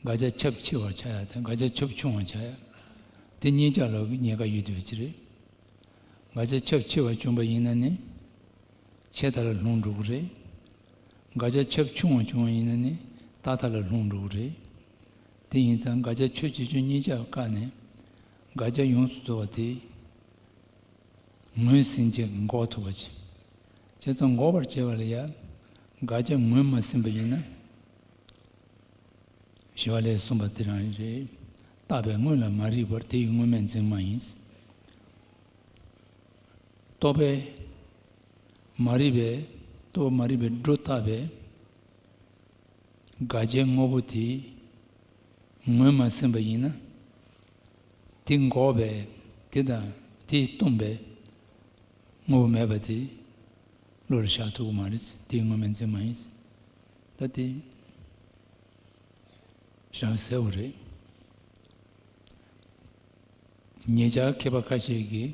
དགག་བྱ་ཁྱབ་ཆེ་བ་ཆགས་ཡ་དང་དགག་བྱ་ཁྱབ་ཆུང་བ་ཆགས་ཡ། དེ་གཉིས་ཆ་ལ་ཉེན་ཁ་ཡོད་བསྡད་པ་ཅིག་རེད། དགག་བྱ་ཁྱབ་ཆེ་བ་བྱུང་པ་ཡིན་ན་ནི་ཆད་མཐའ་ལ་ལྷུང་འགྲོ་གི་རེད། དགག་བྱ་ཁྱབ་ཆུང་བ་བྱུང་བ་ཡིན་ན་ནི་རྟག་མཐའ་ལ་ལྷུང་འགྲོ་གི་རེད། དེ་ཡིན་ཙང་དགག་བྱ་ཁྱབ་ཆེ་ཆུང་གཉིས་ཆ་བཀག་ནས་དགག་བྱ་ཡོངས་སུ་རྫོགས་པ་དེ་ངོས་ཟིན་བྱས་འགོག་ཐུབ་པ་བྱེད། བྱས་ཙང་འགོག་པར་བྱེད་པ་ལ་ཡང་དགག་བྱ་ངོས་མ་ཟིན་པ་ཡིན་ན། ཞི་བ་ལྷས་གསུངས་པ་དེ་རང་རེད། བརྟགས་པས་དངོས་ལ་མ་རིག་པར། དེ་ཡི་དངོས་མེད་འཛིན་མ་ཡིན། རྟོག་པས་མ་རིག་པའི་རྟོག་པ་མ་རིག་པའི་སྒྲོ་བཏགས་པའི་དགག་བྱའི་དངོས་པོ་དེ་ངོས་མ་ཟིན་པ་ཡིན་ན། དེ་འགོག་པའི་དེ་དང་དེས་སྟོང་པའི་དངོས་པོ་མེད་པ་དེ་བློ་ལ་བཞག་ཐུབ་ཀྱི་མ་རེད། དེའི་དངོས་མེད་འཛིན་མ་ཡིན། ད་དེ་བཞག་གསལ་བོ་རེད། ཉེ་ཆར་མཁས་པ་ཁ་ཤས་ཀྱིས་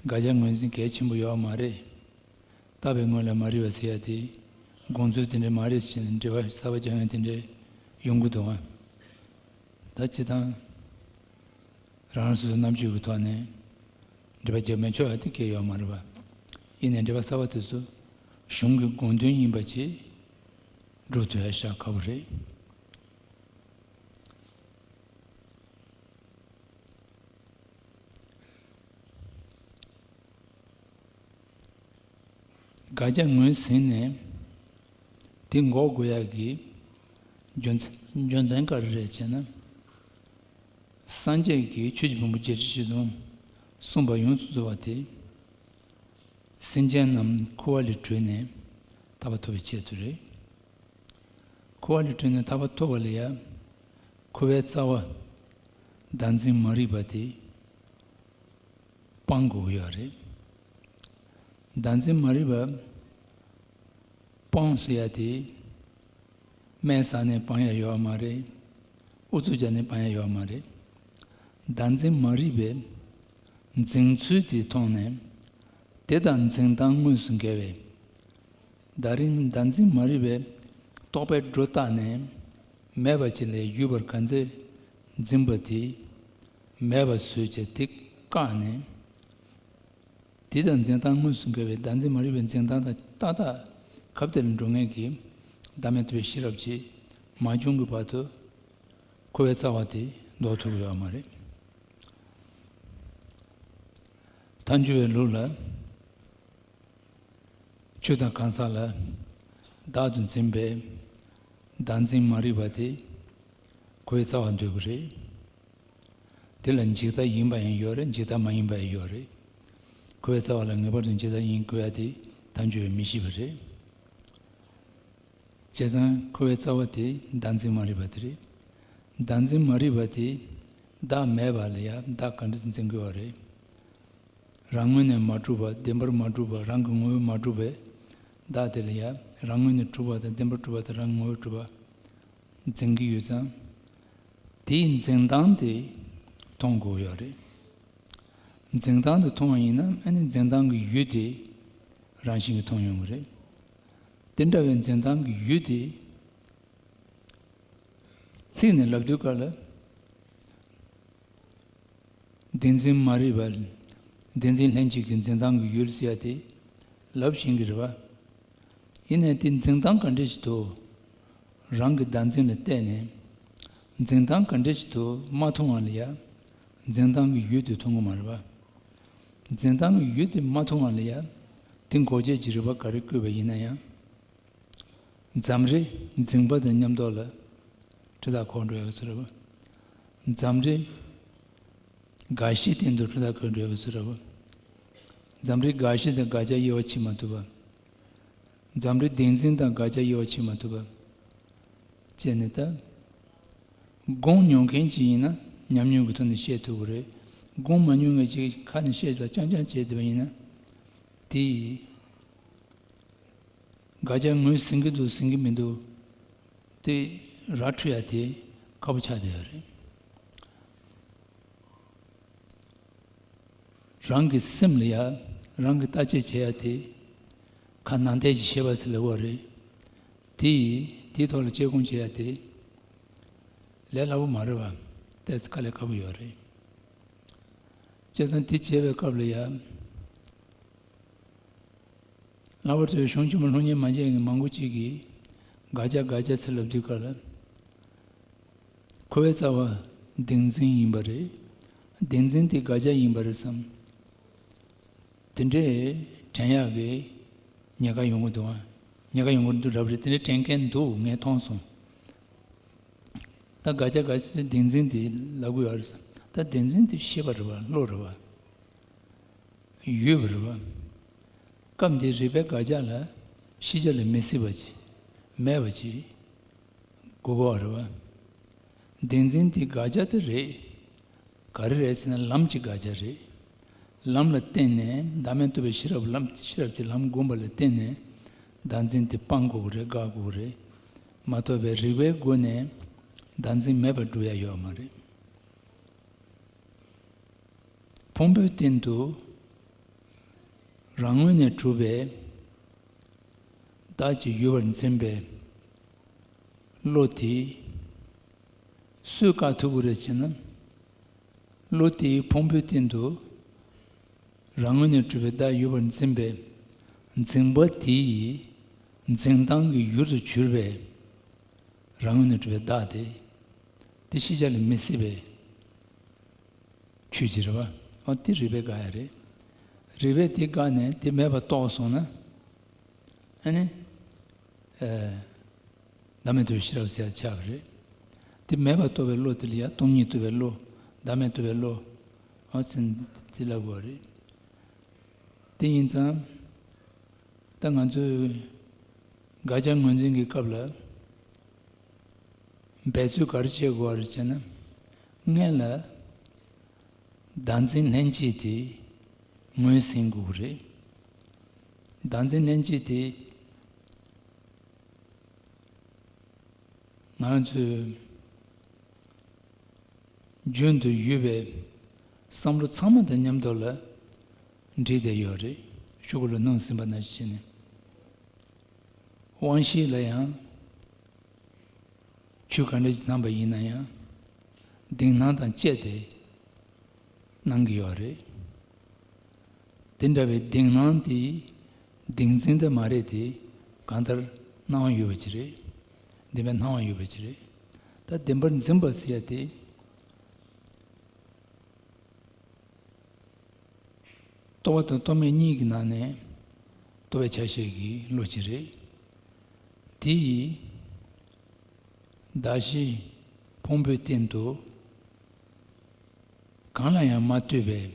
དགག་བྱ་ངོས་འཛིན་གལ་ཆེན་པོ་ཡོད་མ་རེད། བརྟགས་པས་དངོས་ལ་མ་རིག་པ་ཟེར་ཡ་དེ་དགོངས་ཚུལ་དེ་འདྲ་མ་རེད་ཟེར་ནས་འགྲེལ་པ་གསར་པ་རྒྱག་མཁན་དེ་འདྲ་ཡོང་གི་འདུག་ཨ། ད་སྤྱིར་བཏང་རང་རང་སོ་སོའི་རྣམ་དཔྱོད་ཀྱི་ཐོག་ནས་འགྲེལ་པ་རྒྱག་མི་ཆོག་ཡ་དེ་གལ་ཡོད་མ་རེད་པ། ཡིན་ནའི་འགྲེལ་པ་གསར་པ་དེ་ཚོ་གཞུང་གི་དགོངས་དོན་ཡིན་པ་ཅིག་སྒྲུབ་ཐུབ་ཡ་བཞག་དཀའ་པོ་རེད། དགག་བྱ་ངོས་ཟིན་ནས་དེ་འགོག་དགོས་ཡག་གི་རྒྱུ་མཚན་རྒྱུ་མཚན་ག་རེ་རེད་ཅེ་ན། སངས་རྒྱས་ཀྱིས་ཆོས་ཀྱི་ཕུང་པོ་བརྒྱད་ཁྲི་བཞི་སྟོང་གསུངས་པ་ཡོངས་སུ་རྫོགས་པ་དེ། སེམས་ཅན་རྣམས་འཁོར་བ་ལས་གྲོལ་ནས་ཐར་པ་ཐོབ་པའི་ཆེད་དུ་རེད། འཁོར་བ་ལས་གྲོལ་ནས་ཐར་པ་ཐོབ་པ་ལ་ཡང་འཁོར་བའི་རྩ་བ་བདག་འཛིན་མ་རིག་པ་དེ་སྤང་དགོས་ཀྱི་ཡོད་རེད། བདག་འཛིན་མ་རིག་པ་སྤོང་ཟེར་ཡ་དེ། སྨན་ཟ་ནས་སྤང་ཡ་ཡོད་མ་རེད། ཨུ་ཚུགས་རྒྱག་ནས་སྤང་ཡ་ཡོད་མ་རེད། བདག་འཛིན་མ་རིག་པའི་འཛིན་ཚུལ་དེ་མཐོང་ནས། དེ་དང་འཛིན་སྟངས་དངོས་སུ་འགལ་བས། ད་རིང་བདག་འཛིན་མ་རིག་པའི་རྟོག་པས་སྒྲོ་བཏགས་ནས་མེད་པ་ཅིག་ལ་ཡུལ་པར་ག་ཚོད་འཛིན་པ་དེ། མེད་པ་བཟོས་བྱས་དེ་བཀག་ནས། དེ་དང་འཛིན་སྟངས་དངོས་སུ་འགལ་བའི་བདག་འཛིན་མ་རིག་པའི་འཛིན་སྟངས་དང་ཏག་ཏག་ཁ་གཏད་ལ་འགྲོ་མཁན་གྱི་བདག་མེད་རྟོགས་པའི་ཤེས་རབ་ཅིག་མ་བྱུང་གི་བར་དུ་འཁོར་བའི་རྩ་བ་དེ་ཟློག་ཐུབ་ཀྱི་ཡོད་མ་རེད། ཐལ་འགྱུར་བའི་ལུགས་ལ། ཆོས་དང་གང་ཟག་ལ་བདག་ཏུ་འཛིན་པའི་བདག་འཛིན་མ་རིག་པ་དེ་འཁོར་བའི་རྩ་བར་འདོད་ཀྱི་རེད། དེ་ལ་འཇིག་ལྟ་ཡིན་པ་ཡང་ཡོད་རེད། འཇིག་ལྟ་མ་ཡིན་པ་ཡང་ཡོད་རེད། འཁོར་བའི་རྩ་བ་ལ་ངེས་པར་དུ་འཇིག་ལྟ་ཡིན་དགོས་ཡ་དེ་ཐལ་འགྱུར་བས་མི་ཤེས་པ་རེད། བྱས་ཙང་འཁོར་བའི་རྩ་བ་དེ་བདག་འཛིན་མ་རིག་པ་དེ་རེད། བདག་འཛིན་མ་རིག་པ་དེ་བདག་མེད་པ་ལ་ཡང་བདག་ག་འདྲ་འཛིན་དགོས་པ་རེད། རང་ངོས་ནས་མ་གྲུབ་པ། བདེན་པར་མ་གྲུབ་པ། རང་གི་ངོ་བོས་མ་གྲུབ་པའི་བདག་དེ་ལ་ཡང་རང་ངོས་ནས་གྲུབ་པ་དང་བདེན་པར་གྲུབ་པ་དང་རང་ངོ་བོས་གྲུབ་པ་འཛིན་གྱི་ཡོད་ཙང་། དེའི་འཛིན་སྟངས་དེ་མཐོང་དགོས་ཡོད་རེད། འཛིན་སྟངས་དེ་མཐོང་བ་ཡིན་ན་ཨ་ནི་འཛིན་སྟངས་ཀྱི་ཡུལ་དེ་རང་བཞིན་གྱིས་མཐོང་ཡོང་གི་རེད། དེ་འདྲ་བའི་འཛིན་སྟངས་ཀྱི་ཡུལ་དེ་ཚིག་ནས་ལབ་དུས་སྐབས་ལ། བདེན་འཛིན་མ་རིག་པ། བདེན་འཛིན་ལྷན་སྐྱེས་ཀྱི་འཛིན་སྟངས་ཀྱི་ཡུལ་ཟེར་ཡ་དེ་ལབ་བཞིན་གྱི་རེད་པ། ཡིན་ནའི་དེ་འཛིན་སྟངས་ག་འདྲ་ཞིག་ཏུ་རང་གི་བདག་འཛིན་ལ་བལྟས་ནས། འཛིན་སྟངས་ག་འདྲ་ཞིག་ཏུ་མ་མཐོང་བ་ལ་ཡང་འཛིན་སྟངས་ཀྱི་ཡུལ་དེ་མཐོང་གི་མ་རེད་པ། འཛིན་སྟངས་ཀྱི་ཡུལ་དེ་མ་མཐོང་བ་ལ་ཡང་དེ་འགོག་བྱེད་ཀྱི་རིགས་པ་ག་རེ་བཀོད་པ་ཡིན་ན་ཡང་། འཛམ་རིག་འཛིང་བ་དང་མཉམ་དུ་ལ་འཁྲུལ་རྟགས་འཁོར་འགྲོ་ཡག་ཚུལ་རེད་པ། འཛམ་རིག་དགག་གཞིའི་སྟེང་དུ་འཁྲུལ་རྟགས་འཁོར་འགྲོ་ཡག་ཚུལ་རེད་པ། འཛམ་རིག་དགག་གཞི་དང་དགག་བྱ་དབྱེ་བ་ཕྱེ་མ་ཐུབ་པ། འཛམ་རིག་བདེན་འཛིན་དང་དགག་བྱ་དབྱེ་བ་ཕྱེ་མ་ཐུབ་པ་བྱས་ནས་ད། དགོངས་མྱོང་མཁན་ཅིག་ཡིན་ན་ཉམས་མྱོང་གི་ཐོག་ནས་བཤད་ཐུབ་ཀྱི་རེད། དགོངས་མ་མྱོང་མཁན་ཅིག་ཁ་ནས་བཤད་པ་རྐྱང་རྐྱང་བྱས་བསྡད་པ་ཡིན་ན། དེ་ཡིས། དགག་བྱ་ངོས་ཟིན་གྱི་འདུག་ཟིན་གྱི་མི་འདུག་དེ་ར་འཕྲོད་ཡ་དེ་ཁག་པོ་ཆགས་བསྡད་ཡོད་རེད། རང་གི་སེམས་ལ་ཡ་རང་གི་བརྟག་དཔྱད་བྱེད་ཡ་དེ་ཁ་ནང་བསྟན་གྱི་ཤེས་པ་ཟེར་ལབ་པ་རེད། དེ་ཡིས་དེའི་ཐོག་ལ་དཔྱད་སྒོམ་བྱེད་ཡ་དེ་ལས་སླ་པོ་མ་རེད་པ། ཏོག་ཙམ་དཀའ་ལས་ཁག་པོ་ཡོད་རེད། བྱས་ཙང་དེ་བྱེད་པའི་སྐབས་ལ་ཡ། ལྷག་པར་དུ་གཞུང་ཆེན་མོ་སློབ་གཉེར་མ་བྱས་མཁན་མང་པོ་ཅིག་གིས་དགག་བྱ་དགག་བྱ་ཟེར་ལབ་དུས་སྐབས་ལ། འཁོར་བའི་རྩ་བ་བདེན་འཛིན་ཡིན་པ་རེད། བདེན་འཛིན་དེ་དགག་བྱ་ཡིན་པ་རེད་བསམ། དེ་འདྲའི་དྲན་ཡག་གི་ཉེན་ཁ་ཡོང་གི་འདུག་ཨ། ཉེན་ཁ་ཡོང་གི་འདུག་རབ་རེད། དེ་འདྲའི་དྲན་མཁན་འདུག་ངས་མཐོང་སོང་། ད་དགག་བྱ་དགག་བྱ་བདེན་འཛིན་དེ་ལབ་དགོས་ཡོད་རེད་བསམ། ད་བདེན་འཛིན་དེ་ཤེས་པ་རེད་པ། བློ་རེད་པ། ཡོད་པ་རེད་པ། སྐབས་འདིའི་རིགས་པའི་དགག་བྱ་ལ་ཤེས་བྱ་ལས་མི་སྲིད་པ་ཅིག་མེད་པ་ཅིག་དགོས་པ་རེད་པ། བདེན་འཛིན་དེ་དགག་བྱ་དེ་རེད། ག་རེ་རེད་ཟེར་ན་ལམ་གྱི་དགག་བྱ་རེད། ལམ་ལ་བརྟེན་ནས་བདག་མེད་རྟོགས་པའི་ཤེས་རབ་ལམ་ཤེས་རབ་ཀྱི་ལམ་བསྒོམས་པ་ལ་བརྟེན་ནས་བདག་འཛིན་དེ་སྤང་དགོས་ཀྱི་རེད། དགག་དགོས་ཀྱི་རེད། མ་གཏོགས་པའི་རིགས་པའི་སྒོ་ནས་བདག་འཛིན་མེད་པར་སྒྲུབ་ཡ་ཡོད་མ་རེད། ཕུང་པོའི་སྟེང་དུ་རང་ངོས་ནས་གྲུབ་པའི་བདག་ཅིག་ཡོད་པར་འཛིན་པའི་བློ་དེ་སུས་བཀག་ཐུབ་ཀྱི་རེད་ཅེ་ན། བློ་དེའི་ཕུང་པོའི་སྟེང་དུ་རང་ངོས་ནས་གྲུབ་པའི་བདག་ཡོད་པར་འཛིན་པའི་འཛིན་པ་དེ་ཡི་འཛིན་སྟངས་ཀྱི་ཡུལ་དུ་གྱུར་པའི་རང་ངོས་ནས་གྲུབ་པའི་བདག་དེ། དེ་ཤེས་བྱ་ལས་མི་སྲིད་པའི་ཆོས་ཅིག་རེད་པ། འོ་དེ་རིགས་པས་དགག་ཡ་རེད། རིགས་པས་དེ་བཀག་ནས་དེ་མེད་པར་རྟོགས་སོང་ན། ཨ་ནི། ཨ། བདག་མེད་རྟོགས་པའི་ཤེས་རབ་ཟེར་ཡ་ཆགས་པ་རེད། དེ་མེད་པར་རྟོགས་པའི་བློ་དེ་ལ་ཡང་སྟོང་ཉིད་རྟོགས་པའི་བློ། བདག་མེད་རྟོགས་པའི་བློ། འོ་ཚིག་དེ་ལབ་དགོས་པ་རེད། དེ་ཡིན་ཙང་། ད་ང་ཚོས་དགག་བྱ་ངོས་འཛིན་གྱི་སྐབས་ལ་འབད་རྩོལ་ག་རེ་བྱེད་དགོས་པ་རེད་ཅེ་ན། སྔོན་ལ་བདག་འཛིན་ལྷན་སྐྱེས་དེ་ངོས་ཟིན་དགོས་ཀྱི་རེད། བདག་འཛིན་ལྷན་སྐྱེས་དེ་ང་ཚོའི་རྒྱུན་དུ་ཡོད་པའི་བསམ་བློ་ཚང་མ་དང་མཉམ་དུ་ལ་འདྲེས་བསྡད་ཡོད་རེད། ཤོག་གུ་ལ་སྣུམ་ཟིན་པ་ནང་བཞིན་བྱས་ནས། དབང་ཤེས་ལ་ཡང་ཆོས་ག་འདྲ་ཞིག་སྣང་བ་ཡིན་ན་ཡང་། གདེང་སྣང་དང་བཅས་ཏེ་ སྣང་གི་ཡོད་རེད། དེ་འདྲ་བའི་གདེང་སྣང་དེ་གདེང་འཛིན་དེ་མ་རེད་དེ། གང་ལྟར་སྣང་བ་ཡོད་པ་ཅིག་རེད། བདེན་པའི་སྣང་བ་ཡོད་པ་ཅིག་རེད། ད་བདེན་པར་འཛིན་པ་ཟེར་ཡ་དེ། རྟོག་པ་དང་རྟོག་མེད་གཉིས་ཀྱི་ནང་ནས་རྟོག་པའི་ཆ་ཤས་ཀྱི་བློ་ཅིག་རེད། དེ་ཡིས་གདགས་གཞི་ཕུང་པོའི་སྟེང་དུ་གང་ལ་ཡང་མ་ལྟོས་པའི།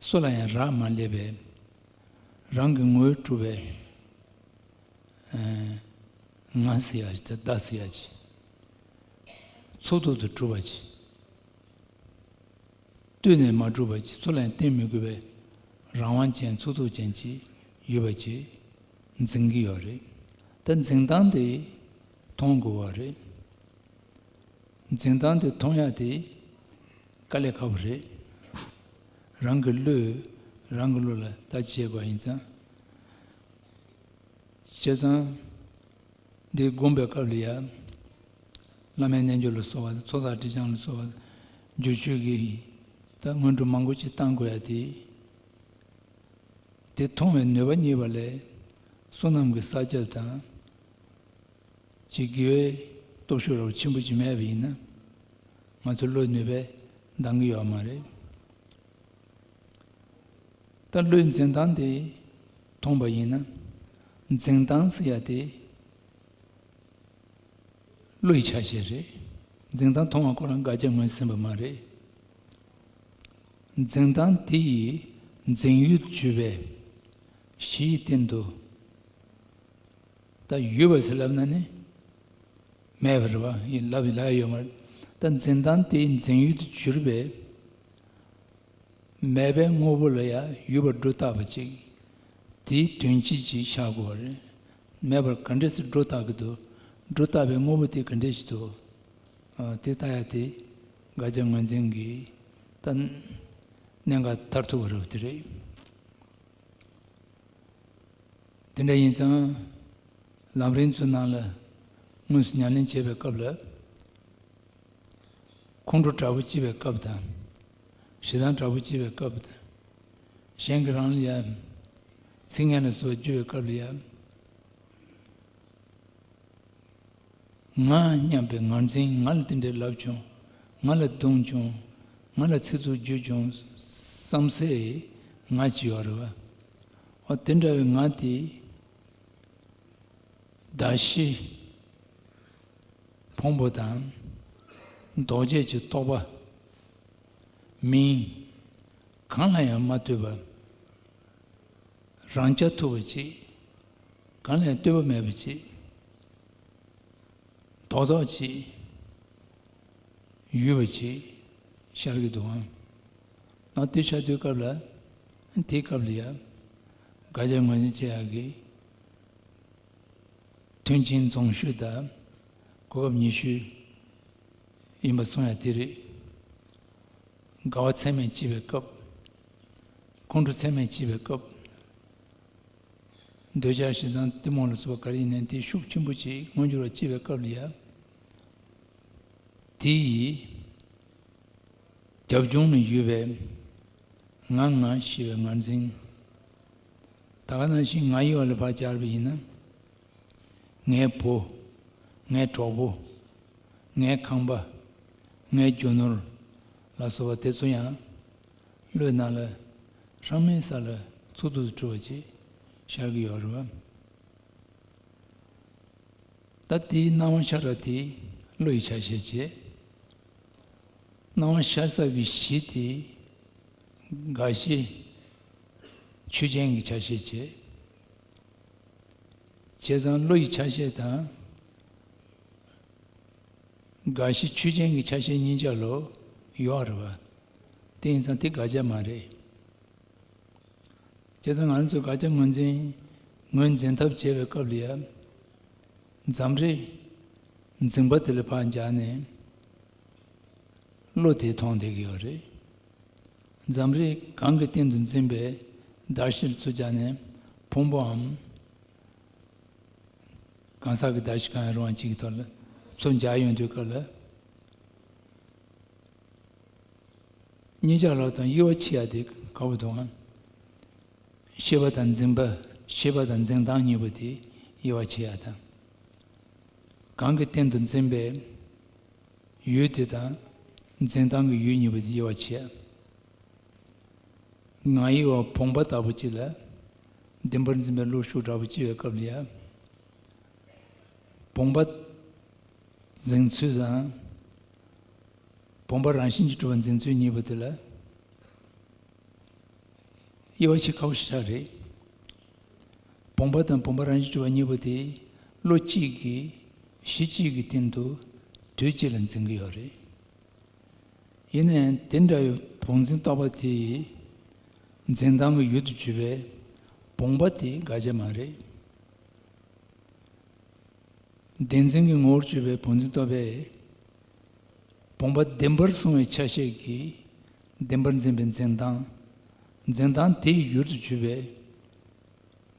སུ་ལ་ཡང་རག་མ་ལས་པའི། རང་གི་ངོས་གྲུབ་པའི་ཨ་ང་ཟེར་ཡ་ཅིག་དང་བདག་ཟེར་ཡ་ཅིག་ཚུགས་ཐུབ་ཏུ་གྲུབ་པ་ཅིག་བཏུལ་ནས་མ་གྲུབ་པ་ཅིག་སུ་ལ་ཡང་བརྟེན་མི་དགོས་པའི་རང་དབང་ཅན་ཚུགས་ཐུབ་ཅན་ཅིག་ཡོད་པ་ཅིག་འཛིན་གྱི་ཡོད་རེད། ད་འཛིན་སྟངས་དེ་མཐོང་དགོས་པ་རེད། འཛིན་སྟངས་དེ་མཐོང་ཡ་དེ་དཀའ་ལས་ཁག་པོ་རེད། རང་གི་བློས་རང་གི་བློ་ལ་ལྟ་ཅི་བྱེད་པ་ཡིན་ཙང་། བྱས་ཙང་། འདི་སྒོམ་པའི་སྐབས་ལ་ཡ། བླ་མའི་རྣལ་འབྱོར་ལ་སོགས་པ་དང་ཚོགས་བསགས་སྒྲིབ་སྦྱང་ལ་སོགས་པ་སྒྱུར་བཅོས་ཀྱི་ད་སྔོན་འགྲོ་མང་པོ་ཅིག་བཏང་དགོས་ཡ་དེ། དེ་མཐོང་བའི་ནུས་པ་རྙེད་པ་ལས་བསོད་ནམས་ཀྱི་བསགས་རྒྱབ་དང་། ཅིག་དགེ་བའི་སྟོབས་ཤུགས་རབ་ཆེན་པོ་ཅིག་མེད་པ་ཡིན་ན། ང་ཚོ་བློའི་ནུས་པས་འདང་གི་ཡོད་མ་རེད། ད་བློའི་འཛིན་སྟངས་དེ་མཐོང་པ་ཡིན་ན། འཛིན་སྟངས་ཟེར་ཡ་དེ་བློ་ཡི་ཆ་ཤས་རེད། འཛིན་སྟངས་མཐོང་བ་ཁོ་རང་དགག་བྱ་ངོས་ཟིན་པ་མ་རེད། འཛིན་སྟངས་དེ་ཡི་འཛིན་ཡུལ་དུ་གྱུར་པའི་གཞི་ཡི་སྟེང་དུ། ད་ཡོད་པ་ཟེར་ལབ་ན་ནི་མེད་པ་རེད་བ། ཡིན་ལབ་ཡིན་ལབ་ཡ་ཡོད་མ་རེད། ད་འཛིན་སྟངས་དེའི་འཛིན་ཡུལ་དུ་གྱུར་པའི་མེད་པའི་དངོས་པོ་ལ་ཡང་ཡོད་པར་སྒྲོ་བཏགས་པ་ཅིག་དེའི་དོན་སྤྱི་ཅིག་ཤར་དགོས་པ་རེད། མེད་པར་ག་འདྲས་སེ་སྒྲོ་བཏགས་ཀྱི་འདུག་སྒྲོ་བཏགས་པའི་དངོས་པོ་དེ་ག་འདྲས་ཤིག་འདུག་ཨ། དེ་ལྟ་ཡ་དེ་དགག་བྱ་ངོས་འཛིན་གྱི་ད་གནད་འགག་མཐར་ཐུག་པ་རེད་པ་དེ་རེད། དེ་འདྲ་ཡིན་ཙང་། ལམ་རིམ་ཚོའི་ནང་ལ་དངོས་སུ་ཉམས་ལེན་བྱེད་པའི་སྐབས་ལ། ཁོང་ཁྲོ་དྲག་པོ་སྐྱེ་བའི་སྐབས་དང་། ཞེ་སྡང་དྲག་པོ་སྐྱེ་བའི་སྐབས་དང་། གཞན་གྱིས་རང་ལ་ཡ། ཚིག་ངན་ལ་སོགས་བརྗོད་པའི་སྐབས་ལ་ཡ། ང་སྙམ་པའི་ངར་འཛིན། ང་ལ་དེ་འདྲའི་ལབ་བྱུང་། ང་ལ་བརྡུངས་བྱུང་། ང་ལ་ཚིག་རྩུབ་བརྗོད་བྱུང་བསམ་སའི་ང་ཅིག་ཡོད་རེད་བ། འོ་དེ་འདྲ་བའི་ང་དེ། གདགས་གཞི་ཕུང་པོ་དང་། ལྡོག་བྱེད་ཀྱི་རྟོག་པ། མིང་། གང་ལ་ཡང་མ་ལྟོས་པར་རང་རྐྱ་ཐུབ་པ་ཅིག་གང་ལ་ཡང་ལྟོས་པ་མེད་པ་ཅིག་རྡོག་རྡོག་ཅིག་ཡོད་པ་ཅིག་ཤར་གྱི་འདུག་ཨང་། ཨ་དེ་ཤར་དུས་སྐབས་ལ། དེའི་སྐབས་ལ་ཡ། དགག་བྱ་ངོས་འཛིན་བྱེད་ཡག་གི་མཐུན་རྐྱེན་རྫོང་ཤོས་དང་གོ་སྐབས་ཉེ་ཤོས་ཡིན་པ་གསུང་ཡ་དེ་རེད། དགའ་བ་ཚད་མེད་སྐྱེ་བའི་སྐབས། ཁོང་ཁྲོ་ཚད་མེད་སྐྱེ་བའི་སྐབས། འདོད་ཆགས་ཞེ་སྡང་གཏི་མུག་ལ་སོགས་པ་ག་རེ་ཡིན་ནའི་དེ་ཤུགས་ཆེན་པོ་ཅིག་མངོན་འགྱུར་བ་སྐྱེ་བའི་སྐབས་ལ་ཡ། དེ་ཡི་རྒྱབ་ལྗོངས་ལ་ཡོད་པའི་ང་ང་ཞེས་པའི་ངར་འཛིན། ད་ག་ནང་བཞིན་ང་ཡི་འོག་ལ་ཕར་སྦྱར་བ་ཡིན་ན། ངའི་བུ། ངའི་གྲོགས་པོ། ངའི་ཁང་པ། ངའི་རྒྱུ་ནོར་ལ་སོགས་པ་དེ་ཚོ་ཡང་བློའི་ནང་ལ་ཧྲང་མའི་ས་ལ་ཚུགས་ཐུབ་ཏུ་གྲུབ་པ་ཅིག་ཤར་གྱི་ཡོད་རེད་བ། ད་དེའི་སྣང་བ་ཤར་བ་དེ་བློ་ཡི་ཆ་ཤས་བྱས། སྣང་བ་ཤར་ས་གི་གཞི་དེ་དགག་གཞི་ཆོས་ཅན་གྱི་ཆ་ཤས་བྱས། བྱས་ཙང་བློ་ཡི་ཆ་ཤས་དང་། དགག་གཞི་ཆོས་ཅན་གྱི་ཆ་ཤས་གཉིས་ཆ་ལོ་ཡོད་རེད་བ། དེ་ཡིན་ཙང་དེ་དགག་བྱ་མ་རེད། བྱས་ཙང་ང་ཚོས་དགག་བྱ་ངོས་འཛིན། ངོས་འཛིན་ཐབས་བྱེད་པའི་སྐབས་ལ་ཡ། འཛམ་རིག་འཛིན་པ་དེ་ལ་ཕར་སྦྱར་ནས། བློ་དེ་མཐོང་བསྡད་ཀྱི་ཡོད་རེད། འཛམ་རིག་གང་གི་སྟེང་དུ་འཛིན་པའི་གདགས་གཞིར་ཚུར་སྦྱར་ནས་ཕུང་པོའམ། གང་ཟག་གི་གདགས་གཞི་གང་ཡང་རུང་བ་གཅིག་གི་ཐོག་ལ་ཚུར་སྦྱར་ཡོང་དུས་སྐབས་ལ། གཉིས་ཆར་ལོག་དང་དབྱེ་བ་ཕྱེ་ཡ་དེ་ག་བ་འདུག་ཨང་། ཤེས་པ་དང་འཛིན་པ། ཤེས་པ་དང་འཛིན་སྟངས་གཉིས་པོ་དེ་དབྱེ་བ་ཕྱེ་ཡ་དང་། གང་གི་སྟེང་དུ་འཛིན་པའི་ཡུལ་དེ་དང་། འཛིན་སྟངས་ཀྱི་ཡུལ་གཉིས་པོ་དེ་དབྱེ་བ་ཕྱེ་ཡ། ང་ཡི་བ་བུམ་པ་ལྟ་བུ་གཅིག་ལ་བདེན་པར་འཛིན་པའི་བློ་ཤུགས་འདྲ་བོ་སྐྱེ་བའི་སྐབས་ལ་ཡ། བུམ་པ་འཛིན་ཚུལ་དང་། བུམ་པ་རང་བཞིན་གྱིས་གྲུབ་པ་འཛིན་ཚུལ་གཉིས་པོ་དེ་ལ་དབྱེ་བ་ཕྱེ་ཁག་པོ་ཞིག་ཆགས་རེད། བུམ་པ་དང་བུམ་པ་རང་བཞིན་གྱིས་གྲུབ་པ་གཉིས་པོ་དེ་བློ་གཅིག་གིས་གཞི་གཅིག་གི་སྟེང་དུ་དུས་གཅིག་ལ་འཛིན་གྱི་ཡོད་རེད། ཡིན་ནའང་དེ་འདྲ་བའི་བུམ་འཛིན་རྟོག་པ་དེ་ཡི་འཛིན་སྟངས་ཀྱི་ཡུལ་དུ་གྱུར་པའི་བུམ་པ་དེ་དགག་བྱ་མ་རེད། བདེན་འཛིན་གྱི་ངོ་བོར་གྱུར་པའི་བུམ་འཛིན་རྟོག་པས། བུམ་པ་བདེན་པར་བཟུང་བའི་ཆ་ཤས་ཀྱིས་བདེན་པར་འཛིན་པའི་འཛིན་སྟངས། འཛིན་སྟངས་དེའི་ཡུལ་དུ་གྱུར་པའི་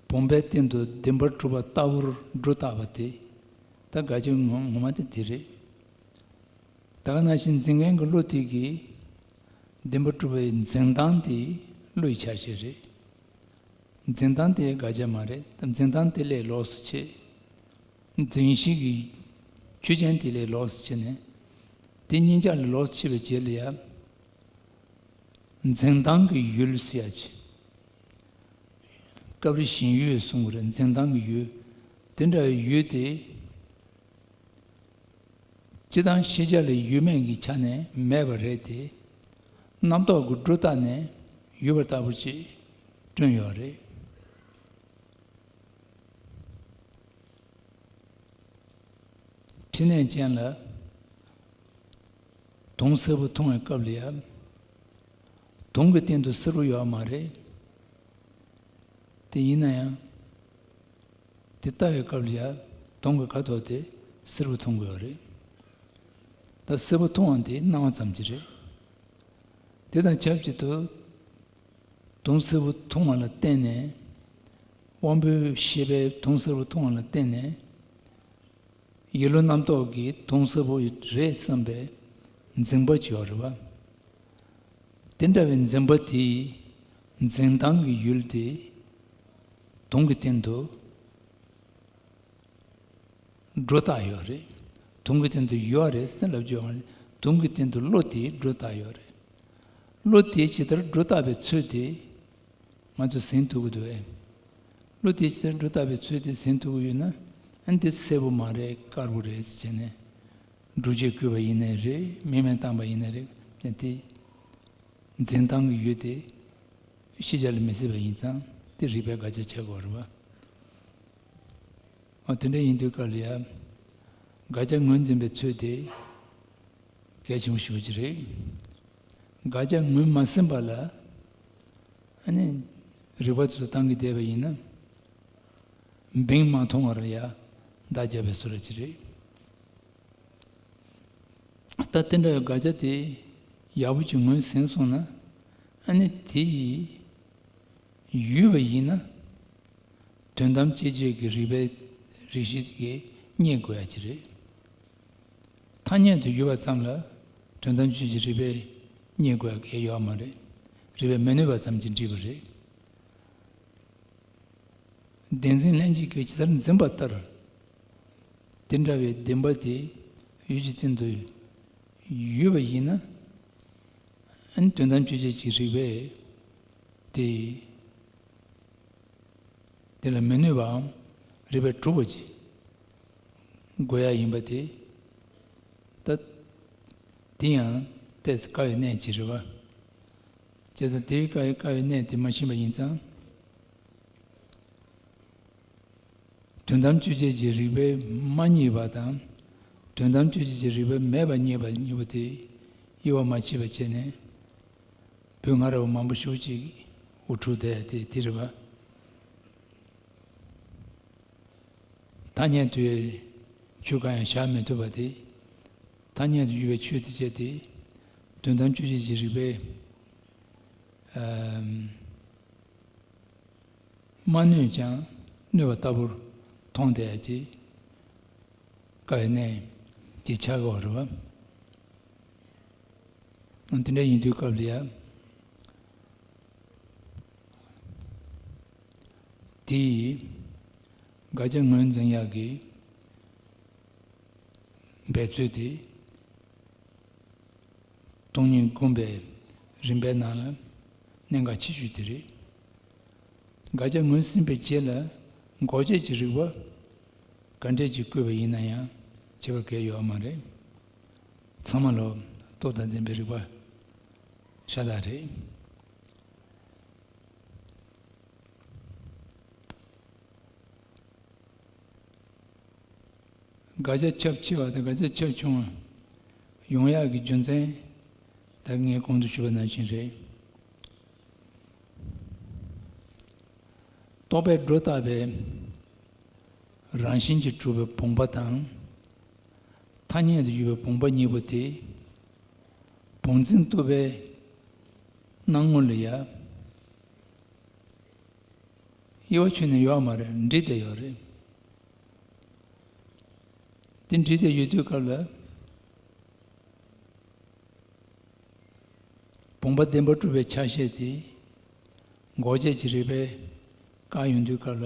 བུམ་པའི་སྟེང་དུ་བདེན་པར་གྲུབ་པ་ལྟ་བུར་སྒྲོ་བཏགས་པ་དེ། ད་དགག་བྱ་ངོ་ངོ་མ་དེ་དེ་རེད། ད་ག་ནང་བཞིན་འཛིན་མཁན་གྱི་བློ་དེ་གིས་བདེན་པར་གྲུབ་པའི་འཛིན་སྟངས་དེ་བློ་ཡི་ཆ་ཤས་རེད། འཛིན་སྟངས་དེ་དགག་བྱ་མ་རེད། འཛིན་སྟངས་དེ་ལས་ལོགས་སུ་ཕྱེ། འཛིན་གཞི་གི་ཆོས་ཅན་དེ་ལས་ལོགས་སུ་ཕྱེ་ནས། དེ་གཉིས་ཆ་ལས་ལོགས་སུ་ཕྱེ་བའི་རྗེས་ལ་ཡང་། འཛིན་སྟངས་ཀྱི་ཡུལ་ཟེར་ཡ་ཅིག་སྐབས་རེ་ཞེན་ཡུལ་གསུང་གི་རེད། འཛིན་སྟངས་ཀྱི་ཡུལ། དེ་འདྲ་བའི་ཡུལ་དེ། སྤྱིར་བཏང་ཤེས་བྱ་ལ་ཡུལ་མེད་ཀྱི་ཆ་ནས་མེད་པ་རེད་དེ། རྣམ་རྟོག་གི་སྒྲོ་བཏགས་ནས་ཡོད་པ་ལྟ་བུ་ཅིག་བསྐྲུན་ཡོད་རེད། འཕྲིན་ལས་ཅན་ལ་དུང་སེར་པོ་མཐོང་བའི་སྐབས་ལ་ཡང་། དུང་གི་སྟེང་དུ་སེར་པོ་ཡོད་མ་རེད། དེ་ཡིན་ན་ཡང་། དེ་ལྟ་བའི་སྐབས་ལ་ཡང་དུང་གི་ཁ་དོག་དེ་སེར་པོ་མཐོང་གི་ཡོད་རེད། ད་སེར་པོ་མཐོང་བ་དེ་སྣང་བ་ཙམ་གྱིས་རེད། དེ་དང་ཆབས་ཅིག་ཏུ། དུང་སེར་པོ་མཐོང་བ་ལ་བརྟེན་ནས། དབང་པོའི་ཤེས་པས་དུང་སེར་པོ་མཐོང་བ་ལ་བརྟེན་ནས། ཡིད་བློ་རྣམ་རྟོག་གིས་དུང་སེར་པོ་རེད་བསམ་པའི་འཛིན་པ་ཅིག་ཡོད་རེད་པ། དེ་འདྲ་བའི་འཛིན་པ་དེའི་འཛིན་སྟངས་ཀྱི་ཡུལ་དེ་དུང་གི་སྟེང་དུ་སྒྲོ་བཏགས་ཡོད་རེད། དུང་གི་སྟེང་དུ་ཡོད་རེད་ཟེར་ན་ལབ་རྒྱུ་ཡོད་མ་རེད། དུང་གི་སྟེང་དུ་བློ་དེས་སྒྲོ་བཏགས་ཡོད་རེད། བློ་དེས་ཇི་ལྟར་སྒྲོ་བཏགས་པའི་ཚུལ་དེ། ང་ཚོས་ཟིན་ཐུབ་ཀྱི་འདུག་ཨེ། བློ་དེས་ཇི་ལྟར་སྒྲོ་བཏགས་པའི་ཚུལ་དེ་ཟིན་ཐུབ་ཀྱི་ཡོད་ན། ཨ་ནི་དེ་སེར་པོ་མ་རེད། དཀར་པོ་རེད་ཟེར་བྱས་ནས། སྒྲོ་བཅད་བཀོད་པ་ཡིན་ནའི་རེད། མིང་མེད་བཏགས་པ་ཡིན་ནའི་རེད། དེ་འཛིན་སྟངས་ཀྱི་ཡུལ་དེ་ཤེས་བྱ་ལ་མི་སྲིད་པ་ཡིན་ཙང་དེ་རིགས་པས་དགག་བྱ་བྱེད་དགོས་རེད་པ། འོ་དེ་འདྲ་ཡིན་དུས་སྐབས་ལ་ཡ། དགག་བྱ་ངོས་འཛིན་པའི་ཚུལ་དེ་གལ་ཆེན་པོ་ཞེ་པོ་ཅིག་རེད། དགག་བྱ་ངོས་མ་ཟིན་པ་ལ་ཨ་ནི་རིགས་པ་ཚོ་བཏང་གི་བསྡད་པ་ཡིན་ན། འབེན་མ་ཐོང་བར་ཡ་བརྡ་རྒྱབ་པའི་བཟོ་འདྲ་ཅིག་རེད། ད་དེ་འདྲ་བའི་དགག་བྱ་དེ་ཡག་པོ་ཅིག་ངོས་ཟིན་སོང་ན། ཨ་ནི་དེ་ཡི་ཡོད་པ་ཡིན་ན། དོན་དམ་དཔྱོད་བྱེད་ཀྱི་རིགས་པའི་རིགས་ཤེས་ཀྱིས་རྙེད་དགོས་ཡ་ཅིག་རེད། ཐ་སྙད་དུ་ཡོད་པ་ཙམ་ལ་དོན་དམ་དཔྱོད་བྱེད་ཀྱི་རིགས་པས་རྙེད་དགོས་ཡ་གང་ཡང་ཡོད་མ་རེད། རིགས་པས་མི་གནོད་པ་ཙམ་གྱིས་འགྲིག་པ་རེད། བདེན་འཛིན་ལྷན་སྐྱེས་ཀྱིས་ཇི་ལྟར་འཛིན་པ་ལྟར། དེ་འདྲ་བའི་བདེན་པ་དེ་ཡུལ་གྱི་སྟེང་དུ་ཡོད་པ་ཡིན་ན། ཨ་ནི་དོན་དམ་དཔྱོད་བྱེད་ཀྱི་རིགས་པས་དེ། དེ་ལ་མི་གནོད་པའམ་རིགས་པས་གྲུབ་པ་ཅིག་དགོས་ཡ་ཡིན་པ་དེ། ད། དེ་ཡང་ཏོག་ཙམ་དཀའ་བའི་གནས་ཅིག་རེད་པ། བྱས་ཙང་དེའི་དཀའ་བའི་དཀའ་བའི་གནས་དེ་མ་ཤེས་པ་ཡིན་ཙང་། དོན་དམ་དཔྱོད་བྱེད་ཀྱི་རིགས་པས་མ་རྙེད་པ་དང་། དོན་དམ་དཔྱོད་བྱེད་ཀྱི་རིགས་པས་མེད་པར་རྙེད་པ་གཉིས་པོ་དེ་དབྱེ་བ་མ་ཕྱེ་བར་བྱས་ནས། བོད་སྔ་རབས་མང་པོ་ཞེ་པོ་ཅིག་དབུ་ཁྲིད་བསྡད་ཡ་དེ་དེ་རེད་པ། ཐ་སྙད་དུ་ཡོད་ཆོས་གང་ཡང་བཞག་མི་ཐུབ་པ་དེ། ཐ་སྙད་དུ་ཡོད་པའི་ཆོས་དེ་བྱས་ཏེ། དོན་དམ་དཔྱོད་བྱེད་ཀྱི་རིགས་པས། ཨམ། མ་གནོད་ཀྱང་གནོད་པ་ལྟ་བུར་མཐོང་བསྡད་ཡ་དེ། དཀའ་བའི་གནས་ཀྱི་ཆ་ག་བ་རེད་པ། དེ་འདྲ་ཡིན་དུས་སྐབས་ལ་ཡ། དེ་ཡིས་དགག་བྱ་ངོས་འཛིན་ཡག་གི་འབད་རྩོལ་དེ། སྟོང་ཉིད་སྒོམ་པའི་རིམ་པའི་ནང་ལ་གནད་འགག་ཆེ་ཤོས་དེ་རེད། དགག་བྱ་ངོས་ཟིན་པའི་རྗེས་ལ་འགོག་བྱེད་ཀྱི་རིགས་པ་ག་འདྲས་ཀྱིས་བཀོད་པ་ཡིན་ན་ཡང་ཁྱད་པར་གང་ཡང་ཡོད་མ་རེད། ཚང་མ་ལ་སྟོབས་དང་ལྡན་པའི་རིགས་པ་ཤ་སྟག་རེད། དགག་བྱ་ཁྱབ་ཆེ་བ་དང་དགག་བྱ་ཁྱབ་ཆུང་བ་ཡོང་ཡག་གི་རྒྱུ་མཚན་ད་ངས་གོང་དུ་ཞུས་པ་ནང་བཞིན་རེད། རྟོག་པས་སྒྲོ་བཏགས་པའི་རང་བཞིན་གྱིས་གྲུབ་པའི་བུམ་པ་དང་། ཐ་སྙད་དུ་ཡོད་པའི་བུམ་པ་གཉིས་པོ་དེ་བུམ་འཛིན་རྟོག་པའི་སྣང་ངོ་ལ་ཡ། དབྱེ་བ་ཁྱོན་ནས་ཡོད་མ་རེད། འདྲེས་བསྡད་ཡོད་རེད། དེ་འདྲེས་བསྡད་ཡོད་དུས་སྐབས་ལ། བུམ་པ་བདེན་པར་གྲུབ་པའི་ཆ་ཤས་དེ་འགོག་བྱེད་ཀྱི་རིགས་པས་བཀག་ཡོང་དུས་སྐབས་ལ།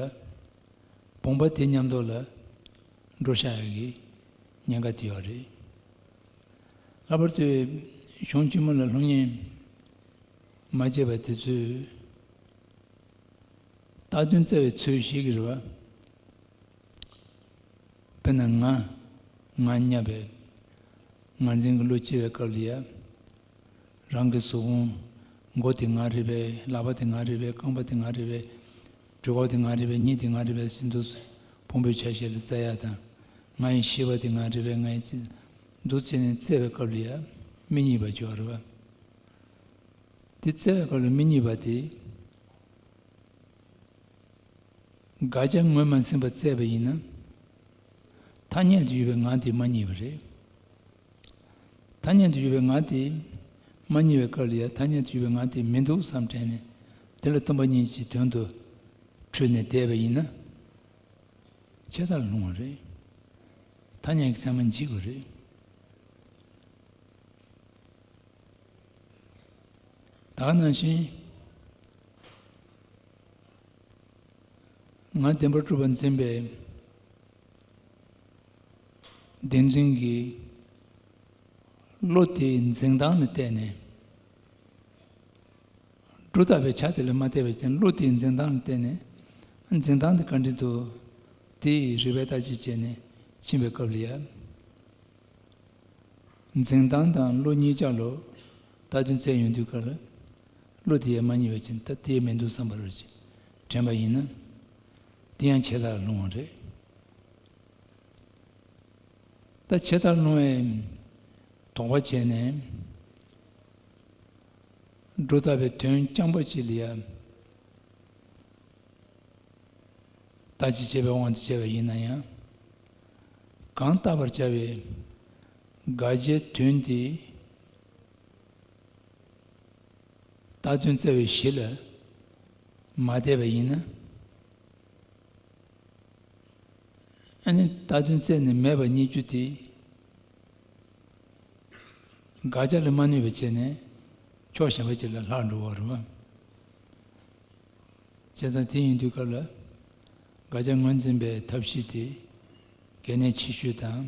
བུམ་པ་དེ་མཉམ་དུ་ལ་འགྲོ་བཞག་ཡག་གི་ཉེན་ཁ་དེ་ཡོད་རེད། ལྷག་པར་དུ་གཞུང་ཆེན་མོ་ལ་སློབ་གཉེར་མ་བྱས་པ་དེ་ཚོས་བཏགས་དོན་བཙལ་བའི་ཚུལ་ཞིག་གི་རེད་བ། དཔེར་ན་ང་ང་སྙམ་པའི་ངར་འཛིན་གྱི་བློ་སྐྱེ་བའི་སྐབས་ལ་ཡ། རང་གི་གཟུགས་ཕུང་མགོ་དེ་ང་རེད་པས། ལག་པ་དེ་ང་རེད་པས། རྐང་པ་དེ་ང་རེད་པས། གྲུ་ཁོག་དེ་ང་རེད་པས། སྙིང་དེ་ང་རེད་པས་ཟེར་འདུག་སེ་ཕུང་པོའི་ཆ་ཤས་ལ་བཙལ་ཡག་དང་། ང་ཡི་ཤེས་པ་དེ་ང་རེད་པས། ང་ཡི་ཅི་འདུག་བྱས་ནས་བཙལ་བའི་སྐབས་ལ་ཡ་མི་གཉིས་པ་ཅིག་ཡོད་རེད་བ། དེ་བཙལ་བའི་སྐབས་ལ་མི་གཉིས་པ་དེ། དགག་བྱ་ངོས་མ་ཟིན་པ་བཙལ་བ་ཡིན་ན། ཐ་སྙད་དུ་ཡོད་པའི་ངང་དེ་མ་རྙེད་པ་རེད། ཐ་སྙད་དུ་ཡོད་པའི་ངང་དེ་མ་རྙེད་པའི་སྐབས་ལ་ཡང་ཐ་སྙད་དུ་ཡོད་པའི་ངང་དེ་མི་འདུག་བསམ་དྲན་ནས་དེ་ལ་སྟོང་པ་ཉིད་ཀྱི་དོན་དུ་འཁྲུལ་ནས་བསྡད་པ་ཡིན་ན། ཆད་མཐར་ལྷུང་བ་རེད། ཐ་སྙད་ཀྱི་མཚན་མ་འཇིག་པ་རེད། ད་ག་ནང་བཞིན། ང་བདེན་པར་གྲུབ་པར་འཛིན་པའི་བདེན་འཛིན་གྱི་བློ་དེའི་འཛིན་སྟངས་ལ་བལྟས་ནས། སྒྲོ་བཏགས་པའི་ཆ་དེ་ལ་མ་བལྟས་པའི་རྐྱེན་བློ་དེའི་འཛིན་སྟངས་ལ་བལྟས་ནས། འཛིན་སྟངས་དེ་ག་འདྲ་འདུག་དེའི་རིགས་པས་བརྟག་དཔྱད་བྱས་ནས་ཕྱིན་པའི་སྐབས་ལ་ཡ། འཛིན་སྟངས་དང་བློ་གཉིས་ཆ་ལ་བཏགས་དོན་བཙལ་ཡོང་དུས་སྐབས་ལ། བློ་དེ་ཡང་མ་རྙེད་པའི་རྐྱེན་ད་དེ་ཡང་མི་འདུག་བསམ་པ་རེད་ཅེས་དྲན་པ་ཡིན་ན། དེ་ཡང་ཆད་མཐར་ལྷུང་བ་རེད། ད་ཆད་མཐར་ལྷུང་བའི་དོགས་པ་བྱས་ནས། སྒྲོ་བཏགས་པའི་དོན་རྐྱང་པ་ཅིག་ལ་ཡང་བརྟག་དཔྱད་བྱས་པའི་དབང་དུ་བྱས་པ་ཡིན་ན་ཡང་། གང་བརྟག་པར་བྱ་བའི་དགག་བྱའི་དོན་དེ། བཏགས་དོན་བཙལ་བའི་གཞི་ལ་མ་བལྟས་པ་ཡིན་ན། ཨ་ནི་བཏགས་དོན་བཙལ་ནས་མེད་པར་རྙེད་རྒྱུ་དེ། དགག་བྱ་ལ་མ་གནས་པ་བྱས་ནས་ཕྱོགས་གཞན་པ་ཅིག་ལ་ལྷག་འགྲོ་བ་རེད་བ། བྱས་ཙང་དེ་ཡིན་དུས་སྐབས་ལ་དགག་བྱ་ངོས་འཛིན་པའི་ཐབས་ཤེས་དེ་གལ་གནད་ཆེ་ཤོས་དང་།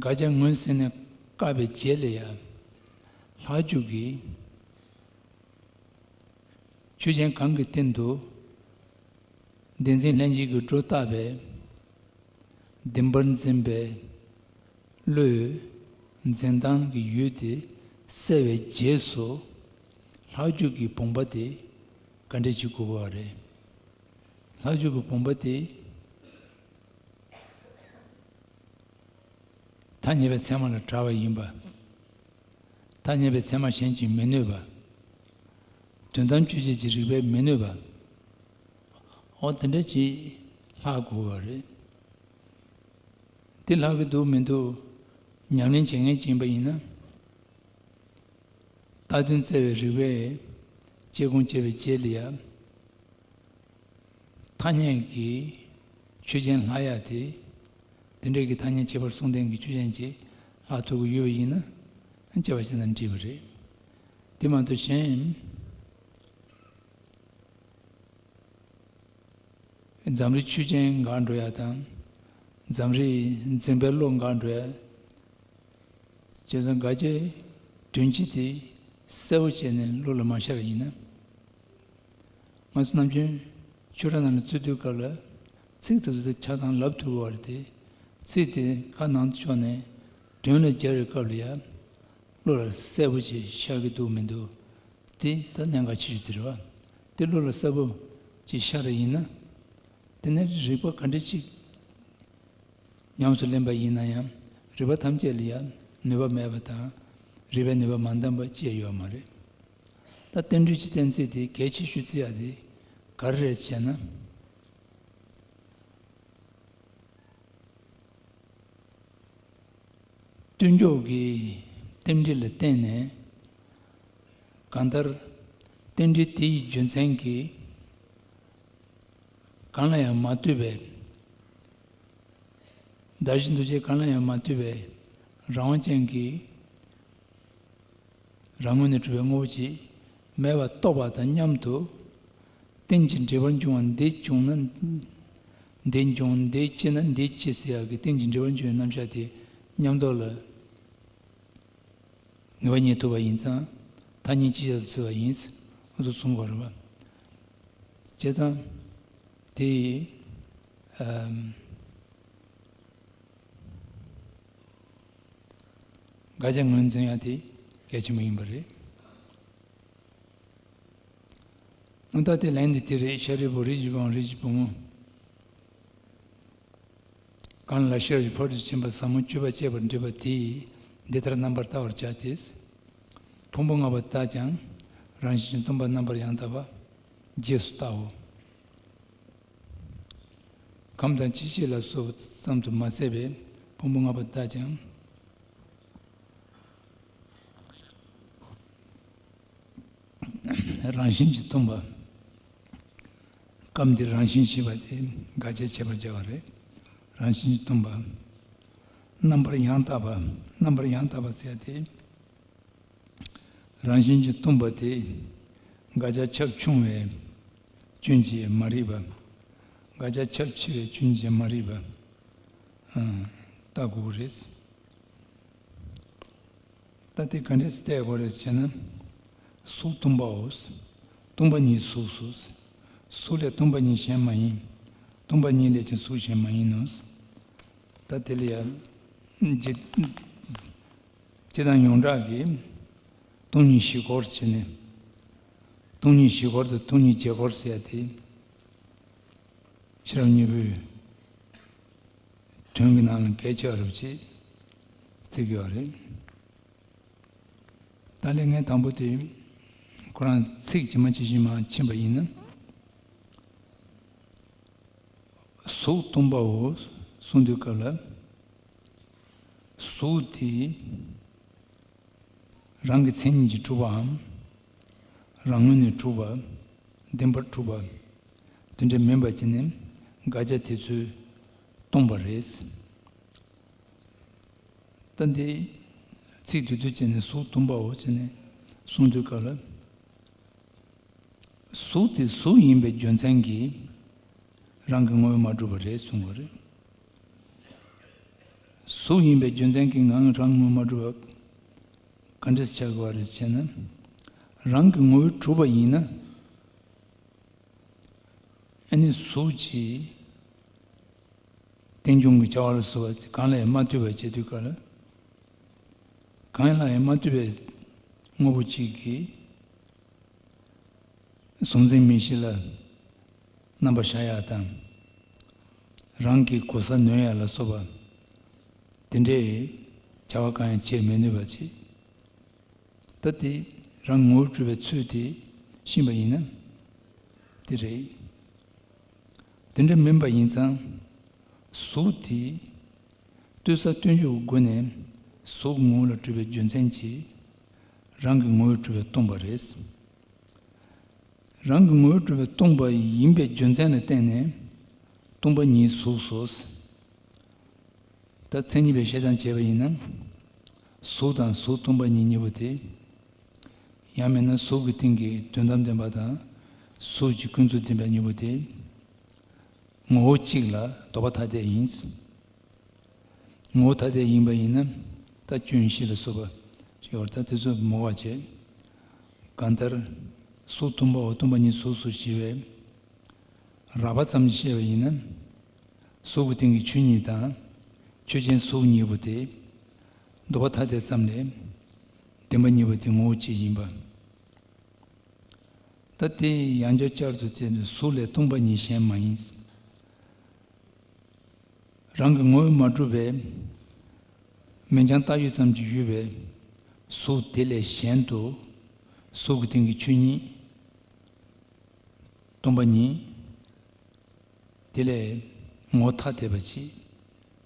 དགག་བྱ་ངོས་ཟིན་ནས་བཀག་པའི་རྗེས་ལ་ཡང་ལྷག་འཇུག་གིས་ཆོས་ཅན་གང་གི་སྟེང་དུ་བདེན་འཛིན་ལྷན་སྐྱེས་ཀྱིས་སྒྲོ་བཏགས་པའི་བདེན་པར་འཛིན་པའི་བློས་འཛིན་སྟངས་ཀྱི་ཡུལ་དེ་བསལ་བའི་རྗེས་སུ་ལྷག་འཇུག་གི་བུམ་པ་དེ་ག་འདྲ་ཅིག་དགོས་པ་རེད། ལྷག་འཇུག་གི་བུམ་པ་དེ། ཐ་སྙད་པའི་ཚད་མ་ལ་བྲལ་བ་ཡིན་པ། ཐ་སྙད་པའི་ཚད་མ་གཞན་གྱིས་མི་གནོད་པ། དོན་དམ་དཔྱོད་བྱེད་ཀྱི་རིགས་པས་མི་གནོད་པ། འོ་དེ་འདྲ་ཅིག་ལྷག་དགོས་པ་རེད། དེ་ལྷག་གི་འདུག་མི་འདུག་ཉམས་ལེན་བྱེད་མཁན་ཅིག་ཡིན་པ་ཡིན་ན། བཏགས་དོན་བཙལ་བའི་རིགས་པས་དཔྱད་སྒོམ་བྱས་པའི་རྗེས་ལ་ཡང་། ཐ་སྙད་ཀྱི་ཆོས་ཅན་ལྷག་ཡག་དེ། དེ་འདྲའི་གི་ཐ་སྙད་ཁྱད་པར་གསུམ་ལྡན་གྱི་ཆོས་ཅན་གྱི་ལྷག་ཐུབ་ཀྱི་ཡོད་པ་ཡིན་ན། སྐྱེ་བ་ཅན་དང་འདྲེས་པ་རེད། དེ་མ་གཏོགས་གཞན། འཛམ་རིག་ཆོས་ཅན་འགག་འགྲོ་ཡ་དང་། འཛམ་རིག་འཛིན་པའི་བློ་འགག་འགྲོ་ཡ། བྱས་ཙང་འགག་བྱའི་དོན་སྤྱི་དེ་གསལ་པོ་བྱས་ནས་བློ་ལ་མ་ཤར་བ་ཡིན་ན། ང་ཚོ་ནམ་རྒྱུན་ཆོས་གྲྭ་ནང་ལ་བཙུད་དུས་སྐབས་ལ་ཚིག་དེ་ཚོ་ཆ་ཚང་ལབ་ཐུབ་པ་རེད་དེ། ཚིག་དེ་ཁ་ནང་དུ་ཕྱོགས་ནས་དོན་ལ་སྦྱར་བའི་སྐབས་ལ་ཡ། བློ་ལ་གསལ་པོ་ཅིག་ཤར་གྱི་འདུག་མི་འདུག་དེ་ད་གནད་འགག་ཆེ་ཤོས་དེ་རེད་བ། དེ་བློ་ལ་གསལ་པོ་ཅིག་ཤར་བ་ཡིན་ན། དེ་ནས་རིག་པ་ག་འདྲ་ཅིག་ཉམས་སུ་ལེན་པ་ཡིན་ན་ཡང་རིག་པ་ཐམས་ཅད་ལ་ཡང་ནུས་པ་མེད་པ་དང་། རིག་པའི་ནུས་པ་མ་འདང་བ་ཅི་ཡང་ཡོད་མ་རེད། ད་རྟེན་འབྲེལ་གྱི་གཏན་ཚིགས་དེ་གལ་ཆེ་ཤོས་བརྩི་ཡ་དེ་ག་རེ་རེད་ཅེ་ན། སྟོང་ཉིད་ཀྱི་རྟེན་འབྲེལ་ལ་བརྟེན་ནས། གང་ལྟར་རྟེན་འབྲེལ་དེ་ཡི་རྒྱུ་མཚན་གྱིས་གང་ལ་ཡང་མ་ལྟོས་པའི། བདག་གཞན་འདུ་བྱེད་གང་ལ་ཡང་མ་ལྟོས་པའི་རང་དབང་ཅན་གྱི་རང་ངོས་ནས་གྲུབ་པའི་དངོས་པོ་ཅིག་མེད་པར་རྟོགས་པ་དང་མཉམ་དུ། རྟེན་ཅིང་འབྲེལ་པར་འབྱུང་བ་འདི་བྱུང་ན་འདི་འབྱུང་། འདི་སྐྱེས་ན་འདི་སྐྱེ་ཟེར་ཡག་གི་རྟེན་ཅིང་འབྲེལ་པར་འབྱུང་བའི་རྣམ་གཞག་དེ་མཉམ་རྟོགས་ལ་ངེས་པ་རྙེད་ཐུབ་པ་ཡིན་ཙང་ཐ་སྙད་གཅིག་ཆར་དུ་བརྩི་བ་ཡིན། འོ་ཚོ་གསུང་དགོས་རེད་པ། བྱས་ཙང་དེ་ཨམ། དགག་བྱ་ངོས་འཛིན་ཡ་དེ་གལ་ཆེན་པོ་ཡིན་པ་རེད། ཨ་ད་དེ་ལན་འདི་དེ་རེད། ཤཱ་རིའི་བུ། རིགས་ཀྱི་བུའམ་རིགས་ཀྱི་བུ་མོ། གང་ལ་ཤེས་རབ་ཀྱི་ཕ་རོལ་ཏུ་ཕྱིན་པ་ཟབ་མོ་སྤྱོད་པ་སྤྱད་པར་འདོད་པ་དེས་འདི་ལྟར་རྣམ་པར་བལྟ་བར་བྱ་སྟེ། ཕུང་པོ་ལྔ་པོ་དག་ཀྱང་རང་བཞིན་གྱིས་སྟོང་པར་རྣམ་པར་ཡང་དག་པར་རྗེས་སུ་བལྟའོ། ཁམས་དང་ལྕི་བྱེད་ལ་སོགས་ཙམ་དུ་མ་ཟད་པའི་ཕུང་པོ་ལྔ་པོ་དག་ཀྱང་རང་བཞིན་གྱིས་སྟོང་པ། ཁམས་འདི་རང་བཞིན་ཞེས་པ་དེ་དགག་བྱ་བྱེད་པར་བྱ་བ་རེད། རང་བཞིན་གྱིས་སྟོང་པ། རྣམ་པར་ཡང་དག་པ། རྣམ་པར་ཡང་དག་པ་ཟེར་ཡ་དེ། རང་བཞིན་གྱིས་སྟོང་པ་དེ་དགག་བྱ་ཁྱབ་ཆུང་བའི་སྐྱོན་གྱིས་མ་རིག་པ། དགག་བྱ་ཁྱབ་ཆེ་བའི་སྐྱོན་གྱིས་མ་རིག་པ། ཨ། ལྟ་དགོས་རེད། ད་དེ་ག་འདྲས་སེ་བལྟ་དགོས་རེད་ཟེར་ན། གཟུགས་སྟོང་པའོ། སྟོང་པ་ཉིད་གཟུགས་སོ། གཟུགས་ལས་སྟོང་པ་ཉིད་གཞན་མ་ཡིན། སྟོང་པ་ཉིད་ལས་ཀྱང་གཟུགས་གཞན་མ་ཡིན་ནོ། ད་དེ་ལ་ཡང་། སྤྱིར་བཏང་ཡོངས་གྲགས་ཀྱིས་སྟོང་ཉིད་བཞི་སྐོར་བྱས་ནས། སྟོང་ཉིད་བཞི་སྐོར་དང་སྟོང་ཉིད་བརྒྱད་སྐོར་ཟེར་ཡ་དེ། ཤེས་རབ་སྙིང་པོའི་དོན་གྱི་ནང་ལ་གལ་ཆེ་བ་རེད་ཅེས་བརྩི་གི་ཡོད་རེད། ད་ལན་ངས་དང་པོ་དེ་ཁོ་རང་ཚིག་ཇི་མ་ཇི་བཞིན་མར་ཕྱིན་པ་ཡིན་ན། གཟུགས་སྟོང་པའོ་གསུངས་དུས་སྐབས་ལ། གཟུགས་དེ་རང་གི་མཚན་ཉིད་ཀྱིས་གྲུབ་པའམ། རང་ངོས་ནས་གྲུབ་པ། བདེན་པར་གྲུབ་པ། དེ་འདྲ་མིན་པ་ཅིག་ནི་དགག་བྱ་དེ་ཚོས་སྟོང་པ་རེད། ད་འདི་ཚིག་དེ་དུས་ཅིག་ནས་གཟུགས་སྟོང་པའོ་ཅེས་ནས་གསུངས་དུས་སྐབས་ལ། གཟུགས་དེ་གཟུགས་ཡིན་པའི་རྒྱུ་མཚན་གྱིས་རང་གི་ངོ་བོས་མ་གྲུབ་པ་རེད་གསུངས་པ་རེད། གཟུགས་ཡིན་པའི་རྒྱུ་མཚན་གྱིས་ང་རང་ངོ་བོས་མ་གྲུབ་པ་ག་འདྲས་ཆགས་པ་རེད་ཅེ་ན། རང་གི་ངོ་བོས་གྲུབ་པ་ཡིན་ན། ཨ་ནི་གཟུགས་ཀྱི་རྟེན་འབྱུང་གི་བྱ་བ་ལ་སོགས་པ་གང་ལ་ཡང་མ་ལྟོས་པར་བྱེད་དུས་སྐབས་ལ། གང་ལ་ཡང་མ་ལྟོས་པའི་དངོས་པོ་གཅིག་གིས་གཟུང་འཛིན་མིག་ཤེས་ལ་རྣམ་པར་ཤར་ཡག་དང་། རང་གི་གོ་ས་ནོན་ཡག་ལ་སོགས་པ་དེ་འདྲའི་བྱ་བ་གང་ཡང་བྱེད་མི་ནུས་པ་ཅིག་ད་དེ་རང་ངོ་བོས་གྲུབ་པའི་ཚུལ་དེ་ཤེས་པ་ཡིན་ན་དེ་རེད། དེ་འདྲ་མིན་པ་ཡིན་ཙང་། གཟུགས་དེ་ལྟོས་ས་ལྟོས་འཇོག་གི་སྒོ་ནས་གཟུགས་ངོ་བོ་ལ་གྲུབ་པའི་རྒྱུ་མཚན་གྱིས་རང་གི་ངོ་བོས་གྲུབ་པས་སྟོང་པ་རེད། རང་གི་ངོ་བོས་གྲུབ་པས་སྟོང་པ་ཡིན་པའི་རྒྱུ་མཚན་ལ་བརྟེན་ནས་སྟོང་པ་ཉིད་གཟུགས་སོ། ད་མཚན་ཉིད་པས་བཤད་སྟངས་བྱས་པ་ཡིན་ན། གཟུགས་དང་གཟུགས་མཐོང་པ་ཉིད་གཉིས་པོ་དེ། ཡང་མིན་ན་གཟུགས་ཀྱི་སྟེང་གི་དོན་དམ་བདེན་པ་དང་། གཟུགས་ཀྱི་ཀུན་རྫོབ་བདེན་པ་གཉིས་པོ་དེ། ངོ་བོ་གཅིག་ལ་ལྡོག་པ་ཐ་དད་ཡིན། ངོ་བོ་ཐ་དད་ཡིན་པ་ཡིན་ན། ད་སྐྱོན་བཞི་ལ་སོགས་པ་ཞིག་ཡོད་རེད། ད་དེ་ཚོ་མོ་བ་བྱས། གང་ལྟར་གཟུགས་མཐོང་པའོ། མཐོང་པ་ཉིད་གཟུགས་སོ་ཞེས་པའི་རགས་པ་ཙམ་བཤད་པ་ཡིན་ན། གཟུགས་ཀྱི་སྟེང་གི་ཆོས་ཉིད་དང་། ཆོས་ཅན་གཟུགས་གཉིས་པོ་དེ་ལྡོག་པ་ཐ་དད་ཙམ་ལས། བདེན་པ་གཉིས་པོ་དེ་ངོ་བོ་གཅིག་ཡིན་པ། ད་དེ་ཡང་བསྐྱར་བསྐྱར་དུ་བཙལ་ནས། གཟུགས་ལས་སྟོང་པ་ཉིད་གཞན་མ་ཡིན། རང་གི་ངོ་བོས་མ་གྲུབ་པའི་མིང་རྐྱང་བཏགས་ཡོད་ཙམ་གྱིས་ཡོད་པའི་གཟུགས་དེ་ལས་གཞན་དུ། གཟུགས་ཀྱི་སྟེང་གི་ཆོས་ཉིད་སྟོང་པ་ཉིད་དེ་ལས་ངོ་བོ་ཐ་དད་པ་ཅིག་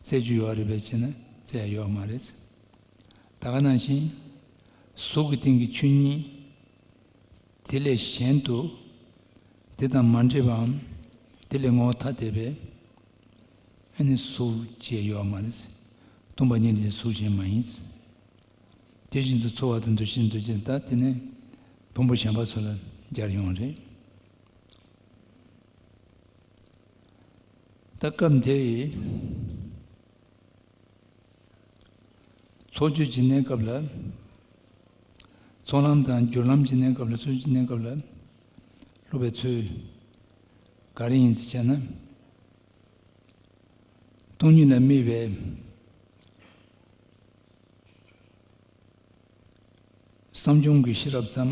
བཙལ་རྒྱུ་ཡོད་རེད་པས་ཟེར་ན། བཙལ་ཡ་ཡོད་མ་རེད། ད་ག་ནང་བཞིན་གཟུགས་ཀྱི་སྟེང་གི་ཆོས་ཉིད་དེ་ལས་གཞན་དུ། དེ་དང་མ་འདྲེས་པའམ། དེ་ལས་ངོ་བོ་ཐ་དད་པའི། ཨ་ནི་གཟུགས་ཅེས་ཡོད་མ་རེད། སྟོང་པ་ཉིད་ལས་གཟུགས་གཞན་མ་ཡིན། དེ་བཞིན་དུ་ཚོར་བ་དང་། འདུ་ཤེས་དང་། འདུ་བྱེད་དང་། དེ་ནས་ཕུང་པོ་གཞན་པ་ཚོ་ལ་སྦྱར་ཡོང་རེད། ད་སྐབས་འདིའི་ཚོགས་ཆོས་ཀྱི་གནས་སྐབས་ལ། ཚོགས་ལམ་དང་སྦྱོར་ལམ་གྱི་གནས་སྐབས་ལ། ཚོགས་ཆོས་ཀྱི་གནས་སྐབས་ལ་སློབ་པའི་ཚུལ་ག་རེ་ཡིན་ཟེར་བྱས་ན། སྟོང་ཉིད་ལ་དམིགས་པའི་བསམ་བྱུང་གི་ཤེས་རབ་ཙམ་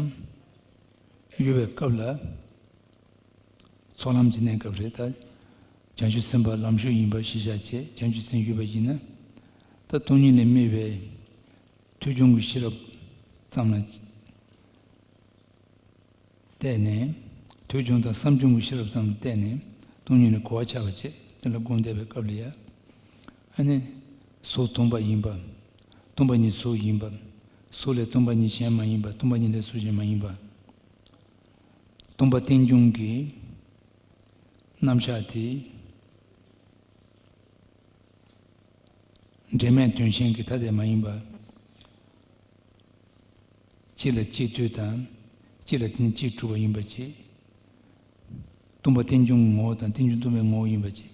ཡོད་པའི་སྐབས་ལ། ཚོགས་ལམ་གྱི་གནས་སྐབས་རེད། ད་བྱང་ཆུབ་སེམས་དཔའ་ལམ་ཞུགས་ཡིན་པ་གཞིར་བཞག་བྱས། བྱང་ཆུབ་སེམས་ཡོད་པ་ཡིན་ན། ད་སྟོང་ཉིད་ལ་དམིགས་པའི་ཐོས་བྱུང་གི་ཤེས་རབ་ཙམ་ལ་བལྟས་ནས། ཐོས་བྱུང་དང་བསམ་བྱུང་གི་ཤེས་རབ་ཙམ་ལ་བལྟས་ནས། སྟོང་ཉིད་ལ་གོ་བ་ཆགས་པ་བྱས། དེ་ལ་སྒོམ་བསྡད་པའི་སྐབས་ལ་ཡ། ཨ་ནི་གཟུགས་སྟོང་པ་ཡིན་པ། སྟོང་པ་ཉིད་གཟུགས་ཡིན་པ། གཟུགས་ལས་སྟོང་པ་ཉིད་གཞན་མ་ཡིན་པ། སྟོང་པ་ཉིད་ལས་གཟུགས་གཞན་མ་ཡིན་པ། སྟོང་པ་རྟེན་འབྱུང་གི་རྣམ་གཞག་དེ། འབྲེལ་མེད་དོན་གཞན་གྱི་ཐ་དད་མ་ཡིན་པ། གཅིག་ལ་གཅིག་ལྟོས་དང་། གཅིག་ལ་དེ་ནི་གཅིག་གྲུབ་པ་ཡིན་པ་བཅས། སྟོང་པ་རྟེན་འབྱུང་གི་ངོ་བོ་དང་། རྟེན་འབྱུང་སྟོང་པའི་ངོ་བོ་ཡིན་པ་བཅས།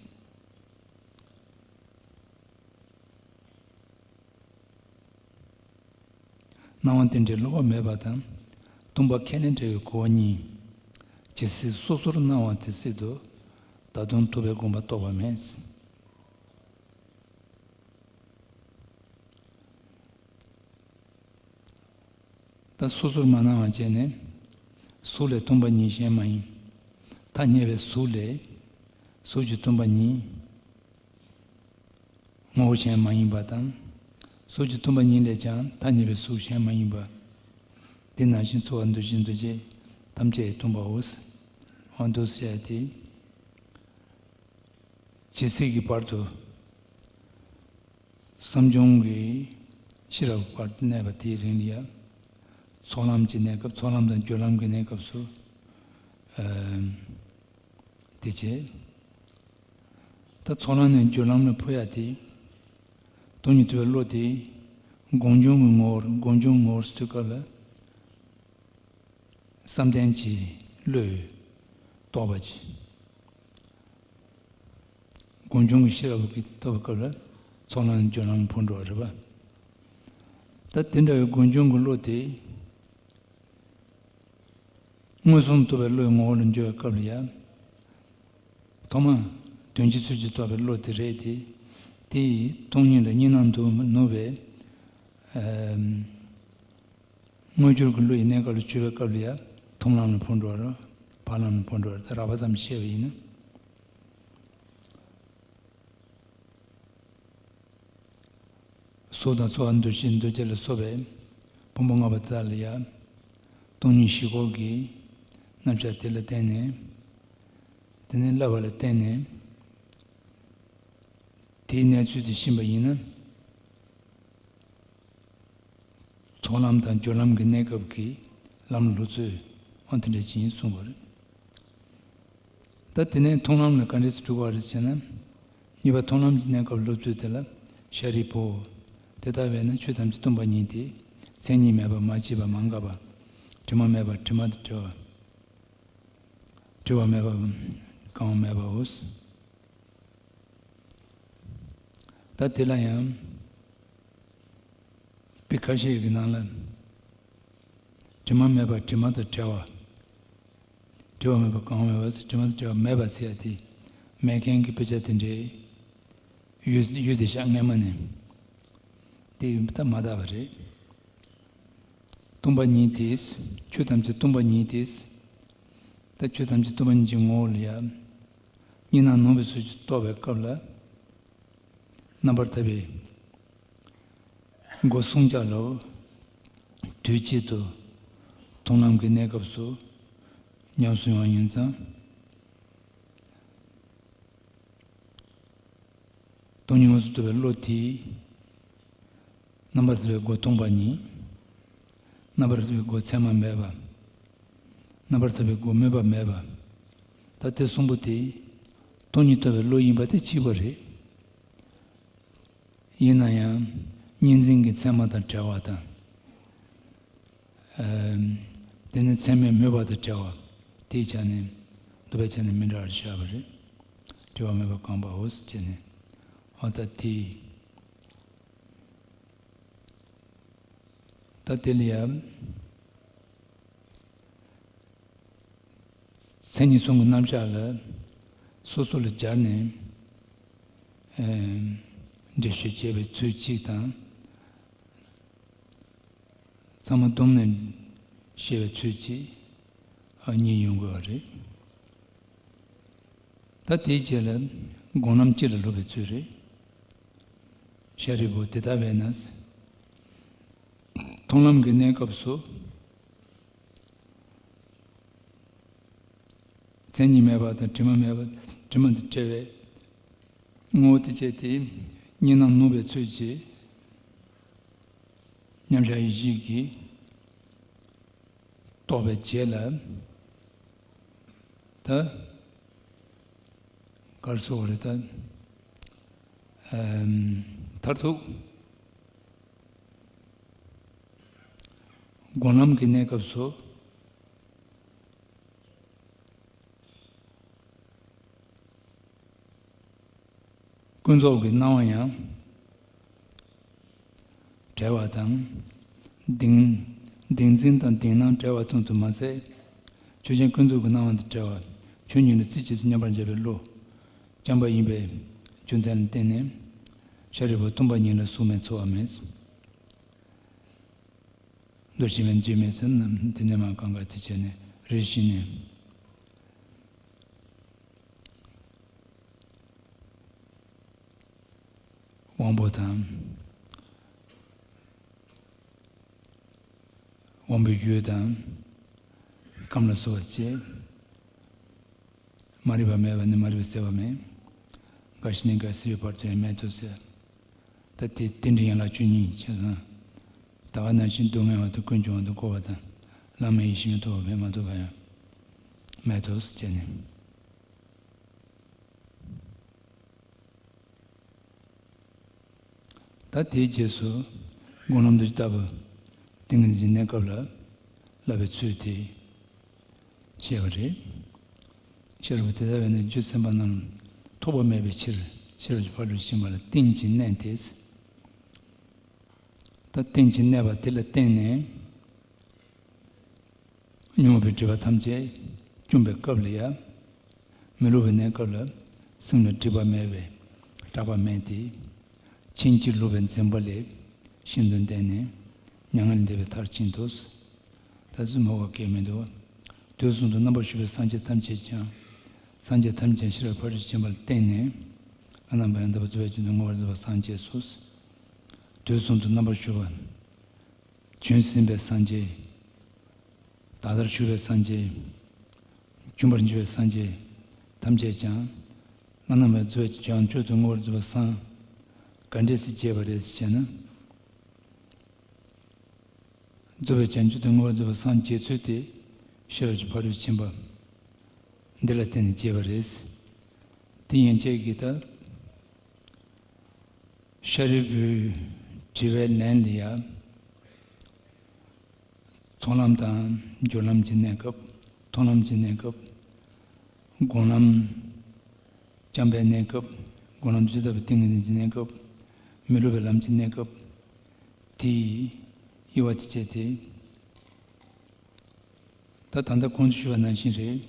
སྣང་བ་རྟེན་འབྲེལ་བསླུ་བ་མེད་པ་དང་། སྟོང་པ་ཁས་ལེན་བྲལ་བའི་གོ་བ་གཉིས། ཇི་སྲིད་སོ་སོར་སྣང་བ་དེ་སྲིད་དུ། ད་དུང་ཐུབ་པའི་དགོངས་པ་རྟོགས་པ་མེད། ད་སོ་སོར་མ་སྣང་བ་བྱས་ནས། གཟུགས་ལས་སྟོང་པ་ཉིད་གཞན་མ་ཡིན། ཐ་སྙད་པའི་གཟུགས་ལས། གཟུགས་ཀྱི་སྟོང་པ་ཉིད། ངོ་བོ་གཞན་མ་ཡིན་པ་དང་། གཟུགས་ཀྱི་སྟོང་པ་ཉིད་ལས་ཀྱང་ཐ་སྙད་པའི་གཟུགས་གཞན་མ་ཡིན་པ། དེ་ནང་བཞིན་ཚོར་བ་འདུ་ཤེས་འདུ་བྱེད་ཐམས་ཅད་སྟོང་པའོ། འོ་འདུག་ཟེར་ཏེ། ཇི་སྲིད་ཀྱི་བར་དུ་བསམ་བྱུང་གི་ཤེས་རབ་བར་དུ་གནས་པ་དེའི་རིང་ལ་ཡང་། ཚོགས་ལམ་གྱི་གནས་སྐབས། ཚོགས་ལམ་དང་སྦྱོར་ལམ་གྱི་གནས་སྐབས་སུ། ཨ། དེ་བྱས། ད་ཚོགས་ལམ་ནས་སྦྱོར་ལམ་ལ་འཕོ་ཡ་དེ། སྟོང་ཉིད་རྟོགས་པའི་བློ་དེ། སྒོམ་བྱུང་གི་ངོ་བོར། སྒོམ་བྱུང་ངོ་བོར་ཟེར་དུས་སྐབས་ལ། བསམ་གཏན་གྱི་བློས་རྟོགས་པ་ཅིག། སྒོམ་བྱུང་གི་ཤེས་རབ་ཀྱིས་རྟོགས་པའི་སྐབས་ལ། ཚོགས་ལམ་སྦྱོར་ལམ་འཕོ་འགྲོ་བ་རེད་པ། ད་དེ་འདྲ་བའི་སྒོམ་བྱུང་གི་བློ་དེ། མངོན་སུམ་རྟོགས་པའི་བློའི་ངོ་བོ་ལ་འགྱུར་བའི་སྐབས་ལ་ཡང་། ཐོག་མ་དོན་སྤྱི་ཚུལ་གྱིས་རྟོགས་པའི་བློ་དེ་རེད་དེ། དེ་ཡིས་སྟོང་ཉིད་ལ་གཉིས་སྣང་དུ་ནུབ་པའི། ཨ། དངོས་འགྱུར་གྱི་བློ་ཡི་གནས་སྐབས་ལ་གྱུར་པའི་སྐབས་ལ་ཡང་། མཐོང་ལམ་ལ་འཕོ་འགྲོ་བ་རེད། འཕགས་ལམ་ལ་འཕོ་འགྲོ་བ་རེད། ད་རགས་པ་ཙམ་བཤད་པ་ཡིན་ན། གཟུགས་དང་ཚོར་བ་འདུ་ཤེས་འདུ་བྱེད་ལ་སོགས་པའི་ཕུང་པོ་ལྔ་པོ་དག་ལ་ཡང་། སྟོང་ཉིད་བཞི་སྐོར་གྱི་རྣམ་གཞག་དེ་ལ་བརྟེན་ནས། དེ་ནས་བསླབ་པ་ལ་བརྟེན་ནས། དེའི་གནས་ཚུལ་དེ་ཤེས་པ་ཡིན་ན། ཚོགས་ལམ་དང་སྦྱོར་ལམ་གྱི་གནས་སྐབས་ཀྱི་ལམ་སློབ་ཚུལ། འོ་དེ་འདྲ་ཅིག་ཡིན་གསུངས་པ་རེད། ད་དེ་ནས་མཐོང་ལམ་ལ་ག་འདྲས་སེ་འགྲོ་དགོས་རེད་ཟེར་ན། གཉིས་པ་མཐོང་ལམ་གྱི་གནས་སྐབས་སློབ་ཚུལ་དེ་ལ། ཤཱ་རིའི་བུ། དེ་ལྟ་བས་ན་ཆོས་ཐམས་ཅད་སྟོང་པ་ཉིད་དེ། མཚན་ཉིད་མེད་པ། མ་སྐྱེས་པ། མ་འགགས་པ། དྲི་མ་མེད་པ། དྲི་མ་དང་བྲལ་བ། བྲི་བ་མེད་པ། གང་བ་མེད་པའོ། ད་དེ་ལ་ཡང་དཔེ་ཁ་ཤས་ཀྱི་ནང་ལ། དྲི་མ་མེད་པ། དྲི་མ་དང་བྲལ་བ། བྲི་བ་མེད་པ། གང་བ་མེད་པ། དྲི་མ་དང་བྲལ་བ་མེད་པ་ཟེར་ཡ་དེ། མེད་མཁན་གྱི་དཔེ་ཆ་དེ་འདྲའི་ཡོད་ཡོད་དེ་ཤག་སྔས་མ་ནས། དེ་ད་མ་དག་པ་རེད། སྟོང་པ་ཉིད་དེ། ཆོས་ཐམས་ཅད་སྟོང་པ་ཉིད་དེ། ད་ཆོས་ཐམས་ཅད་སྟོང་པ་ཉིད་ཀྱི་ངོ་བོ་ལ་ཡང་གཉིས་སྣང་ནུབ་པའི་ཚུལ་གྱིས་རྟོགས་པའི་སྐབས་ལ། རྣམ་པར་ཐར་པའི་སྒོ་སྲུང་བྱ་ལ། དུས་གཅིག་ཏུ་མཐོང་ལམ་གྱི་གནས་སྐབས་སུ་ཉམས་སུ་ཡོང་བ་ཡིན་ཙང་། སྟོང་ཉིད་མངོན་སུམ་རྟོགས་པའི་བློ་དེས། རྣམ་པར་ཐར་པའི་སྒོ་སྟོང་པ་ཉིད། རྣམ་པར་ཐར་པའི་སྒོ་མཚན་མ་མེད་པ། རྣམ་པར་ཐར་པའི་སྒོ་སྨོད་པ་མེད་པ། ད་དེ་གསུམ་པོ་དེ་སྟོང་ཉིད་རྟོགས་པའི་བློ་ཡིན་པ་དེ་གཅིག་པ་རེད། ཡིན་ན་ཡང་གཉིས་འཛིན་གྱི་མཚན་མ་དང་བྲལ་བ་དང་། ཨམ། དེ་ནི་མཚན་མས་སྨོད་པ་དང་བྲལ་བ། དེའི་ཆ་ནས་འདུག་པའི་ཆ་ནས་མི་འདྲ་བར་བཞག་པ་རེད། བྲི་བ་མེད་པ་གང་བའོ་ཟེར་བྱས་ནས། འོ་ད་དེ། ད་དེ་ལ་ཡང་མཚན་ཉིད་གསུམ་གྱི་རྣམ་གཞག་ལ་སོ་སོ་ལ་སྦྱར་ནས། ཨེམ། འགྲེལ་བཤད་བྱས་པའི་ཚུལ་གཅིག་དང་། ཚང་མ་བསྡོམས་ནས་བཤད་པའི་ཚུལ་གཅིག་ཨ་གཉིས་ཡོང་དགོས་པ་རེད། ད་དེའི་རྗེས་ལ་སྒོམ་ལམ་སྤྱི་ལ་སློབ་པའི་ཚུལ་རེད། ཤཱ་རིའི་བུ། དེ་ལྟ་བས་ན། མཐོང་ལམ་གྱི་གནས་སྐབས་སུ། མཚན་ཉིད་མེད་པ་དང་དྲི་མ་མེད་པ། དྲི་མ་དང་བྲལ་བའི་ངོ་བོ་དེ་བྱས་ཏེ། གཉིས་སྣང་ནུབ་པའི་ཚུལ་གྱིས་མཉམ་གཞག་ཡེ་ཤེས་ཀྱིས་རྟོགས་པའི་རྗེས་ལ། ད་ག་རེ་ཟེར་དགོས་རེད་ད། ཨམ། མཐར་ཐུག་སྒོམ་ལམ་གྱི་གནས་སྐབས་སུ། ཀུན་རྫོབ་ཀྱི་སྣང་བ་ཡང་བྲལ་བ་དང་། གདེང་། གདེང་འཛིན་དང་གདེང་སྣང་བྲལ་བ་ཙམ་དུ་མ་ཟད། ཆོས་ཅན་ཀུན་རྫོབ་ཀྱི་སྣང་བ་དང་བྲལ་བ། ཆོས་ཉིད་ལ་རྩེ་གཅིག་ཏུ་མཉམ་པར་འཇོག་པའི་བློ་རྐྱང་པ་ཡིན་པའི་རྒྱུ་མཚན་ལ་བརྟེན་ནས། ཤཱ་རིའི་བུ། སྟོང་པ་ཉིད་ལ་གཟུགས་མེད་ཚོར་བ་མེད། འདུ་ཤེས་མེད། འཛུལ་མེད་ཟེར་ན། དེ་ནས་མར་གང་ག་དེ་བྱས་ནས་རེ་ཞིག་ནས། དབང་པོ་དང་། དབང་པོའི་རྒྱུད་དང་། རྐངམ་ལ་སོགས་པ་བཅས། མ་རིག་པ་མེད་པ་ནི་མ་རིག་པས་གསལ་བ་མེད། རྒ་ཤི་ནས་རྒ་སྲིད་པའི་བར་དུ་ཡང་མེད་དོ་ཟེར། ད་དེ་རྟེན་འབྲེལ་ཡན་ལག་བཅུ་གཉིས་བྱས་ཙང་། ད་ག་ནང་བཞིན་སྡུག་བསྔལ་བ་དང་ཀུན་འབྱུང་བ་དང་འཁོར་བ་དང་། བླ་མེད་ཡེ་ཤེས་མི་ཐོབ་པ་མེད་མ་ཐོབ་པ་ཡང་མེད་དོ་ཟེར་བྱས་ནས། ད་དེའི་རྗེས་སུ་སྒོམ་ལམ་དུ་ཇི་ལྟ་བུ་ཏིང་ངེ་འཛིན་གནས་སྐབས་ལ་བསླབ་པའི་ཚུལ་དེ་བཤད་པ་རེད། ཤེས་རབ་དེ་ལྟ་བས་ན་རྒྱུ་སེམས་པ་རྣམས་ཐོགས་པ་མེད་པའི་ཕྱིར། ཤེས་རབ་ཀྱི་ཕ་རོལ་ཏུ་ཕྱིན་པ་ལ་བརྟེན་ཅིང་གནས་ཏེ། ད་བརྟེན་ཅིང་གནས་པ་དེ་ལ་བརྟེན་ནས། མྱོང་བའི་སྒྲིབ་པ་ཐམས་ཅད་བཅོམ་པའི་སྐབས་ལ་ཡང་། མི་སླུ་བའི་གནས་སྐབས་ལ་སེམས་ལ་སྒྲིབ་པ་མེད་པས་སྐྲག་པ་མེད་དེ། ཕྱིན་ཅི་ལོག་པའི་འཛིན་པ་ལས་ཤིན་ཏུ་འདས་ནས་མྱ་ངན་ལས་འདས་པའི་མཐར་ཕྱིན་ཏོ། ད་གཟོད་མོས་པ་སྐྱེ་མི་འདུག། དུས་གསུམ་དུ་རྣམ་པར་བཞུགས་པའི་སངས་རྒྱས་ཐམས་ཅད་ཀྱང་། སངས་རྒྱས་ཐམས་ཅད་ཀྱང་ཤེས་རབ་ཕ་རོལ་ཏུ་ཕྱིན་པ་ལ་བརྟེན་ནས། བླ་ན་མེད་པ་ཡང་དག་པར་རྫོགས་པའི་དོན་དུ་མངོན་པར་རྫོགས་པར་སངས་རྒྱས་སོ། དུས་གསུམ་དུ་རྣམ་པར་བཞུགས་པ། བྱོན་ཟིན་པའི་སངས་རྒྱས། ད་ལྟར་བཞུགས་པའི་སངས་རྒྱས། འབྱུང་བར་འགྱུར་བའི་སངས་རྒྱས་ཐམས་ཅད་ཀྱང་། བླ་ན་མེད་པ་རྫོགས་པའི་བྱང་ཆུབ་ཏུ་མངོན་པར་རྫོགས་པར་སངས། ག་འདྲས་སེ་རྒྱས་པ་རེད་ཟེར་ན། རྫོགས་པའི་བྱང་ཆུབ་ཏུ་མངོན་པར་རྫོགས་པར་སངས་རྒྱས་ཚུལ་དེ་ཤེས་རབ་ཀྱི་ཕ་རོལ་ཕྱིན་པ་འདི་ལ་བརྟེན་ནས་རྒྱས་པ་རེད། དེ་ཡན་ཆད་ཀྱིས་ད། ཤཱ་རིའི་བུས་ དྲི་བའི་ལན་ལ་ཡ། ཚོགས་ལམ་དང་སྦྱོར་ལམ་གྱི་གནས་སྐབས། མཐོང་ལམ་གྱི་གནས་སྐབས། སྒོམ་ལམ། བྱམས་པའི་གནས་སྐབས། སྒོམ་ལམ་ཇི་ལྟ་བུའི་ཏིང་ངེ་འཛིན་གྱི་གནས་སྐབས། མི་སློབ་པའི་ལམ་གྱི་གནས་སྐབས། དེའི་དབྱེ་བ་དེ་བྱས་ཏེ། ད་ད་ལྟ་གོང་དུ་ཞུས་པ་ནང་བཞིན་རེད།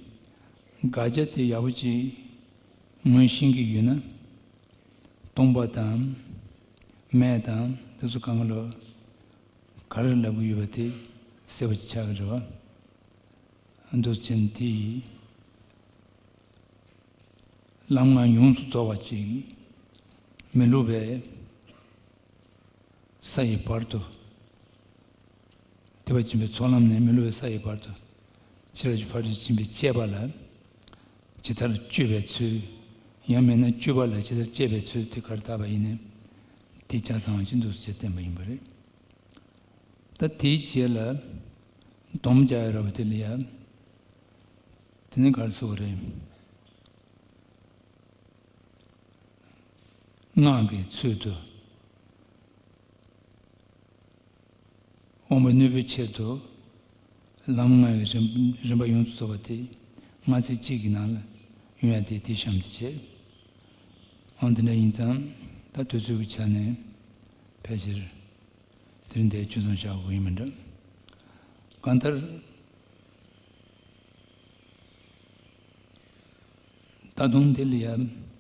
དགག་བྱ་དེ་ཡག་པོ་ཅིག་ངོས་ཤེས་ཀྱི་ཡོད་ན། སྟོང་པ་དང་། མེད་དང་དེ་ཚོ་གང་ག་ལོ། ག་རེ་ལབ་ཀྱི་ཡོད་པ་དེ་གསལ་པོ་ཅིག་ཆགས་ཀྱི་རེད་བ། འདུག་ཅན་དེ་ལམ་ལྔ་ཡོངས་སུ་རྫོགས་པ་ཅིག་མི་སློབ་པའི་ས་ཡི་བར་དུ། ཐེག་པ་ཆེན་པོའི་ཚོགས་ལམ་ནས་མི་སློབ་པའི་ས་ཡི་བར་དུ། ཕྱི་རབ་ཀྱི་ཕ་རོལ་ཏུ་ཕྱིན་པའི་སྤྱད་པ་ལ་ཇི་ལྟར་སྤྱོད་པའི་ཚུལ། ཡང་མིན་ན་སྤྱོད་པ་ལ་ཇི་ལྟར་སྤྱད་པའི་ཚུལ་དེ་ག་རེ་བཏགས་པ་ཡིན་ནའི། དེ་ཆ་ཚང་བ་ཅིག་འདུག་ཅེས་བསྟན་པ་ཡིན་པ་རེད། ད་དེའི་རྗེས་ལ་སྡོམ་རྒྱག་ཡ་ར་བ་དེ་ལ་ཡ། དེ་ནི་ག་རེ་ཟེར་དགོས་རེད། སྔགས་ཀྱི་ཚུལ་དུ། དབང་པོའི་ནུས་པའི་ཆེད་དུ། ལམ་ལྔ་ཡི་རིམ་རིམ་པ་ཡོངས་སུ་རྫོགས་པ་དེ། སྔ་ཚིག་གཅིག་གི་ནང་ལ་ཡོང་ཡ་དེ་དེ་གཤམ་དུ་བྱས། འོ་དེ་འདྲ་ཡིན་ཙང་ད་དུས་ཚོད་ཀྱི་ཆ་ནས་ཕལ་ཆེར། དེ་རིང་འདིར་ཆུད་ཟོས་བཞག་དགོས་ཀྱི་མི་འདུག་གང་ལྟར། ད་དུང་འདི་ལ་ཡང་།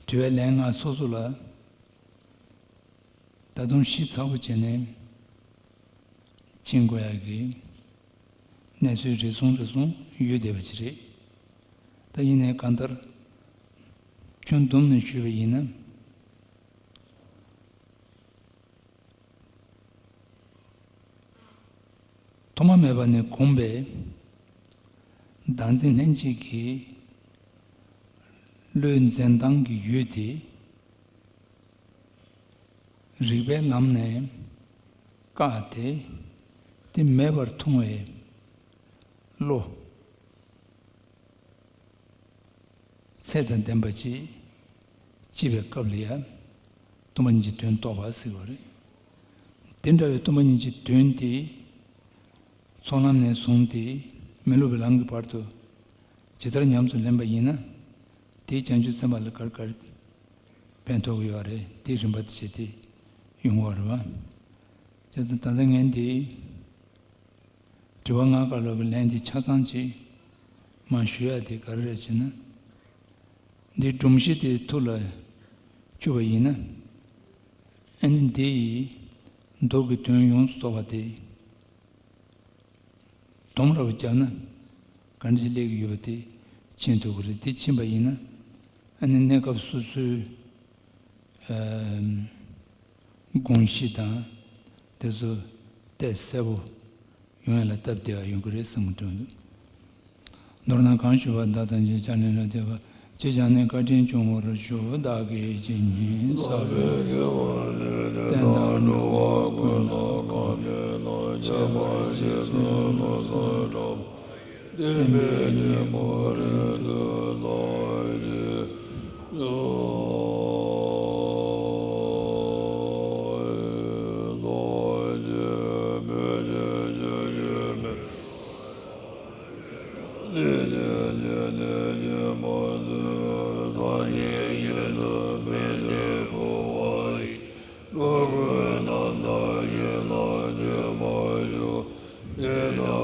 དྲི་བའི་ལན་ལྔ་སོ་སོ་ལ། ད་དུང་ཞིབ་ཚགས་པོ་བྱས་ནས་ཕྱིན་དགོས་ཡག་གི་གནས་ཚུལ་རེ་ཟུང་རེ་ཟུང་ཡོད་བསྡད་པ་ཅིག་རེད། ད་ཡིན་ནའི་གང་ལྟར་ཁྱོན་བསྡོམས་ནས་ཞུས་པ་ཡིན་ན། ཐོག་མ་མེད་པ་ནས་གོམས་པའི་བདག་འཛིན་ལྷན་སྐྱེས་ཀྱི་བློའི་འཛིན་སྟངས་ཀྱི་ཡུལ་དེ། རིགས་པའི་ལམ་ནས་བཀག་སྟེ། དེ་མེད་པར་མཐོང་བའི་བློ། ཚད་དང་ལྡན་པ་ཅིག་སྐྱེས་པའི་སྐབས་ལ་ཡང་སྟོང་པ་ཉིད་ཀྱི་དོན་རྟོགས་པ་ཟེར་བ་རེད། དེ་འདྲ་བའི་སྟོང་པ་ཉིད་ཀྱི་དོན་དེ་ཚོགས་ལམ་ནས་བཟུང་སྟེ་མི་སློབ་པའི་ལམ་གྱི་བར་དུ་ཇི་ལྟར་ཉམས་སུ་ལེན་པ་ཡིན་ན། དེས་བྱང་ཆུབ་སེམས་དཔའ་ལ་ག་རེ་ག་རེ་ཕན་ཐོགས་ཀྱི་ཡོད་རེད། དེའི་རིམ་པ་དེ་བྱས་ཏེ་ཡོང་གི་ཡོད་རེད་བ། བྱས་ཙང་ད་ལྟ་ངས་འདི། དྲི་བ་ལྔ་ཀ་ལོ་གི་ལན་དེ་ཆ་ཚང་ཅིག་མར་ཞུ་ཡ་དེ་ག་རེ་རེད་ཟེར་ན། འདིའི་སྒྲོམ་གཞི་དེ་ཐུགས་ལ་ཆུད་པ་ཡིན་ན། ཨ་ནི་འདི་ཡི་མདོ་གི་དོན་ཡོངས་སུ་རྫོགས་པ་དེ་སྡོམ་ར་བ་བརྒྱབ་ན་ག་འདྲ་ཞིག་སླེབས་ཀྱི་ཡོད་པ་དེ་མཁྱེན་ཐུབ་ཀྱི་རེད། དེ་མཁྱེན་པ་ཡིན་ན་ཨ་ནི་གནས་སྐབས་སོ་སོའི། ཨ། དགོངས་གཞི་དང་དེ་ཚོ་གཏད་གསལ་པོ་ཡོང་ཡ་ལ་སྟབས་བདེ་བ་ཡོང་གི་རེད་བསམ་གྱི་འདུག་མདོར་ན་གང་ཞུས་པ་དག་དང་། རྗེས་ཀྱང་ནི་ལ་དད་པ། རྗེས་ཀྱང་ནི་བཀའ་དྲིན་སྐྱོང་བར་ཞུ། བདག་གིས་ཇི་སྙེད་བསགས་པའི་བསྟན་དང་འགྲོ་བ་ཀུན་ལ་གང་ཁྱད་པར་ཅན་ཚུལ་བསམ་དྲག་པ། བསྟན་པའི་སྙིང་པོ་རིང་དུ་བསླབ་ཅིང་།